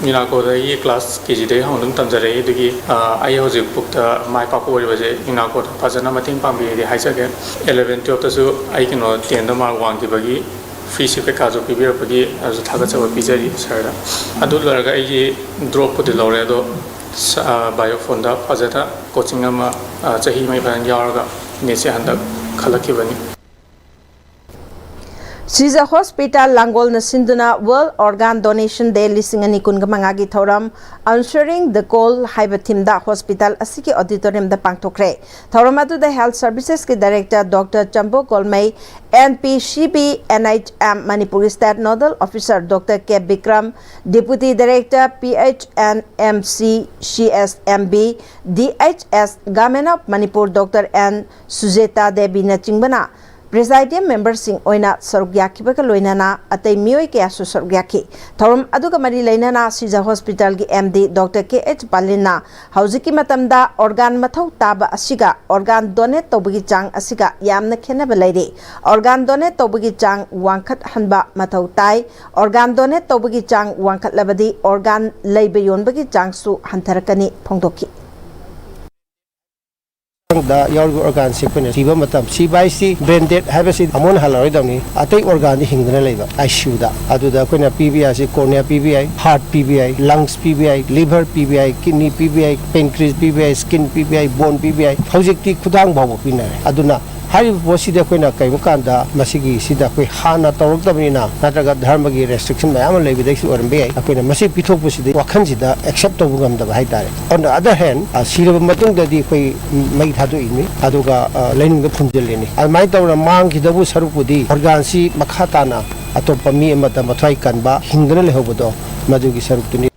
ꯌꯨꯅꯥꯀꯣꯗꯒꯤ ꯀ꯭ꯂꯥꯁ ꯀꯦ ꯖꯤꯗꯒꯤ ꯍꯧꯅ ꯑꯗꯨꯝ ꯇꯝꯖꯔꯛꯏ꯫ ꯑꯗꯨꯒꯤ ꯑꯩ ꯍꯧꯖꯤꯛ ꯐꯥꯎꯗ ꯃꯥꯏ ꯄꯥꯛꯄ ꯑꯣꯏꯔꯤꯕꯁꯦ ꯌꯨꯅꯥꯀꯣꯗ ꯐꯖꯅ ꯃꯇꯦꯡ ꯄꯥꯡꯕꯤꯔꯦꯗꯤ ꯍꯥꯏꯖꯒꯦ꯫ ꯑꯦꯂꯚꯦꯟ ꯇꯨꯌꯦꯜꯞꯇꯁꯨ ꯑꯩ ꯀꯩꯅꯣ ꯇꯦꯟꯗ ꯃꯥꯔꯛ ꯋꯥꯡꯈꯤꯕꯒꯤ ꯐ꯭ꯔꯤ ꯁꯤꯞ ꯀꯩꯀꯥꯁꯨ ꯄꯤꯕꯤꯔꯛꯄꯒꯤ ꯑꯗꯨꯁꯨ ꯊꯥꯒꯠꯆꯕ ꯄꯤꯖꯔꯤ ꯁꯥꯔꯗ꯫ ꯑꯗꯨ ꯂꯣꯏꯔꯒ ꯑꯩꯒꯤ ꯗ꯭ꯔꯣꯞꯄꯨꯗꯤ ꯂꯧꯔꯦ, ꯑꯗꯣ ꯕꯥꯏꯑꯣꯐꯣꯟꯗ ꯐꯖꯅ ꯀꯣꯆꯤꯡ ꯑꯃ ꯆꯍꯤ ꯑꯃꯒꯤ ꯐꯖꯅ ꯌꯥꯎꯔꯒ ꯅꯦꯠꯁꯦ ꯍꯟꯗꯛ ꯈꯜꯂꯛꯈꯤꯕꯅꯤ꯫ ꯁꯤꯖ ꯍꯣꯁꯄꯤꯇꯥꯜ ꯂꯥꯡꯒꯣꯜꯅ ꯁꯤꯟꯗꯨꯅ World Organ Donation Day ꯂꯤꯁꯤꯡ ꯑꯅꯤ ꯀꯨꯟꯒ ꯃꯉꯥꯒꯤ ꯊꯧꯔꯝ Answering the Call ꯍꯥꯏꯕ ꯊꯤꯝꯗ ꯍꯣꯁꯄꯤꯇꯥꯜ ꯑꯁꯤꯒꯤ ꯑꯣꯗꯤꯇꯣꯔꯤꯌꯝꯗ ꯄꯥꯡꯊꯣꯛꯈ꯭ꯔꯦ꯫ ꯊꯧꯔꯝ ꯑꯗꯨꯗ ꯍꯦꯜꯊ ꯁꯔꯚꯤꯁꯦꯁꯀꯤ director doctor Chambo Golmei, N P C B, N H M ꯃꯅꯤꯄꯨꯔꯒꯤ state nodal officer doctor K Bikram, deputy director P H N M C, C S M B, D H S, Government of Manipur doctor N Sujeta ꯗꯦꯕꯤꯅꯆꯤꯡꯕꯅ ꯄ꯭ꯔꯤꯖꯥꯏꯗꯤꯌꯝ ꯃꯦꯝꯕꯔꯁꯤꯡ ꯑꯣꯏꯅ ꯁꯔꯨꯛ ꯌꯥꯈꯤꯕꯒ ꯂꯣꯏꯅꯅ ꯑꯇꯩ ꯃꯤꯑꯣꯏ ꯀꯌꯥꯁꯨ ꯁꯔꯨꯛ ꯌꯥꯈꯤ꯫ ꯊꯧꯔꯝ ꯑꯗꯨꯒ ꯃꯔꯤ ꯂꯩꯅꯅ ꯁꯤꯖ ꯍꯣꯁꯄꯤꯇꯥꯜꯒꯤ ꯑꯦꯝ ꯗꯤ ꯗꯣꯛꯇꯔ ꯀꯦ ꯑꯩꯆ ꯄꯥꯂꯤꯟꯅ ꯍꯧꯖꯤꯛꯀꯤ ꯃꯇꯝꯗ ꯑꯣꯔꯒꯥꯟ ꯃꯊꯧ ꯇꯥꯕ ꯑꯁꯤꯒ ꯑꯣꯔꯒꯥꯟ ꯗꯣꯅꯦꯠ ꯇꯧꯕꯒꯤ ꯆꯥꯡ ꯑꯁꯤꯒ ꯌꯥꯝꯅ ꯈꯦꯠꯅꯕ ꯂꯩꯔꯤ꯫ ꯑꯣꯔꯒꯥꯟ ꯗꯣꯅꯦꯠ ꯇꯧꯕꯒꯤ ꯆꯥꯡ ꯋꯥꯡꯈꯠꯍꯟꯕ ꯃꯊꯧ ꯇꯥꯏ꯫ ꯑꯣꯔꯒꯥꯟ ꯗꯣꯅꯦꯠ ꯇꯧꯕꯒꯤ ꯆꯥꯡ ꯋꯥꯡꯈꯠꯂꯕꯗꯤ ꯑꯣꯔꯒꯥꯟ ꯂꯩꯕ ꯌꯣꯟꯕꯒꯤ ꯆꯥꯡꯁꯨ ꯍꯟꯊꯔꯛꯀꯅꯤ ꯐꯣꯡꯗꯣꯛꯈꯤ꯫ ꯗ ꯌꯥꯎꯔꯤꯕ ꯑꯣꯔꯒꯥꯟꯁꯤ ꯑꯩꯈꯣꯏꯅ ꯊꯤꯕ ꯃꯇꯝ, ꯁꯤꯕ ꯍꯥꯏꯁꯤ ꯕ꯭ꯔꯦꯟ ꯗꯦꯠ ꯍꯥꯏꯕꯁꯤ ꯑꯃꯨꯛ ꯍꯟꯅ ꯍꯜꯂꯔꯣꯏꯗꯕꯅꯤ꯫ ꯑꯇꯩ ꯑꯣꯔꯒꯥꯟꯗꯤ ꯍꯤꯡꯗꯅ ꯂꯩꯕ ꯑꯥꯏ ꯁꯤ ꯌꯨꯗ꯫ ꯑꯗꯨꯗ ꯑꯩꯈꯣꯏꯅ ꯄꯤꯕ ꯌꯥꯁꯤ ꯀꯣꯔꯅꯤꯌꯥ ꯄꯤꯕ ꯌꯥꯏ, ꯍꯥꯔꯠ ꯄꯤꯕ ꯌꯥꯏ, ꯂꯪꯁ ꯄꯤꯕ ꯌꯥꯏ, ꯂꯤꯚꯔ ꯄꯤꯕ ꯌꯥꯏ, ꯀꯤꯗꯅꯤ ꯄꯤꯕ ꯌꯥꯏ, ꯄꯦꯟꯀ꯭ꯔꯤꯁ ꯄꯤꯕ ꯌꯥꯏ, ꯁ꯭ꯀꯤꯟ ꯄꯤꯕ ꯌꯥꯏ, ꯕꯣꯟ ꯄꯤꯕ ꯌꯥꯏ꯫ ꯍꯧꯖꯤꯛꯇꯤ ꯈꯨꯗꯥꯡ ꯐꯥꯎꯕ ꯄꯤꯅꯔꯦ꯫ ꯑꯗꯨꯅ ꯍꯥꯏꯔꯤꯕ ꯄꯣꯠꯁꯤꯗ ꯑꯩꯈꯣꯏꯅ ꯀꯔꯤꯒꯨꯝꯕ ꯀꯥꯟꯗ ꯃꯁꯤꯒꯤꯁꯤꯗ ꯑꯩꯈꯣꯏ ꯍꯥꯟꯅ ꯇꯧꯔꯛꯇꯕꯅꯤꯅ ꯅꯠꯇ꯭ꯔꯒ ꯙꯔꯃꯒꯤ ꯔꯦꯁꯇ꯭ꯔꯤꯛꯁꯟ ꯃꯌꯥꯝ ꯑꯃ ꯂꯩꯕꯗꯒꯤꯁꯨ ꯑꯣꯏꯔꯝꯕ ꯌꯥꯏ꯫ ꯑꯩꯈꯣꯏꯅ ꯃꯁꯤ ꯄꯤꯊꯣꯛꯄꯁꯤꯗ ꯋꯥꯈꯜꯁꯤꯗ ꯑꯦꯛꯁꯦꯞ ꯇꯧꯕ ꯉꯝꯗꯕ ꯍꯥꯏꯇꯥꯔꯦ꯫ On the other hand, ꯑ, ꯁꯤꯔꯕ ꯃꯇꯨꯡꯗꯗꯤ ꯑꯩꯈꯣꯏ ꯃꯩ ꯊꯥꯗꯣꯛꯏꯅꯤ, ꯑꯗꯨꯒ, ꯑ, ꯂꯩꯅꯨꯡꯗ ꯐꯨꯝꯖꯤꯜꯂꯤꯅꯤ꯫ ꯑꯗꯨꯃꯥꯏꯅ ꯇꯧꯗꯅ ꯃꯥꯡꯈꯤꯗꯕꯨ ꯁꯔꯨꯛꯄꯨꯗꯤ ꯑꯣꯔꯒꯥꯟꯁꯤ ꯃꯈꯥ ꯇꯥꯅ ꯑꯇꯣꯞꯄ ꯃꯤ ꯑꯃꯗ ꯃꯊ꯭ꯋꯥꯏ ꯀꯟꯕ ꯍꯤꯡꯗꯅ ꯂꯩꯍꯧꯕꯗꯣ ꯃꯗꯨꯒꯤ ꯁꯔꯨꯛꯇꯨꯅꯤ꯫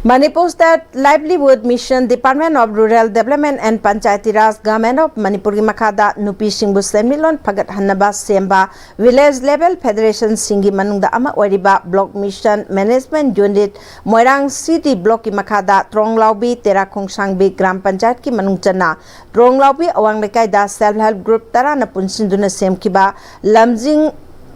Manipur State Livelihood Mission, Department of Rural Development and Panchayati Raj, Government of ꯃꯅꯤꯄꯨꯔꯒꯤ ꯃꯈꯥꯗ ꯅꯨꯄꯤꯁꯤꯡꯕꯨ ꯁꯦꯟꯃꯤꯠꯂꯣꯟ ꯐꯒꯠꯍꯟꯅꯕ ꯁꯦꯝꯕ ꯚꯤꯂꯦꯖ ꯂꯦꯚꯦꯜ ꯐꯦꯗꯔꯦꯁꯟꯁꯤꯡꯒꯤ ꯃꯅꯨꯡꯗ ꯑꯃ ꯑꯣꯏꯔꯤꯕ ꯕ꯭ꯂꯣꯛ ꯃꯤꯁꯟ ꯃꯦꯅꯦꯖꯃꯦꯟꯠ ꯌꯨꯅꯤꯠ ꯃꯣꯏꯔꯥꯡ ꯁꯤꯇꯤ ꯕ꯭ꯂꯣꯛꯀꯤ ꯃꯈꯥꯗ ꯇ꯭ꯔꯣꯡꯂꯥꯎꯕꯤ ꯇꯦꯔꯥ ꯈꯣꯡꯁꯥꯡꯕꯤ ꯒ꯭ꯔꯥꯝ ꯄꯟꯆꯥꯌꯠꯀꯤ ꯃꯅꯨꯡ ꯆꯟꯅ ꯇ꯭ꯔꯣꯡꯂꯥꯎꯕꯤ ꯑꯋꯥꯡ ꯂꯩꯀꯥꯏꯗ ꯁꯦꯜꯐ ꯍꯦꯜꯞ ꯒ꯭ꯔꯨꯞ ꯇꯔꯥꯅ ꯄꯨꯟꯁꯤꯟꯗꯨꯅ ꯁꯦꯝꯈꯤꯕ ꯂꯝꯖꯤꯡ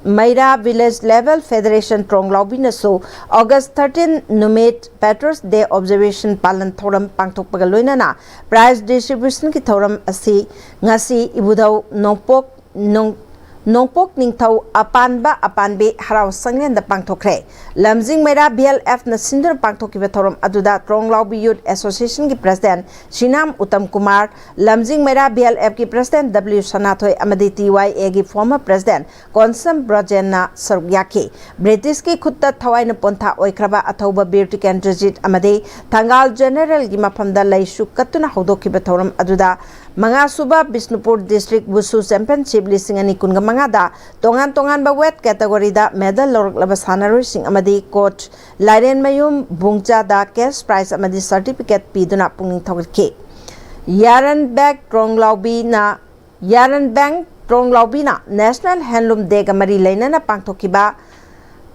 ꯃꯩꯔꯥ ꯚꯤꯂꯦꯖ ꯂꯦꯚꯦꯜ ꯐꯦꯗꯔꯦꯁꯟ ꯇ꯭ꯔꯣꯡꯂꯥꯎꯕꯤꯅꯁꯨ ꯑꯣꯒꯁ ꯊꯥꯔꯇꯤꯟ ꯅꯨꯃꯤꯠ ꯄꯦꯇ꯭ꯔꯣꯁ ꯗꯦ ꯑꯣꯕꯖꯔꯕꯦꯁꯟ ꯄꯥꯂꯟ ꯊꯧꯔꯝ ꯄꯥꯡꯊꯣꯛꯄꯒ ꯂꯣꯏꯅꯅ ꯄ꯭ꯔꯥꯏꯖ ꯗꯤꯁꯇ꯭ꯔꯤꯕ꯭ꯌꯨꯁꯟꯒꯤ ꯊꯧꯔꯝ ꯑꯁꯤ ꯉꯁꯤ ꯏꯕꯨꯙꯧ ꯅꯣꯡꯄꯣꯛ ꯅꯣꯡ-, ꯅꯣꯡꯄꯣꯛ ꯅꯤꯡꯊꯧ ꯑꯄꯥꯟꯕ ꯑꯄꯥꯟꯕꯤ ꯍꯔꯥꯎ ꯁꯪꯂꯦꯟꯗ ꯄꯥꯡꯊꯣꯛꯈ꯭ꯔꯦ꯫ ꯂꯝꯖꯤꯡ ꯃꯩꯔꯥ ꯕꯤ ꯑꯦꯜ ꯑꯦꯐꯅ ꯁꯤꯟꯗꯨꯅ ꯄꯥꯡꯊꯣꯛꯈꯤꯕ ꯊꯧꯔꯝ ꯑꯗꯨꯗ ꯇ꯭ꯔꯣꯡꯂꯥꯎꯕꯤ ꯌꯨꯠ ꯑꯦꯁꯣꯁꯤꯌꯦꯁꯟꯒꯤ ꯄ꯭ꯔꯁꯤꯗꯦꯟ ꯁꯤꯅꯥꯝ ꯎꯇꯝ ꯀꯨꯃꯥꯔ, ꯂꯝꯖꯤꯡ ꯃꯩꯔꯥ ꯕꯤ ꯑꯦꯜ ꯑꯦꯐꯀꯤ ꯄ꯭ꯔꯁꯤꯗꯦꯟ ꯗꯕ꯭ꯂꯤꯎ ꯁꯅꯥꯊꯣꯏ ꯑꯃꯗꯤ ꯇꯤ ꯋꯥꯏ ꯑꯦꯒꯤ ꯐꯣꯔꯃꯔ ꯄ꯭ꯔꯁꯤꯗꯦꯟ ꯀꯣꯟꯁꯝ ꯕ꯭ꯔꯣꯖꯦꯟꯅ ꯁꯔꯨꯛ ꯌꯥꯈꯤ꯫ ꯕ꯭ꯔꯤꯇꯤꯁꯀꯤ ꯈꯨꯠꯇ ꯊꯋꯥꯏꯅ ꯄꯣꯟꯊꯥ ꯑꯣꯏꯈ꯭ꯔꯕ ꯑꯊꯧꯕ ꯕꯤꯔ ꯇꯤꯀꯦꯟꯗ꯭ꯔꯖꯤꯠ ꯑꯃꯗꯤ ꯊꯪꯒꯥꯜ ꯖꯦꯅꯔꯦꯜꯒꯤ ꯃꯐꯝꯗ ꯂꯩꯁꯨ ꯀꯠꯇꯨꯅ ꯍꯧꯗꯣꯛꯈꯤꯕ ꯊꯧꯔꯝ ꯑꯗꯨꯗ ꯃꯉꯥꯁꯨꯕ ꯕꯤꯁꯅꯨꯄꯨꯔ ꯗꯤꯁꯇ꯭ꯔꯤꯛ ꯋꯨꯁꯨ ꯆꯦꯝꯄꯤꯌꯟꯁꯤꯞ ꯂꯤꯁꯤꯡ ꯑꯅꯤ ꯀꯨꯟꯒ ꯃꯉꯥꯗ ꯇꯣꯉꯥꯟ ꯇꯣꯉꯥꯟꯕ ꯋꯦꯠ ꯀꯦꯇꯒꯣꯔꯤꯗ ꯃꯦꯗꯜ ꯂꯧꯔꯛꯂꯕ ꯁꯥꯟꯅꯔꯣꯏꯁꯤꯡ ꯑꯃꯗꯤ ꯀꯣꯆ ꯂꯥꯏꯔꯦꯟꯃꯌꯨꯝ ꯕꯨꯡꯆꯥꯗ ꯀꯦꯁ ꯄ꯭ꯔꯥꯏꯖ ꯑꯃꯗꯤ ꯁꯔꯇꯤꯐꯤꯀꯦꯠ ꯄꯤꯗꯨꯅ ꯄꯨꯛꯅꯤꯡ ꯊꯧꯒꯠꯈꯤ꯫ ꯌꯥꯔꯟꯕꯦꯛ ꯇ꯭ꯔꯣꯡꯂꯥꯎꯕꯤꯅ, ꯌꯥꯔꯟꯕꯦꯡ ꯇ꯭ꯔꯣꯡꯂꯥꯎꯕꯤꯅ ꯅꯦꯁꯅꯦꯜ ꯍꯦꯟꯂꯨꯝ ꯗꯦꯒ ꯃꯔꯤ ꯂꯩꯅꯅ ꯄꯥꯡꯊꯣꯛꯈꯤꯕ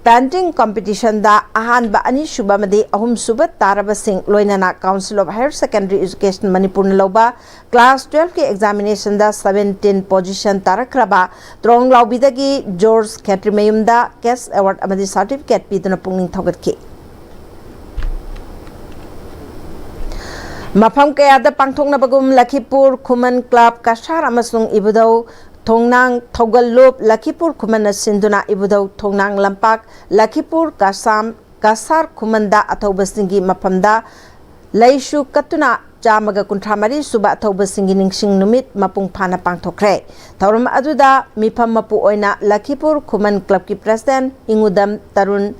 ꯄꯦꯟꯇꯤꯡ ꯀꯝꯄꯤꯇꯤꯁꯟꯗ ꯑꯍꯥꯟꯕ, ꯑꯅꯤꯁꯨꯕ ꯑꯃꯗꯤ ꯑꯍꯨꯝꯁꯨꯕ ꯇꯥꯔꯕꯁꯤꯡ, ꯂꯣꯏꯅꯅ Council of Higher Secondary Education ꯃꯅꯤꯄꯨꯔꯅ ꯂꯧꯕ ꯀ꯭ꯂꯥꯁ ꯇꯨꯋꯦꯜꯐꯀꯤ ꯑꯦꯛꯖꯥꯃꯤꯅꯦꯁꯟꯗ ꯁꯚꯦꯟꯇꯤꯟ ꯄꯣꯖꯤꯁꯟ ꯇꯥꯔꯛꯈ꯭ꯔꯕ ꯇ꯭ꯔꯣꯡꯂꯥꯎꯕꯤꯗꯒꯤ ꯖꯣꯔꯖ ꯈꯦꯇ꯭ꯔꯤꯃꯌꯨꯝꯗ ꯀꯦꯁ ꯑꯦꯋꯥꯔꯗ ꯑꯃꯗꯤ ꯁꯥꯔꯇꯤꯐꯤꯀꯦꯠ ꯄꯤꯗꯨꯅ ꯄꯨꯛꯅꯤꯡ ꯊꯧꯒꯠꯈꯤ꯫ ꯃꯐꯝ ꯀꯌꯥꯗ ꯄꯥꯡꯊꯣꯛꯅꯕꯒꯨꯝ ꯂꯈꯤꯄꯨꯔ ꯈꯨꯃꯟ ꯀ꯭ꯂꯕ ꯀꯁꯥꯔ ꯑꯃꯁꯨꯡ ꯏꯕꯨꯙꯧ ꯊꯣꯡꯅꯥꯡ ꯊꯧꯒꯜꯂꯨꯞ ꯂꯈꯤꯄꯨꯔ ꯈꯨꯃꯟꯅ ꯁꯤꯟꯗꯨꯅ ꯏꯕꯨꯙꯧ ꯊꯣꯡꯅꯥꯡ ꯂꯝꯄꯥꯛ ꯂꯈꯤꯄꯨꯔ ꯀꯁꯥꯝ ꯀꯁꯥꯔ ꯈꯨꯃꯟꯗ ꯑꯊꯧꯕꯁꯤꯡꯒꯤ ꯃꯐꯝꯗ ꯂꯩꯁꯨ ꯀꯠꯇꯨꯅ ꯆꯥꯝꯃꯒ ꯀꯨꯟꯊ꯭ꯔꯥ ꯃꯔꯤ ꯁꯨꯕ ꯑꯊꯧꯕꯁꯤꯡꯒꯤ ꯅꯤꯡꯁꯤꯡ ꯅꯨꯃꯤꯠ ꯃꯄꯨꯡ ꯐꯥꯅ ꯄꯥꯡꯊꯣꯛꯈ꯭ꯔꯦ꯫ ꯊꯧꯔꯝ ꯑꯗꯨꯗ ꯃꯤꯐꯝ ꯃꯄꯨ ꯑꯣꯏꯅ ꯂꯈꯤꯄꯨꯔ ꯈꯨꯃꯟ ꯀ꯭ꯂꯕꯀꯤ ꯄ꯭ꯔꯁꯤꯗꯦꯟ ꯏꯉꯨꯗꯝ ꯇꯔꯨꯟ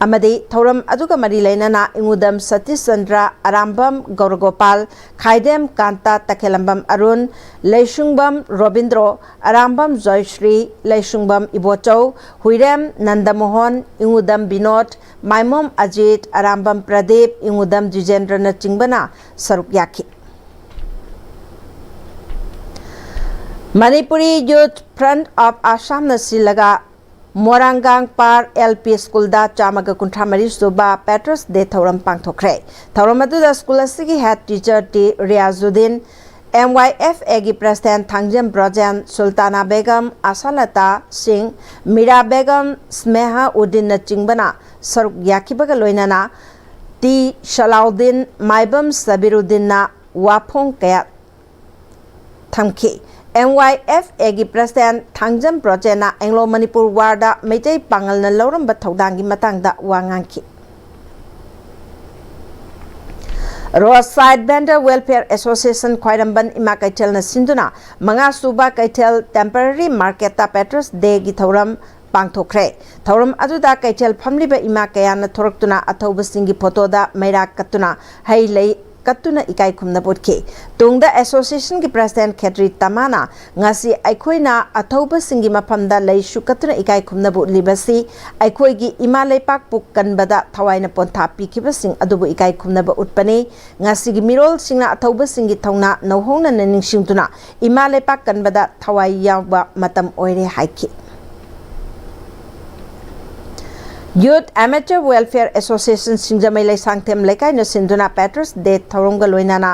ꯑꯃꯗꯤ ꯊꯧꯔꯝ ꯑꯗꯨꯒ ꯃꯔꯤ ꯂꯩꯅꯅ ꯏꯉꯨꯗꯝ ꯁꯇꯤꯁ ꯆꯟꯗ꯭ꯔ, ꯑꯔꯥꯝꯕꯝ ꯒꯧꯔꯒꯣꯄꯥꯜ, ꯈꯥꯏꯗꯦꯝ ꯀꯥꯟꯇ, ꯇꯈꯦꯂꯝꯕꯝ ꯑꯔꯨꯟ, ꯂꯩꯁꯨꯡꯕꯝ ꯔꯣꯕꯤꯟꯗ꯭ꯔꯣ, ꯑꯔꯥꯝꯕꯝ ꯖꯣꯏꯁ꯭ꯔꯤ, ꯂꯩꯁꯨꯡꯕꯝ ꯏꯕꯣꯆꯧ, ꯍꯨꯏꯔꯦꯝ ꯅꯟꯗꯃꯣꯍꯟ, ꯏꯉꯨꯗꯝ ꯕꯤꯅꯣꯗ, ꯃꯥꯏꯃꯣꯝ ꯑꯖꯤꯠ, ꯑꯔꯥꯝꯕꯝ ꯄ꯭ꯔꯗꯤꯞ, ꯏꯉꯨꯗꯝ ꯗ꯭ꯋꯤꯖꯦꯟꯗ꯭ꯔꯅꯆꯤꯡꯕꯅ ꯁꯔꯨꯛ ꯌꯥꯈꯤ꯫ ꯃꯅꯤꯄꯨꯔꯤ ꯌꯨꯊ ꯐ꯭ꯔꯟꯠ ꯑꯣꯐ ꯑꯁꯥꯝꯅ ꯁꯤꯜꯂꯒ ꯃꯣꯔꯥꯡꯒꯥꯡ ꯄꯥꯔ ꯑꯦꯜ ꯄꯤ ꯁ꯭ꯀꯨꯜꯗ ꯆꯥꯝꯃꯒ ꯀꯨꯟꯊ꯭ꯔꯥ ꯃꯔꯤ ꯁꯨꯕ ꯄꯦꯇ꯭ꯔꯁ ꯗꯦ ꯊꯧꯔꯝ ꯄꯥꯡꯊꯣꯛꯈ꯭ꯔꯦ꯫ ꯊꯧꯔꯝ ꯑꯗꯨꯗ ꯁ꯭ꯀꯨꯜ ꯑꯁꯤꯒꯤ head teacher T Riyazuddin, M ꯋꯥꯏ ꯑꯦꯐ ꯑꯦꯒꯤ ꯄ꯭ꯔꯁꯤꯗꯦꯟ ꯊꯥꯡꯖꯝ ꯕ꯭ꯔꯣꯖꯦꯟ, ꯁꯨꯜꯇꯥꯅꯥ ꯕꯦꯒꯝ, ꯑꯁꯥꯂꯇꯥ ꯁꯤꯡ, ꯃꯤꯔꯥ ꯕꯦꯒꯝ, ꯁ꯭ꯃꯦꯍꯥ ꯎꯗꯤꯟꯅꯆꯤꯡꯕꯅ ꯁꯔꯨꯛ ꯌꯥꯈꯤꯕꯒ ꯂꯣꯏꯅꯅ ꯇꯤ ꯁꯂꯥꯎꯗꯤꯟ, ꯃꯥꯏꯕꯝ ꯁꯕꯤꯔꯨꯗꯤꯟꯅ ꯋꯥꯐꯣꯡ ꯀꯌꯥ ꯊꯝꯈꯤ꯫ ꯑꯦꯝ ꯋꯥꯏ ꯑꯦꯐ ꯑꯦꯒꯤ ꯄ꯭ꯔꯁꯤꯗꯦꯟ ꯊꯥꯡꯖꯝ ꯕ꯭ꯔꯣꯖꯦꯟꯅ ꯑꯦꯡꯂꯣ ꯃꯅꯤꯄꯨꯔ ꯋꯥꯔꯗ ꯃꯩꯇꯩ ꯄꯥꯉꯜꯅ ꯂꯧꯔꯝꯕ ꯊꯧꯗꯥꯡꯒꯤ ꯃꯇꯥꯡꯗ ꯋꯥ ꯉꯥꯡꯈꯤ꯫ ꯔꯣꯗ ꯁꯥꯏꯗ ꯚꯦꯟꯗꯔ ꯋꯦꯜꯐꯤꯌꯔ ꯑꯦꯁꯣꯁꯤꯌꯦꯁꯟ ꯈ꯭ꯋꯥꯏꯔꯝꯕꯟ ꯏꯃꯥ ꯀꯩꯊꯦꯜꯅ ꯁꯤꯟꯗꯨꯅ ꯃꯉꯥ ꯁꯨꯕ ꯀꯩꯊꯦꯜ ꯇꯦꯝꯄꯔꯔꯤ ꯃꯥꯔꯀꯦꯠꯇ ꯄꯦꯇ꯭ꯔꯁ ꯗꯦꯒꯤ ꯊꯧꯔꯝ ꯄꯥꯡꯊꯣꯛꯈ꯭ꯔꯦ꯫ ꯊꯧꯔꯝ ꯑꯗꯨꯗ ꯀꯩꯊꯦꯜ ꯐꯝꯂꯤꯕ ꯏꯃꯥ ꯀꯌꯥꯅ ꯊꯣꯔꯛꯇꯨꯅ ꯑꯊꯧꯕꯁꯤꯡꯒꯤ ꯐꯣꯇꯣꯗ ꯃꯩꯔꯥ ꯀꯠꯇꯨꯅ ꯍꯩ ꯂꯩ ꯀꯠꯇꯨꯅ ꯏꯀꯥꯏ ꯈꯨꯝꯅꯕ ꯎꯠꯈꯤ꯫ ꯇꯨꯡꯗ ꯑꯦꯁꯣꯁꯤꯌꯦꯁꯟꯒꯤ ꯄ꯭ꯔꯁꯤꯗꯦꯟ ꯈꯦꯇ꯭ꯔꯤ ꯇꯃꯥꯅ ꯉꯁꯤ ꯑꯩꯈꯣꯏꯅ ꯑꯊꯧꯕꯁꯤꯡꯒꯤ ꯃꯐꯝꯗ ꯂꯩꯁꯨ ꯀꯠꯇꯨꯅ ꯏꯀꯥꯏ ꯈꯨꯝꯅꯕ ꯎꯠꯂꯤꯕꯁꯤ ꯑꯩꯈꯣꯏꯒꯤ ꯏꯃꯥ ꯂꯩꯄꯥꯛꯄꯨ ꯀꯟꯕꯗ ꯊꯋꯥꯏꯅ ꯄꯣꯟꯊꯥ ꯄꯤꯈꯤꯕꯁꯤꯡ ꯑꯗꯨꯕꯨ ꯏꯀꯥꯏ ꯈꯨꯝꯅꯕ ꯎꯠꯄꯅꯤ꯫ ꯉꯁꯤꯒꯤ ꯃꯤꯔꯣꯜꯁꯤꯡꯅ ꯑꯊꯧꯕꯁꯤꯡꯒꯤ ꯊꯧꯅꯥ ꯅꯧꯍꯧꯅꯅ ꯅꯤꯡꯁꯤꯡꯗꯨꯅ ꯏꯃꯥ ꯂꯩꯄꯥꯛ ꯀꯟꯕꯗ ꯊꯋꯥꯏ ꯌꯥꯎꯕ ꯃꯇꯝ ꯑꯣꯏꯔꯦ ꯍꯥꯏꯈꯤ꯫ ꯌꯨꯊ ꯑꯦꯃꯦꯆꯔ ꯋꯦꯜꯐꯤꯌꯔ ꯑꯦꯁꯣꯁꯤꯌꯦꯁꯟ ꯁꯤꯡꯖꯃꯩ ꯂꯩꯁꯥꯡꯊꯦꯝ ꯂꯩꯀꯥꯏꯅ ꯁꯤꯟꯗꯨꯅ ꯄꯦꯇ꯭ꯔꯁ ꯗꯦ ꯊꯧꯔꯝꯒ ꯂꯣꯏꯅꯅ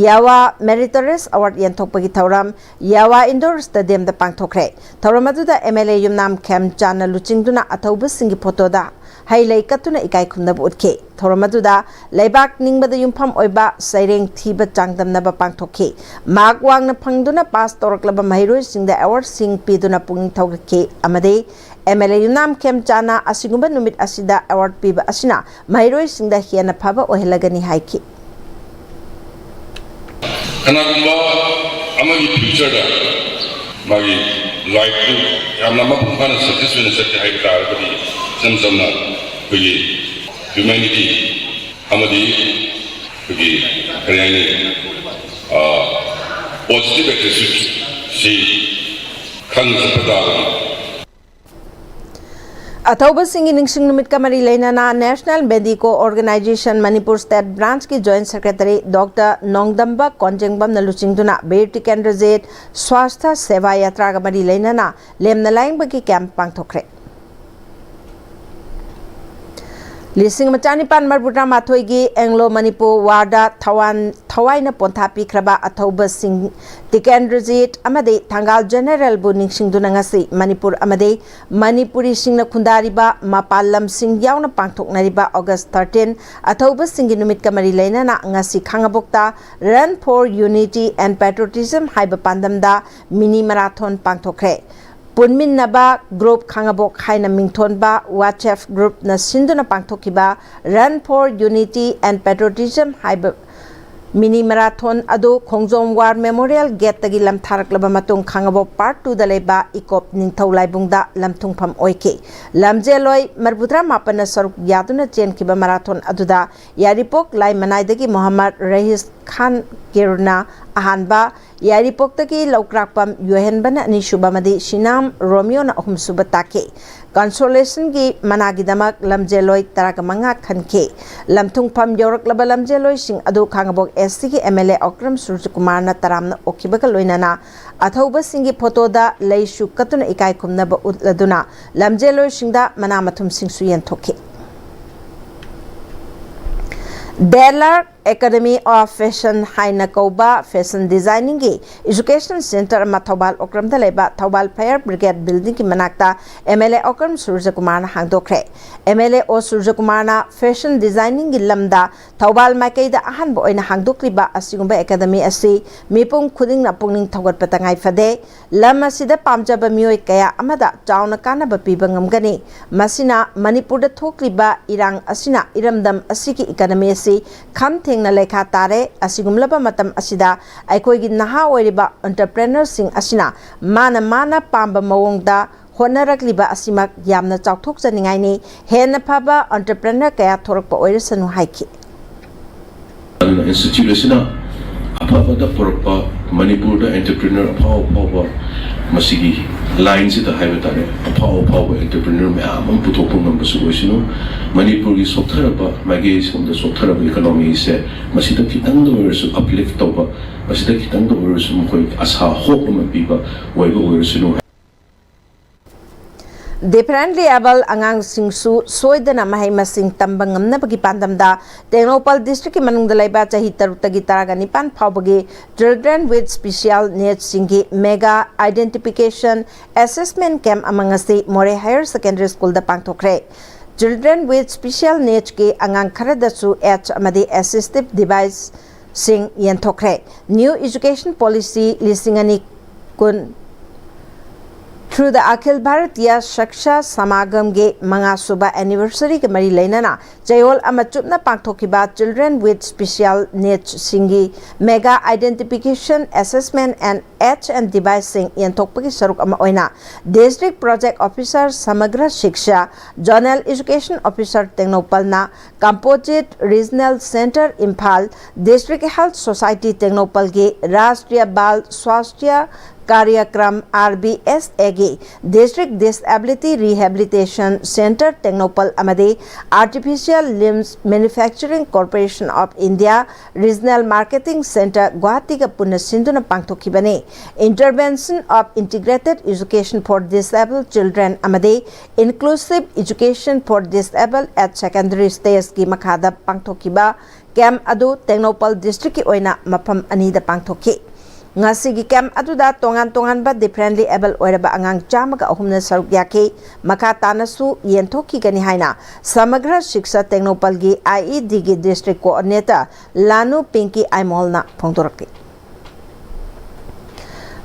ꯌꯥꯋꯥ ꯃꯦꯔꯤꯇꯣꯔꯤꯌꯁ ꯑꯦꯋꯥꯔꯗ ꯌꯦꯟꯊꯣꯛꯄꯒꯤ ꯊꯧꯔꯝ ꯌꯥꯋꯥ ꯏꯟꯗꯣꯔ ꯁ꯭ꯇꯦꯗꯤꯌꯝꯗ ꯄꯥꯡꯊꯣꯛꯈ꯭ꯔꯦ꯫ ꯊꯧꯔꯝ ꯑꯗꯨꯗ ꯑꯦꯝ ꯑꯦꯜ ꯑꯦ ꯌꯨꯝꯅꯥꯝ ꯈꯦꯝꯆꯥꯟꯅ ꯂꯨꯆꯤꯡꯗꯨꯅ ꯑꯊꯧꯕꯁꯤꯡꯒꯤ ꯐꯣꯇꯣꯗ ꯍꯩ ꯂꯩ ꯀꯠꯇꯨꯅ ꯏꯀꯥꯏ ꯈꯨꯝꯅꯕ ꯎꯠꯈꯤ꯫ ꯊꯧꯔꯝ ꯑꯗꯨꯗ ꯂꯩꯕꯥꯛ ꯅꯤꯡꯕꯗ ꯌꯨꯝꯐꯝ ꯑꯣꯏꯕ ꯁꯩꯔꯦꯡ ꯊꯤꯕ ꯆꯥꯡꯗꯝꯅꯕ ꯄꯥꯡꯊꯣꯛꯈꯤ꯫ ꯃꯥꯔꯛ ꯋꯥꯡꯅ ꯐꯪꯗꯨꯅ ꯄꯥꯁ ꯇꯧꯔꯛꯂꯕ ꯃꯍꯩꯔꯣꯏꯁꯤꯡꯗ ꯑꯦꯋꯥꯔꯗꯁꯤꯡ ꯄꯤꯗꯨꯅ ꯄꯨꯛꯅꯤꯡ ꯊꯧꯒꯠꯈꯤ ꯑꯃꯗꯤ ꯑꯦꯝ ꯑꯦꯜ ꯑꯦ ꯌꯨꯝꯅꯥꯝ ꯈꯦꯝꯆꯥꯅ ꯑꯁꯤꯒꯨꯝꯕ ꯅꯨꯃꯤꯠ ꯑꯁꯤꯗ ꯑꯦꯋꯥꯔꯗ ꯄꯤꯕ ꯑꯁꯤꯅ ꯃꯍꯩꯔꯣꯏꯁꯤꯡꯗ ꯍꯦꯟꯅ ꯐꯕ ꯑꯣꯏꯍꯜꯂꯒꯅꯤ ꯍꯥꯏꯈꯤ꯫ ꯀꯅꯥꯒꯨꯝꯕ ꯑꯃꯒꯤ ꯐ꯭ꯌꯨꯆꯔꯗ ꯃꯥꯒꯤ ꯂꯥꯏꯐꯇꯨ ꯌꯥꯝꯅ ꯃꯄꯨꯡ ꯐꯥꯅ ꯁꯛꯁꯦꯁ ꯑꯣꯏꯅ ꯆꯠꯀꯦ ꯍꯥꯏꯕ ꯇꯥꯔꯒꯗꯤ ꯏꯆꯝ ꯆꯝꯅ ꯑꯩꯈꯣꯏꯒꯤ ꯍ꯭ꯌꯨꯃꯦꯅꯤꯇꯤ ꯑꯃꯗꯤ ꯑꯩꯈꯣꯏꯒꯤ ꯀꯔꯤ ꯍꯥꯏꯅꯤ, ꯄꯣꯖꯤꯇꯤꯚ ꯑꯦꯇꯤꯆꯨꯠꯁꯤ ꯈꯪꯅ ꯆꯠꯄ ꯇꯥꯕꯅꯤ꯫ ꯑꯊꯧꯕꯁꯤꯡꯒꯤ ꯅꯤꯡꯁꯤꯡ ꯅꯨꯃꯤꯠꯀ ꯃꯔꯤ ꯂꯩꯅꯅ national medico organisation Manipur state ꯕ꯭ꯔꯥꯟꯆꯀꯤ ꯖꯣꯏꯟꯠ ꯁꯦꯀ꯭ꯔꯦꯇꯔꯤ ꯗꯣꯛꯇꯔ ꯅꯣꯡꯗꯝꯕ ꯀꯣꯟꯖꯦꯡꯕꯝꯅ ꯂꯨꯆꯤꯡꯗꯨꯅ ꯕꯤꯔ ꯇꯤꯀꯦꯟꯗ꯭ꯔꯖꯤꯠ ꯁ꯭ꯋꯥꯁꯊ ꯁꯦꯕꯥ ꯌꯥꯇ꯭ꯔꯥꯒ ꯃꯔꯤ ꯂꯩꯅꯅ ꯂꯦꯝꯅ ꯂꯥꯌꯦꯡꯕꯒꯤ ꯀꯦꯝꯞ ꯄꯥꯡꯊꯣꯛꯈ꯭ꯔꯦ꯫ ꯂꯤꯁꯤꯡ ꯑꯃ ꯆꯅꯤꯄꯥꯟ ꯃꯔꯤꯐꯨꯇꯔꯥꯃꯥꯊꯣꯏꯒꯤ ꯑꯦꯡꯂꯣ ꯃꯅꯤꯄꯨꯔ ꯋꯥꯔꯗ ꯊꯋꯥꯟ-, ꯊꯋꯥꯏꯅ ꯄꯣꯟꯊꯥ ꯄꯤꯈ꯭ꯔꯕ ꯑꯊꯧꯕ ꯁꯤꯡ, ꯇꯤꯀꯦꯟꯗ꯭ꯔꯖꯤꯠ ꯑꯃꯗꯤ ꯊꯪꯒꯥꯜ ꯖꯦꯅꯔꯦꯜꯕꯨ ꯅꯤꯡꯁꯤꯡꯗꯨꯅ ꯉꯁꯤ ꯃꯅꯤꯄꯨꯔ ꯑꯃꯗꯤ ꯃꯅꯤꯄꯨꯔꯤꯁꯤꯡꯅ ꯈꯨꯟꯗꯥꯔꯤꯕ ꯃꯄꯥꯟ ꯂꯝꯁꯤꯡ ꯌꯥꯎꯅ ꯄꯥꯡꯊꯣꯛꯅꯔꯤꯕ ꯑꯣꯒꯁ ꯊꯥꯔꯇꯤꯟ ꯑꯊꯧꯕꯁꯤꯡꯒꯤ ꯅꯨꯃꯤꯠꯀ ꯃꯔꯤ ꯂꯩꯅꯅ ꯉꯁꯤ ꯈꯥꯉꯕꯣꯛꯇ Run for Unity and Patriotism ꯍꯥꯏꯕ ꯄꯥꯟꯗꯝꯗ ꯃꯤꯅꯤ ꯃꯔꯥꯊꯣꯟ ꯄꯥꯡꯊꯣꯛꯈ꯭ꯔꯦ꯫ ꯄꯨꯟꯃꯤꯟꯅꯕ ꯒ꯭ꯔꯨꯞ ꯈꯥꯉꯕꯣꯛ ꯍꯥꯏꯅ ꯃꯤꯡꯊꯣꯟꯕ WhatsApp ꯒ꯭ꯔꯨꯞꯅ ꯁꯤꯟꯗꯨꯅ ꯄꯥꯡꯊꯣꯛꯈꯤꯕ Run for Unity and Patriotism ꯍꯥꯏꯕ ꯃꯤꯅꯤ ꯃꯔꯥꯊꯣꯟ ꯑꯗꯨ ꯈꯣꯡꯖꯣꯝ ꯋꯥꯔ ꯃꯦꯃꯣꯔꯤꯌꯦꯜ ꯒꯦꯠꯇꯒꯤ ꯂꯝꯊꯥꯔꯛꯂꯕ ꯃꯇꯨꯡ ꯈꯥꯉꯕꯣꯛ ꯄꯥꯔꯠ ꯇꯨꯗ ꯂꯩꯕ ꯏꯀꯣꯞ ꯅꯤꯡꯊꯧ ꯂꯥꯏꯕꯨꯡꯗ ꯂꯝꯊꯨꯡꯐꯝ ꯑꯣꯏꯈꯤ꯫ ꯂꯝꯖꯦꯜꯂꯣꯏ ꯃꯔꯤꯐꯨꯇꯔꯥ ꯃꯥꯄꯟꯅ ꯁꯔꯨꯛ ꯌꯥꯗꯨꯅ ꯆꯦꯟꯈꯤꯕ ꯃꯔꯥꯊꯣꯟ ꯑꯗꯨꯗ ꯌꯥꯏꯔꯤꯄꯣꯛ ꯂꯥꯏꯃꯅꯥꯏꯗꯒꯤ ꯃꯣꯍꯝꯃꯗ ꯔꯍꯤꯁ ꯈꯥꯟ ꯀꯤꯔꯅ ꯑꯍꯥꯟꯕ, ꯌꯥꯏꯔꯤꯄꯣꯛꯇꯒꯤ ꯂꯧꯀ꯭ꯔꯥꯛꯄꯝ ꯌꯣꯏꯍꯟꯕꯅ ꯑꯅꯤꯁꯨꯕ ꯑꯃꯗꯤ ꯁꯤꯅꯥꯝ ꯔꯣꯃꯤꯌꯣꯅ ꯑꯍꯨꯝꯁꯨꯕ ꯇꯥꯈꯤ꯫ ꯀꯟꯁꯣꯂꯦꯁꯟꯒꯤ ꯃꯅꯥꯒꯤꯗꯃꯛ ꯂꯝꯖꯦꯜꯂꯣꯏ ꯇꯔꯥꯒ ꯃꯉꯥ ꯈꯟꯈꯤ꯫ ꯂꯝꯊꯨꯡꯐꯝ ꯌꯧꯔꯛꯂꯕ ꯂꯝꯖꯦꯜꯂꯣꯏꯁꯤꯡ ꯑꯗꯨ ꯈꯥꯉꯕꯣꯛ SCꯒꯤ MLA ꯑꯣꯀ꯭ꯔꯝ ꯁꯨꯔꯖꯀꯨꯃꯥꯔꯅ ꯇꯔꯥꯝꯅ ꯑꯣꯛꯈꯤꯕꯒ ꯂꯣꯏꯅꯅ ꯑꯊꯧꯕꯁꯤꯡꯒꯤ ꯐꯣꯇꯣꯗ ꯂꯩꯁꯨ ꯀꯠꯇꯨꯅ ꯏꯀꯥꯏ ꯈꯨꯝꯅꯕ ꯎꯠꯂꯗꯨꯅ ꯂꯝꯖꯦꯜꯂꯣꯏꯁꯤꯡꯗ ꯃꯅꯥ ꯃꯊꯨꯝꯁꯤꯡꯁꯨ ꯌꯦꯟꯊꯣꯛꯈꯤ꯫ ꯗꯦꯂꯥꯔ Academy of Fashion ꯍꯥꯏꯅ ꯀꯧꯕ ꯐꯦꯁꯟ ꯗꯤꯖꯥꯏꯅꯤꯡꯒꯤ ꯏꯖꯨꯀꯦꯁꯟ ꯁꯦꯟꯇꯔ ꯑꯃ ꯊꯧꯕꯥꯜ ꯑꯣꯀ꯭ꯔꯝꯗ ꯂꯩꯕ ꯊꯧꯕꯥꯜ ꯐꯥꯌꯔ ꯕ꯭ꯔꯤꯒꯦꯗ ꯕꯤꯜꯗꯤꯡꯒꯤ ꯃꯅꯥꯛꯇ MLA ꯑꯣꯀ꯭ꯔꯝ ꯁꯨꯔꯖꯀꯨꯃꯥꯔꯅ ꯍꯥꯡꯗꯣꯛꯈ꯭ꯔꯦ꯫ MLA ꯑꯣ ꯁꯨꯔꯖꯀꯨꯃꯥꯔꯅ ꯐꯦꯁꯟ ꯗꯤꯖꯥꯏꯅꯤꯡꯒꯤ ꯂꯝꯗ ꯊꯧꯕꯥꯜ ꯃꯥꯏꯀꯩꯗ ꯑꯍꯥꯟꯕ ꯑꯣꯏꯅ ꯍꯥꯡꯗꯣꯛꯂꯤꯕ ꯑꯁꯤꯒꯨꯝꯕ ꯑꯦꯀꯥꯗꯃꯤ ꯑꯁꯤ ꯃꯤꯄꯨꯝ ꯈꯨꯗꯤꯡꯅ ꯄꯨꯛꯅꯤꯡ ꯊꯧꯒꯠꯄ ꯇꯉꯥꯏ ꯐꯗꯦ꯫ ꯂꯝ ꯑꯁꯤꯗ ꯄꯥꯝꯖꯕ ꯃꯤꯑꯣꯏ ꯀꯌꯥ ꯑꯃꯗ ꯆꯥꯎꯅ ꯀꯥꯟꯅꯕ ꯄꯤꯕ ꯉꯝꯒꯅꯤ꯫ ꯃꯁꯤꯅ ꯃꯅꯤꯄꯨꯔꯗ ꯊꯣꯛꯂꯤꯕ ꯏꯔꯥꯡ ꯑꯁꯤꯅ ꯏꯔꯝꯗꯝ ꯑꯁꯤꯒꯤ ꯏꯀꯥꯅꯃꯤ ꯑꯁꯤ ꯈꯝ ꯊꯦꯡꯅ ꯂꯩꯈꯥ ꯇꯥꯔꯦ꯫ ꯑꯁꯤꯒꯨꯝꯂꯕ ꯃꯇꯝ ꯑꯁꯤꯗ ꯑꯩꯈꯣꯏꯒꯤ ꯅꯍꯥ ꯑꯣꯏꯔꯤꯕ ꯑꯣꯟꯇꯔꯄ꯭ꯔꯦꯅꯔꯁꯤꯡ ꯑꯁꯤꯅ ꯃꯥꯅ ꯃꯥꯅ ꯄꯥꯝꯕ ꯃꯑꯣꯡꯗ ꯍꯣꯠꯅꯔꯛꯂꯤꯕ ꯑꯁꯤꯃꯛ ꯌꯥꯝꯅ ꯆꯥꯎꯊꯣꯛꯆꯅꯤꯡꯉꯥꯏꯅꯤ꯫ ꯍꯦꯟꯅ ꯐꯕ ꯑꯣꯟꯇꯔꯄ꯭ꯔꯦꯅꯔ ꯀꯌꯥ ꯊꯣꯔꯛꯄ ꯑꯣꯏꯔꯁꯅꯨ ꯍꯥꯏꯈꯤ꯫ ꯑꯗꯨꯅ ꯏꯟꯁꯇꯤꯇ꯭ꯌꯨꯠ ꯑꯁꯤꯅ ꯑꯐꯕꯗ ꯄꯨꯔꯛꯄ ꯃꯅꯤꯄꯨꯔꯗ ꯑꯦꯟꯇꯔꯄ꯭ꯔꯤꯅꯔ ꯑꯐꯥꯎ ꯑꯐꯥꯎꯕ ꯃꯁꯤꯒꯤ ꯂꯥꯏꯟꯁꯤꯗ ꯍꯥꯏꯕ ꯇꯥꯔꯦ, ꯑꯐꯥꯎ ꯑꯐꯥꯎꯕ ꯑꯦꯟꯇꯔꯄ꯭ꯔꯤꯅꯔ ꯃꯌꯥꯝ ꯑꯃ ꯄꯨꯊꯣꯛꯄ ꯉꯝꯕꯁꯨ ꯑꯣꯏꯁꯅꯨ꯫ ꯃꯅꯤꯄꯨꯔꯒꯤ ꯁꯣꯛꯊꯔꯕ, ꯃꯥꯏꯀꯩ ꯁꯣꯝꯗ ꯁꯣꯛꯊꯔꯕ ꯏꯀꯣꯅꯣꯃꯤꯁꯦ ꯃꯁꯤꯗ ꯈꯤꯇꯪꯗ ꯑꯣꯏꯔꯁꯨ ꯑꯞꯂꯤꯐ ꯇꯧꯕ, ꯃꯁꯤꯗ ꯈꯤꯇꯪꯗ ꯑꯣꯏꯔꯁꯨ ꯃꯈꯣꯏ ꯑꯁꯥ, ꯍꯣꯞ ꯑꯃ ꯄꯤꯕ ꯑꯣꯏꯕ ꯑꯣꯏꯔꯁꯅꯨ꯫ Differently abled ꯑꯉꯥꯡꯁꯤꯡꯁꯨ ꯁꯣꯏꯗꯅ ꯃꯍꯩ ꯃꯁꯤꯡ ꯇꯝꯕ ꯉꯝꯅꯕꯒꯤ ꯄꯥꯟꯗꯝꯗ ꯇꯦꯡꯅꯧꯄꯜ districtꯀꯤ ꯃꯅꯨꯡꯗ ꯂꯩꯕ ꯆꯍꯤ ꯇꯔꯨꯛꯇꯒꯤ ꯇꯔꯥꯒ ꯅꯤꯄꯥꯟ ꯐꯥꯎꯕꯒꯤ Children with Special Needsꯁꯤꯡꯒꯤ Mega Identification Assessment Camp ꯑꯃ ꯉꯁꯤ ꯃꯣꯔꯦ Higher Secondary Schoolꯗ ꯄꯥꯡꯊꯣꯛꯈ꯭ꯔꯦ꯫ Children with Special Needsꯀꯤ ꯑꯉꯥꯡ ꯈꯔꯗꯁꯨ aids ꯑꯃꯗꯤ assistive deviceꯁꯤꯡ ꯌꯦꯟꯊꯣꯛꯈ꯭ꯔꯦ꯫ New Education Policy ꯂꯤꯁꯤꯡ ꯑꯅꯤ ꯀꯨꯟ Through the Akhil Bharatiya Shiksha Samagamꯒꯤ ꯃꯉꯥꯁꯨꯕ anniversaryꯒ ꯃꯔꯤ ꯂꯩꯅꯅ ꯆꯌꯣꯜ ꯑꯃ ꯆꯨꯞꯅ ꯄꯥꯡꯊꯣꯛꯈꯤꯕ Children with Special Needsꯁꯤꯡꯒꯤ Mega Identification Assessment and aids and deviceꯁꯤꯡ ꯌꯦꯟꯊꯣꯛꯄꯒꯤ ꯁꯔꯨꯛ ꯑꯃ ꯑꯣꯏꯅ District Project Officer Samagra Shiksha, Zonal Education Officer ꯇꯦꯡꯅꯧꯄꯜꯅ Composite Regional Centre Imphal, District Health Society ꯇꯦꯡꯅꯧꯄꯜꯒꯤ Rashtriya Bal Swasthya Karyakram RBSAꯒꯤ District Disability Rehabilitation Centre Tengnoupal ꯑꯃꯗꯤ Artificial Limbs Manufacturing Corporation of India Regional Marketing Centre ꯒꯨꯋꯥꯍꯥꯇꯤꯒ ꯄꯨꯟꯅ ꯁꯤꯟꯗꯨꯅ ꯄꯥꯡꯊꯣꯛꯈꯤꯕꯅꯤ꯫ Intervention of Integrated Education for Disabled Children ꯑꯃꯗꯤ Inclusive Education for Disabled at Secondary Stageꯀꯤ ꯃꯈꯥꯗ ꯄꯥꯡꯊꯣꯛꯈꯤꯕ camp ꯑꯗꯨ ꯇꯦꯡꯅꯧꯄꯜ districtꯀꯤ ꯑꯣꯏꯅ ꯃꯐꯝ ꯑꯅꯤꯗ ꯄꯥꯡꯊꯣꯛꯈꯤ꯫ ꯉꯁꯤꯒꯤ camp ꯑꯗꯨꯗ ꯇꯣꯉꯥꯟ ꯇꯣꯉꯥꯟꯕ differently abled ꯑꯣꯏꯔꯕ ꯑꯉꯥꯡ ꯆꯥꯝꯃꯒ ꯑꯍꯨꯝꯅ ꯁꯔꯨꯛ ꯌꯥꯈꯤ꯫ ꯃꯈꯥ ꯇꯥꯅꯁꯨ ꯌꯦꯟꯊꯣꯛꯈꯤꯒꯅꯤ ꯍꯥꯏꯅ Samagra Shiksha ꯇꯦꯡꯅꯧꯄꯜꯒꯤ IEDꯒꯤ District Coordinator ꯂꯥꯅꯨ ꯄꯤꯡꯀꯤ ꯑꯥꯏꯃꯣꯜꯅ ꯐꯣꯡꯗꯣꯔꯛꯂꯤ꯫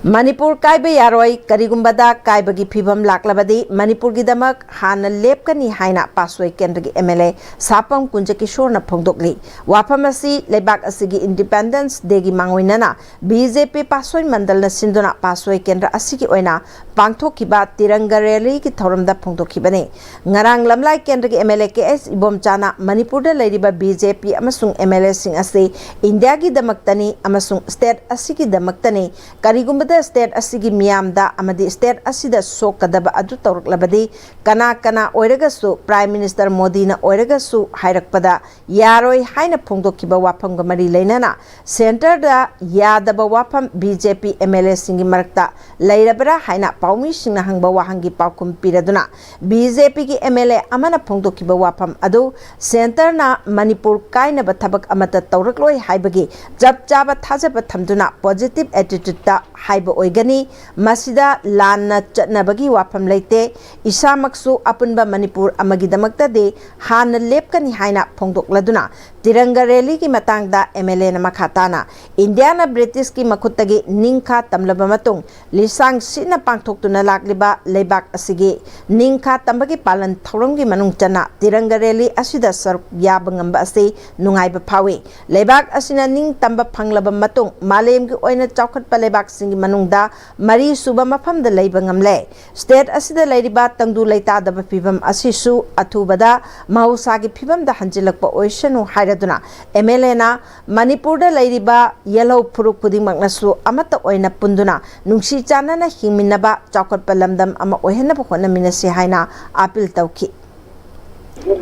Manipur ꯀꯥꯏꯕ ꯌꯥꯔꯣꯏ, ꯀꯔꯤꯒꯨꯝꯕꯗ ꯀꯥꯏꯕꯒꯤ ꯐꯤꯚꯝ ꯂꯥꯛꯂꯕꯗꯤ ꯃꯅꯤꯄꯨꯔꯒꯤꯗꯃꯛ ꯍꯥꯟꯅ ꯂꯦꯞꯀꯅꯤ ꯍꯥꯏꯅ ꯄꯥꯠꯁꯣꯏ ꯀꯦꯟꯗ꯭ꯔꯒꯤ MLA ꯁꯥꯄꯝ ꯀꯨꯟꯖꯀꯤꯁꯣꯔꯅ ꯐꯣꯡꯗꯣꯛꯂꯤ꯫ ꯋꯥꯐꯝ ꯑꯁꯤ ꯂꯩꯕꯥꯛ ꯑꯁꯤꯒꯤ Independence Dayꯒꯤ ꯃꯥꯡꯑꯣꯏꯅꯅ BJP ꯄꯥꯠꯁꯣꯏ ꯃꯟꯗꯜꯅ ꯁꯤꯟꯗꯨꯅ ꯄꯥꯠꯁꯣꯏ ꯀꯦꯟꯗ꯭ꯔ ꯑꯁꯤꯒꯤ ꯑꯣꯏꯅ ꯄꯥꯡꯊꯣꯛꯈꯤꯕ ꯇꯤꯔꯪꯒ rallyꯒꯤ ꯊꯧꯔꯝꯗ ꯐꯣꯡꯗꯣꯛꯈꯤꯕꯅꯤ꯫ ꯉꯔꯥꯡ ꯂꯝꯂꯥꯏ ꯀꯦꯟꯗ꯭ꯔꯒꯤ MLA KH ꯏꯕꯣꯝꯆꯥꯅ ꯃꯅꯤꯄꯨꯔꯗ ꯂꯩꯔꯤꯕ BJP ꯑꯃꯁꯨꯡ MLAꯁꯤꯡ ꯑꯁꯤ ꯏꯟꯗꯤꯌꯥꯒꯤꯗꯃꯛꯇꯅꯤ ꯑꯃꯁꯨꯡ state ꯑꯁꯤꯒꯤꯗꯃꯛꯇꯅꯤ, ꯀꯔꯤꯒꯨꯝꯕꯗ ꯁ꯭ꯇꯦꯠ ꯑꯁꯤꯒꯤ ꯃꯤꯌꯥꯝꯗ ꯑꯃꯗꯤ ꯁ꯭ꯇꯦꯠ ꯑꯁꯤꯗ ꯁꯣꯛꯀꯗꯕ ꯑꯗꯨ ꯇꯧꯔꯛꯂꯕꯗꯤ ꯀꯅꯥ ꯀꯅꯥ ꯑꯣꯏꯔꯒꯁꯨ ꯄ꯭ꯔꯥꯏꯝ ꯃꯤꯅꯤꯁꯇꯔ ꯃꯣꯗꯤꯅ ꯑꯣꯏꯔꯒꯁꯨ ꯍꯥꯏꯔꯛꯄꯗ ꯌꯥꯔꯣꯏ ꯍꯥꯏꯅ ꯐꯣꯡꯗꯣꯛꯈꯤꯕ ꯋꯥꯐꯝꯒ ꯃꯔꯤ ꯂꯩꯅꯅ ꯁꯦꯟꯇꯔꯗ ꯌꯥꯗꯕ ꯋꯥꯐꯝ B J P M L ꯑꯦꯁꯤꯡꯒꯤ ꯃꯔꯛꯇ ꯂꯩꯔꯕ꯭ꯔꯥ ꯍꯥꯏꯅ ꯄꯥꯎꯃꯤꯁꯤꯡꯅ ꯍꯪꯕ ꯋꯥꯍꯪꯒꯤ ꯄꯥꯎꯈꯨꯝ ꯄꯤꯔꯗꯨꯅ ꯕꯤ ꯖꯦ ꯄꯤꯒꯤ ꯑꯦꯝ ꯑꯦꯜ ꯑꯦ ꯑꯃꯅ ꯐꯣꯡꯗꯣꯛꯈꯤꯕ ꯋꯥꯐꯝ ꯑꯗꯨ ꯁꯦꯟꯇꯔꯅ ꯃꯅꯤꯄꯨꯔ ꯀꯥꯏꯅꯕ ꯊꯕꯛ ꯑꯃꯠꯇ ꯇꯧꯔꯛꯂꯣꯏ ꯍꯥꯏꯕꯒꯤ ꯆꯞ ꯆꯥꯕ ꯊꯥꯖꯕ ꯊꯝꯗꯨꯅ ꯄꯣꯖꯤꯇꯤꯚ ꯑꯦꯇꯤꯇ꯭ꯌꯨꯠꯇ ꯍꯥꯏꯕ ꯑꯣꯏꯒꯅꯤ꯫ ꯃꯁꯤꯗ ꯂꯥꯟꯅ ꯆꯠꯅꯕꯒꯤ ꯋꯥꯐꯝ ꯂꯩꯇꯦ꯫ ꯏꯁꯥꯃꯛꯁꯨ ꯑꯄꯨꯟꯕ ꯃꯅꯤꯄꯨꯔ ꯑꯃꯒꯤꯗꯃꯛꯇꯗꯤ ꯍꯥꯟꯅ ꯂꯦꯞꯀꯅꯤ ꯍꯥꯏꯅ ꯐꯣꯡꯗꯣꯛꯂꯗꯨꯅ ꯇꯤꯔꯪꯒ ꯔꯦꯂꯤꯒꯤ ꯃꯇꯥꯡꯗ ꯑꯦꯝ ꯑꯦꯜ ꯑꯦꯅ ꯃꯈꯥ ꯇꯥꯅ ꯏꯟꯗꯤꯌꯥꯅ ꯕ꯭ꯔꯤꯇꯤꯁꯀꯤ ꯃꯈꯨꯠꯇꯒꯤ ꯅꯤꯡꯈꯥ ꯇꯝꯂꯕ ꯃꯇꯨꯡ ꯂꯤꯁꯥꯡ ꯁꯤꯠꯅ ꯄꯥꯡꯊꯣꯛꯇꯨꯅ ꯂꯥꯛꯂꯤꯕ ꯂꯩꯕꯥꯛ ꯑꯁꯤꯒꯤ ꯅꯤꯡꯈꯥ ꯇꯝꯕꯒꯤ ꯄꯥꯂꯟ ꯊꯧꯔꯝꯒꯤ ꯃꯅꯨꯡ ꯆꯟꯅ ꯇꯤꯔꯪꯒ ꯔꯦꯂꯤ ꯑꯁꯤꯗ ꯁꯔꯨꯛ ꯌꯥꯕ ꯉꯝꯕ ꯑꯁꯤ ꯅꯨꯡꯉꯥꯏꯕ ꯐꯥꯎꯏ꯫ ꯂꯩꯕꯥꯛ ꯑꯁꯤꯅ ꯅꯤꯡꯇꯝꯕ ꯐꯪꯂꯕ ꯃꯇꯨꯡ ꯃꯥꯂꯦꯝꯒꯤ ꯑꯣꯏꯅ ꯆꯥꯎꯈꯠꯄ ꯂꯩꯕꯥꯛꯁꯤꯡꯒꯤ ꯃꯅꯨꯡꯗ ꯃꯔꯤ ꯁꯨꯕ ꯃꯐꯝꯗ ꯂꯩꯕ ꯉꯝꯂꯦ꯫ ꯁ꯭ꯇꯦꯠ ꯑꯁꯤꯗ ꯂꯩꯔꯤꯕ ꯇꯪꯗꯨ ꯂꯩꯇꯥꯗꯕ ꯐꯤꯕꯝ ꯑꯁꯤꯁꯨ ꯑꯊꯨꯕꯗ ꯃꯍꯧꯁꯥꯒꯤ ꯐꯤꯕꯝꯗ ꯍꯟꯖꯤꯜꯂꯛꯄ ꯑꯣꯏꯁꯅꯨ ꯍꯥꯏꯔꯗꯨꯅ ꯑꯦꯝ ꯑꯦꯜ ꯑꯦꯅ ꯃꯅꯤꯄꯨꯔꯗ ꯂꯩꯔꯤꯕ ꯌꯦꯜꯍꯧ ꯐꯨꯔꯨꯞ ꯈꯨꯗꯤꯡꯃꯛꯅꯁꯨ ꯑꯃꯠꯇ ꯑꯣꯏꯅ ꯄꯨꯟꯗꯨꯅ ꯅꯨꯡꯁꯤ ꯆꯥꯟꯅꯅ ꯍꯤꯡꯃꯤꯟꯅꯕ ꯆꯥꯎꯈꯠꯄ ꯂꯝꯗꯝ ꯑꯃ ꯑꯣꯏꯍꯟꯅꯕ ꯍꯣꯠꯅꯃꯤꯟꯅꯁꯤ ꯍꯥꯏꯅ ꯑꯥꯄꯤꯜ ꯇꯧꯈꯤ꯫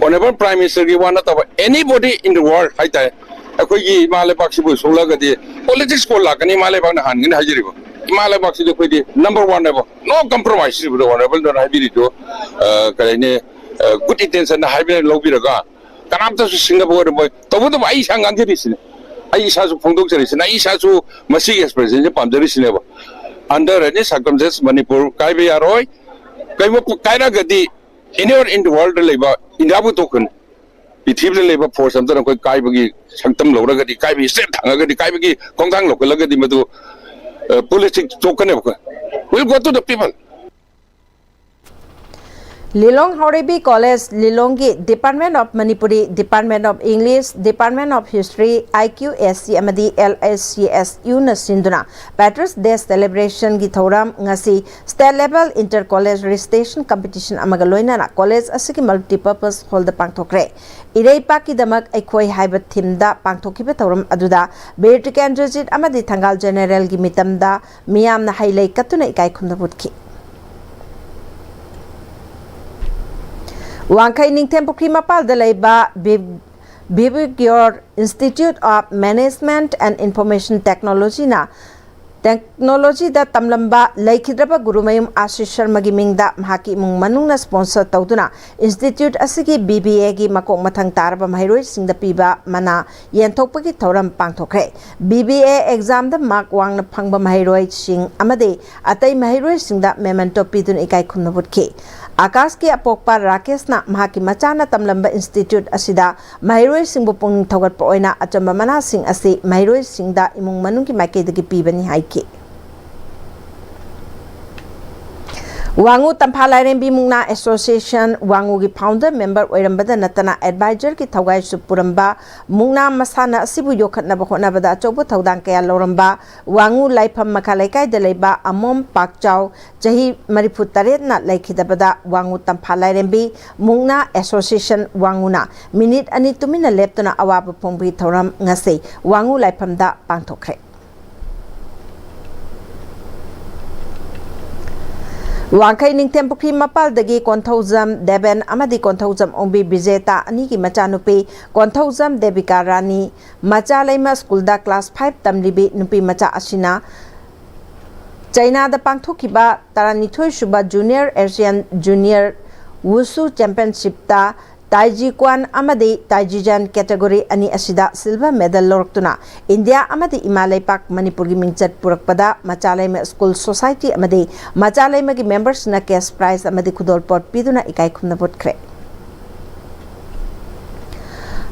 ꯑꯣꯅꯦꯕꯜ ꯄ꯭ꯔꯥꯏꯝ ꯃꯤꯅꯤꯁꯇꯔꯒꯤ ꯋꯥ ꯅꯠꯇꯕ, anybody in the world ꯍꯥꯏꯇꯥꯔꯦ, ꯑꯩꯈꯣꯏꯒꯤ ꯏꯃꯥ ꯂꯩꯕꯥꯛꯁꯤꯕꯨ ꯁꯣꯛꯂꯒꯗꯤ ꯄꯣꯂꯤꯇꯤꯛꯁ ꯀꯣꯜ ꯂꯥꯛꯀꯅꯤ, ꯏꯃꯥ ꯂꯩꯕꯥꯛꯅ ꯍꯥꯟꯒꯅꯤ ꯍꯥꯏꯖꯔꯤꯕ꯫ ꯏꯃꯥ ꯂꯩꯕꯥꯛꯁꯤꯗꯤ ꯑꯩꯈꯣꯏꯗꯤ ꯅꯝꯕꯔ ꯋꯥꯟꯅꯦꯕ, ꯅꯣ ꯀꯝꯄ꯭ꯔꯣꯃꯥꯏꯁ ꯁꯤꯕꯗ ꯑꯣꯅꯦꯕꯜꯗꯅ ꯍꯥꯏꯕꯤꯔꯤꯗꯣ꯫ ꯑ, ꯀꯔꯤ ꯍꯥꯏꯅꯤ, ꯒꯨꯗ ꯏꯟꯇꯦꯟꯁꯟꯅ ꯍꯥꯏꯕꯅ ꯂꯧꯕꯤꯔꯒ ꯀꯅꯥꯝꯇꯁꯨ ꯁꯤꯡꯅꯕ ꯑꯣꯏꯔꯝꯃꯣꯏ꯫ ꯇꯧꯕꯇꯕꯨ ꯑꯩ ꯏꯁꯥ ꯉꯥꯡꯖꯔꯤꯁꯤꯅꯦ, ꯑꯩ ꯏꯁꯥꯁꯨ ꯐꯣꯡꯗꯣꯛꯆꯔꯤꯁꯤꯅꯦ, ꯑꯩ ꯏꯁꯥꯁꯨ ꯃꯁꯤꯒꯤ ꯑꯦꯛꯁꯄ꯭ꯔꯦꯁꯟꯁꯦ ꯄꯥꯝꯖꯔꯤꯁꯤꯅꯦꯕ꯫ Under any circumstance ꯃꯅꯤꯄꯨꯔ ꯀꯥꯏꯕ ꯌꯥꯔꯣꯏ꯫ ꯀꯩꯒꯨꯝꯕ ꯀꯥꯏꯔꯛꯑꯒꯗꯤ anywhere in the world ꯂꯩꯕ ꯏꯟꯗꯤꯌꯥꯕꯨ ꯇꯣꯛꯈ꯭ꯔꯅꯤ, ꯄ꯭ꯔꯤꯊꯤꯕꯤꯗ ꯂꯩꯕ ꯐꯣꯔꯁ ꯑꯝꯇꯅ ꯑꯩꯈꯣꯏ ꯀꯥꯏꯕꯒꯤ ꯁꯛꯇꯝ ꯂꯧꯔꯒꯗꯤ, ꯀꯥꯏꯕꯒꯤ ꯁ꯭ꯇꯦꯞ ꯊꯥꯡꯉꯒꯗꯤ, ꯀꯥꯏꯕꯒꯤ ꯈꯣꯡꯊꯥꯡ ꯂꯧꯈꯠꯂꯒꯗꯤ ꯃꯗꯨ ꯄꯣꯂꯤꯇꯤꯛꯁ ꯇꯣꯛꯀꯅꯦꯕ꯫ ꯑꯩꯈꯣꯏ will go to the people꯫ Lilong Haoreibi college ꯂꯤꯂꯣꯡꯒꯤ Department of Manipuri, Department of English, Department of History, I Q S C ꯑꯃꯗꯤ L S C S U ꯅ ꯁꯤꯟꯗꯨꯅ Patriots Day celebration ꯒꯤ ꯊꯧꯔꯝ ꯉꯁꯤ State Level Inter College Recitation Competition ꯑꯃꯒ ꯂꯣꯏꯅꯅ ꯀꯣꯂꯦꯖ ꯑꯁꯤꯒꯤ Multipurpose Hall ꯗ ꯄꯥꯡꯊꯣꯛꯈ꯭ꯔꯦ꯫ ꯏꯔꯩꯄꯥꯛꯀꯤꯗꯃꯛ ꯑꯩꯈꯣꯏ ꯍꯥꯏꯕ theme ꯗ ꯄꯥꯡꯊꯣꯛꯈꯤꯕ ꯊꯧꯔꯝ ꯑꯗꯨꯗ ꯕꯤꯔ ꯇꯤꯀꯦꯟꯗ꯭ꯔꯖꯤꯠ ꯑꯃꯗꯤ ꯊꯪꯒꯥꯜ General ꯒꯤ ꯃꯤꯇꯝꯗ ꯃꯤꯌꯥꯝꯅ ꯍꯩ ꯂꯩ ꯀꯠꯇꯨꯅ ꯏꯀꯥꯏ ꯈꯨꯝꯅꯕ ꯎꯠꯈꯤ꯫ ꯋꯥꯡꯈꯩ ꯅꯤꯡꯊꯦꯝ ꯄꯨꯈ꯭ꯔꯤ ꯃꯄꯥꯜꯗ ꯂꯩꯕ ꯕꯤ-, Vibgyor Institute of Management and Information Technology ꯅ technology ꯗ ꯇꯝꯂꯝꯕ ꯂꯩꯈꯤꯗ꯭ꯔꯕ ꯒꯨꯔꯨꯃꯌꯨꯝ ꯑꯥꯁꯤꯁ ꯁꯔꯃꯒꯤ ꯃꯤꯡꯗ ꯃꯍꯥꯛꯀꯤ ꯏꯃꯨꯡ ꯃꯅꯨꯡꯅ sponsor ꯇꯧꯗꯨꯅ institute ꯑꯁꯤꯒꯤ B B A ꯒꯤ ꯃꯀꯣꯛ ꯃꯊꯪ ꯇꯥꯔꯕ ꯃꯍꯩꯔꯣꯏꯁꯤꯡꯗ ꯄꯤꯕ ꯃꯅꯥ ꯌꯦꯟꯊꯣꯛꯄꯒꯤ ꯊꯧꯔꯝ ꯄꯥꯡꯊꯣꯛꯈ꯭ꯔꯦ꯫ B B A exam the mark ꯋꯥꯡꯅ ꯐꯪꯕ ꯃꯍꯩꯔꯣꯏꯁꯤꯡ ꯑꯃꯗꯤ ꯑꯇꯩ ꯃꯍꯩꯔꯣꯏꯁꯤꯡꯗ memento ꯄꯤꯗꯨꯅ ꯏꯀꯥꯏ ꯈꯨꯝꯅꯕ ꯎꯠꯈꯤ꯫ ꯑꯥꯀꯥꯁꯀꯤ ꯑꯄꯣꯛꯄ ꯔꯥꯀꯦꯁꯅ ꯃꯍꯥꯛꯀꯤ ꯃꯆꯥꯅ ꯇꯝꯂꯝꯕ institute ꯑꯁꯤꯗ ꯃꯍꯩꯔꯣꯏꯁꯤꯡꯕꯨ ꯄꯨꯛꯅꯤꯡ ꯊꯧꯒꯠꯄ ꯑꯣꯏꯅ ꯑꯆꯝꯕ ꯃꯅꯥꯁꯤꯡ ꯑꯁꯤ ꯃꯍꯩꯔꯣꯏꯁꯤꯡꯗ ꯏꯃꯨꯡ ꯃꯅꯨꯡꯒꯤ ꯃꯥꯏꯀꯩꯗꯒꯤ ꯄꯤꯕꯅꯤ ꯍꯥꯏꯈꯤ꯫ ꯋꯥꯉꯨ ꯇꯝꯐꯥ ꯂꯥꯏꯔꯦꯝꯕꯤ ꯃꯨꯛꯅꯥ Association ꯋꯥꯉꯨꯒꯤ founder member ꯑꯣꯏꯔꯝꯕꯗ ꯅꯠꯇꯅ advisor ꯒꯤ ꯊꯧꯒꯥꯏꯁꯨ ꯄꯨꯔꯝꯕ ꯃꯨꯛꯅꯥ ꯃꯁꯥꯟꯅ ꯑꯁꯤꯕꯨ ꯌꯣꯛꯈꯠꯅꯕ ꯍꯣꯠꯅꯕꯗ ꯑꯆꯧꯕ ꯊꯧꯗꯥꯡ ꯀꯌꯥ ꯂꯧꯔꯝꯕ ꯋꯥꯉꯨ ꯂꯥꯏꯐꯝ ꯃꯈꯥ ꯂꯩꯀꯥꯏꯗ ꯂꯩꯕ ꯑꯃꯣꯝ ꯄꯥꯛꯆꯥꯎ ꯆꯍꯤ ꯃꯔꯤꯐꯨ ꯇꯔꯦꯠꯅ ꯂꯩꯈꯤꯗꯕꯗ ꯋꯥꯉꯨ ꯇꯝꯐꯥ ꯂꯥꯏꯔꯦꯝꯕꯤ ꯃꯨꯛꯅꯥ Association ꯋꯥꯉꯨꯅ ꯃꯤꯅꯤꯠ ꯑꯅꯤ ꯇꯨꯃꯤꯟꯅ ꯂꯦꯞꯇꯨꯅ ꯑꯋꯥꯕ ꯐꯣꯡꯕꯒꯤ ꯊꯧꯔꯝ ꯉꯁꯤ ꯋꯥꯉꯨ ꯂꯥꯏꯐꯝꯗ ꯄꯥꯡꯊꯣꯛꯈ꯭ꯔꯦ꯫ ꯋꯥꯡꯈꯩ ꯅꯤꯡꯊꯦꯝ ꯄꯨꯈ꯭ꯔꯤ ꯃꯄꯥꯜꯗꯒꯤ ꯀꯣꯟꯊꯧꯖꯝ ꯗꯦꯕꯦꯟ ꯑꯃꯗꯤ ꯀꯣꯟꯊꯧꯖꯝ ꯑꯣꯡꯕꯤ ꯕꯤꯖꯦꯇꯥ ꯑꯅꯤꯒꯤ ꯃꯆꯥꯅꯨꯄꯤ ꯀꯣꯟꯊꯧꯖꯝ ꯗꯦꯕꯤꯀꯥ ꯔꯥꯅꯤ ꯃꯆꯥ ꯂꯩꯃ ꯁ꯭ꯀꯨꯜꯗ class five ꯇꯝꯂꯤꯕꯤ ꯅꯨꯄꯤ ꯃꯆꯥ ꯑꯁꯤꯅ ꯆꯩꯅꯥꯗ ꯄꯥꯡꯊꯣꯛꯈꯤꯕ ꯇꯔꯥꯅꯤꯊꯣꯏ ꯁꯨꯕ Junior Asian Junior Wushu Championship ꯇ ꯇꯥꯏꯖꯤ ꯀ꯭ꯋꯥꯟ ꯑꯃꯗꯤ ꯇꯥꯏꯖꯤꯖꯥꯟ category ꯑꯅꯤ ꯑꯁꯤꯗ silver medal ꯂꯧꯔꯛꯇꯨꯅ ꯏꯟꯗꯤꯌꯥ ꯑꯃꯗꯤ ꯏꯃꯥ ꯂꯩꯄꯥꯛ ꯃꯅꯤꯄꯨꯔꯒꯤ ꯃꯤꯡꯆꯠ ꯄꯨꯔꯛꯄꯗ ꯃꯆꯥ ꯂꯩꯃ school society ꯑꯃꯗꯤ ꯃꯆꯥ ꯂꯩꯃꯒꯤ memberꯁꯤꯡꯅ cash prize ꯑꯃꯗꯤ ꯈꯨꯗꯣꯜꯄꯣꯠ ꯄꯤꯗꯨꯅ ꯏꯀꯥꯏ ꯈꯨꯝꯅꯕ ꯎꯠꯈ꯭ꯔꯦ꯫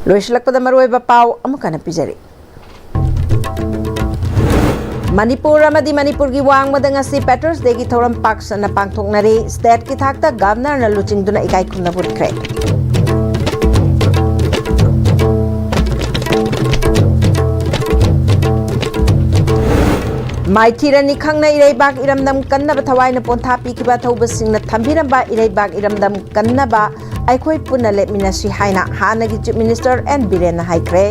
ꯂꯣꯏꯁꯤꯜꯂꯛꯄꯗ ꯃꯔꯨꯑꯣꯏꯕ ꯄꯥꯎ ꯑꯃꯨꯛ ꯍꯟꯅ ꯄꯤꯖꯔꯤ꯫ ꯃꯅꯤꯄꯨꯔ ꯑꯃꯗꯤ ꯃꯅꯤꯄꯨꯔꯒꯤ ꯋꯥꯡꯃꯗ ꯉꯁꯤ Patriots Day ꯒꯤ ꯊꯧꯔꯝ ꯄꯥꯛ ꯁꯟꯅ ꯄꯥꯡꯊꯣꯛꯅꯔꯤ꯫ State ꯀꯤ ꯊꯥꯛꯇ Governor ꯅ ꯂꯨꯆꯤꯡꯗꯨꯅ ꯏꯀꯥꯏ ꯈꯨꯝꯅꯕ ꯎꯠꯈ꯭ꯔꯦ꯫ ꯃꯥꯏꯊꯤꯔꯅꯤ ꯈꯪꯅ ꯏꯔꯩꯕꯥꯛ ꯏꯔꯝꯗꯝ ꯀꯟꯅꯕ ꯊꯋꯥꯏꯅ ꯄꯣꯟꯊꯥ ꯄꯤꯈꯤꯕ ꯑꯊꯧꯕꯁꯤꯡꯅ ꯊꯝꯕꯤꯔꯝꯕ ꯏꯔꯩꯕꯥꯛ ꯏꯔꯝꯗꯝ ꯀꯟꯅꯕ ꯑꯩꯈꯣꯏ ꯄꯨꯟꯅ ꯂꯦꯞꯃꯤꯟꯅꯁꯤ ꯍꯥꯏꯅ ꯍꯥꯟꯅꯒꯤ Chief Minister N ꯕꯤꯔꯦꯟꯅ ꯍꯥꯏꯈ꯭ꯔꯦ꯫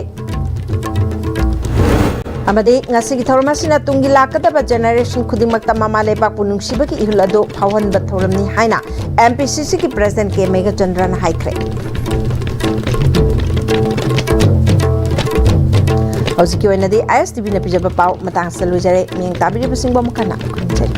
ꯑꯃꯗꯤ ꯉꯁꯤꯒꯤ ꯊꯧꯔꯝ ꯑꯁꯤꯅ ꯇꯨꯡꯒꯤ ꯂꯥꯛꯀꯗꯕ generation ꯈꯨꯗꯤꯡꯃꯛꯇ ꯃꯃꯥ ꯂꯩꯕꯥꯛꯄꯨ ꯅꯨꯡꯁꯤꯕꯒꯤ ꯏꯍꯨꯜ ꯑꯗꯨ ꯐꯥꯎꯍꯟꯕ ꯊꯧꯔꯝꯅꯤ ꯍꯥꯏꯅ M P C C ꯒꯤ President ꯀꯦ ꯃꯦꯘꯆꯟꯗ꯭ꯔꯅ ꯍꯥꯏꯈ꯭ꯔꯦ꯫ ꯍꯧꯖꯤꯛꯀꯤ ꯑꯣꯏꯅꯗꯤ I S T V ꯅ ꯄꯤꯖꯕ ꯄꯥꯎ ꯃꯇꯥꯡꯁꯤꯗ ꯂꯣꯏꯖꯔꯦ꯫ ꯃꯤꯠꯌꯦꯡ ꯇꯥꯕꯤꯔꯤꯕꯁꯤꯡꯕꯨ ꯑꯃꯨꯛ ꯍꯟꯅ ꯈꯨꯔꯨꯝꯖꯔꯤ꯫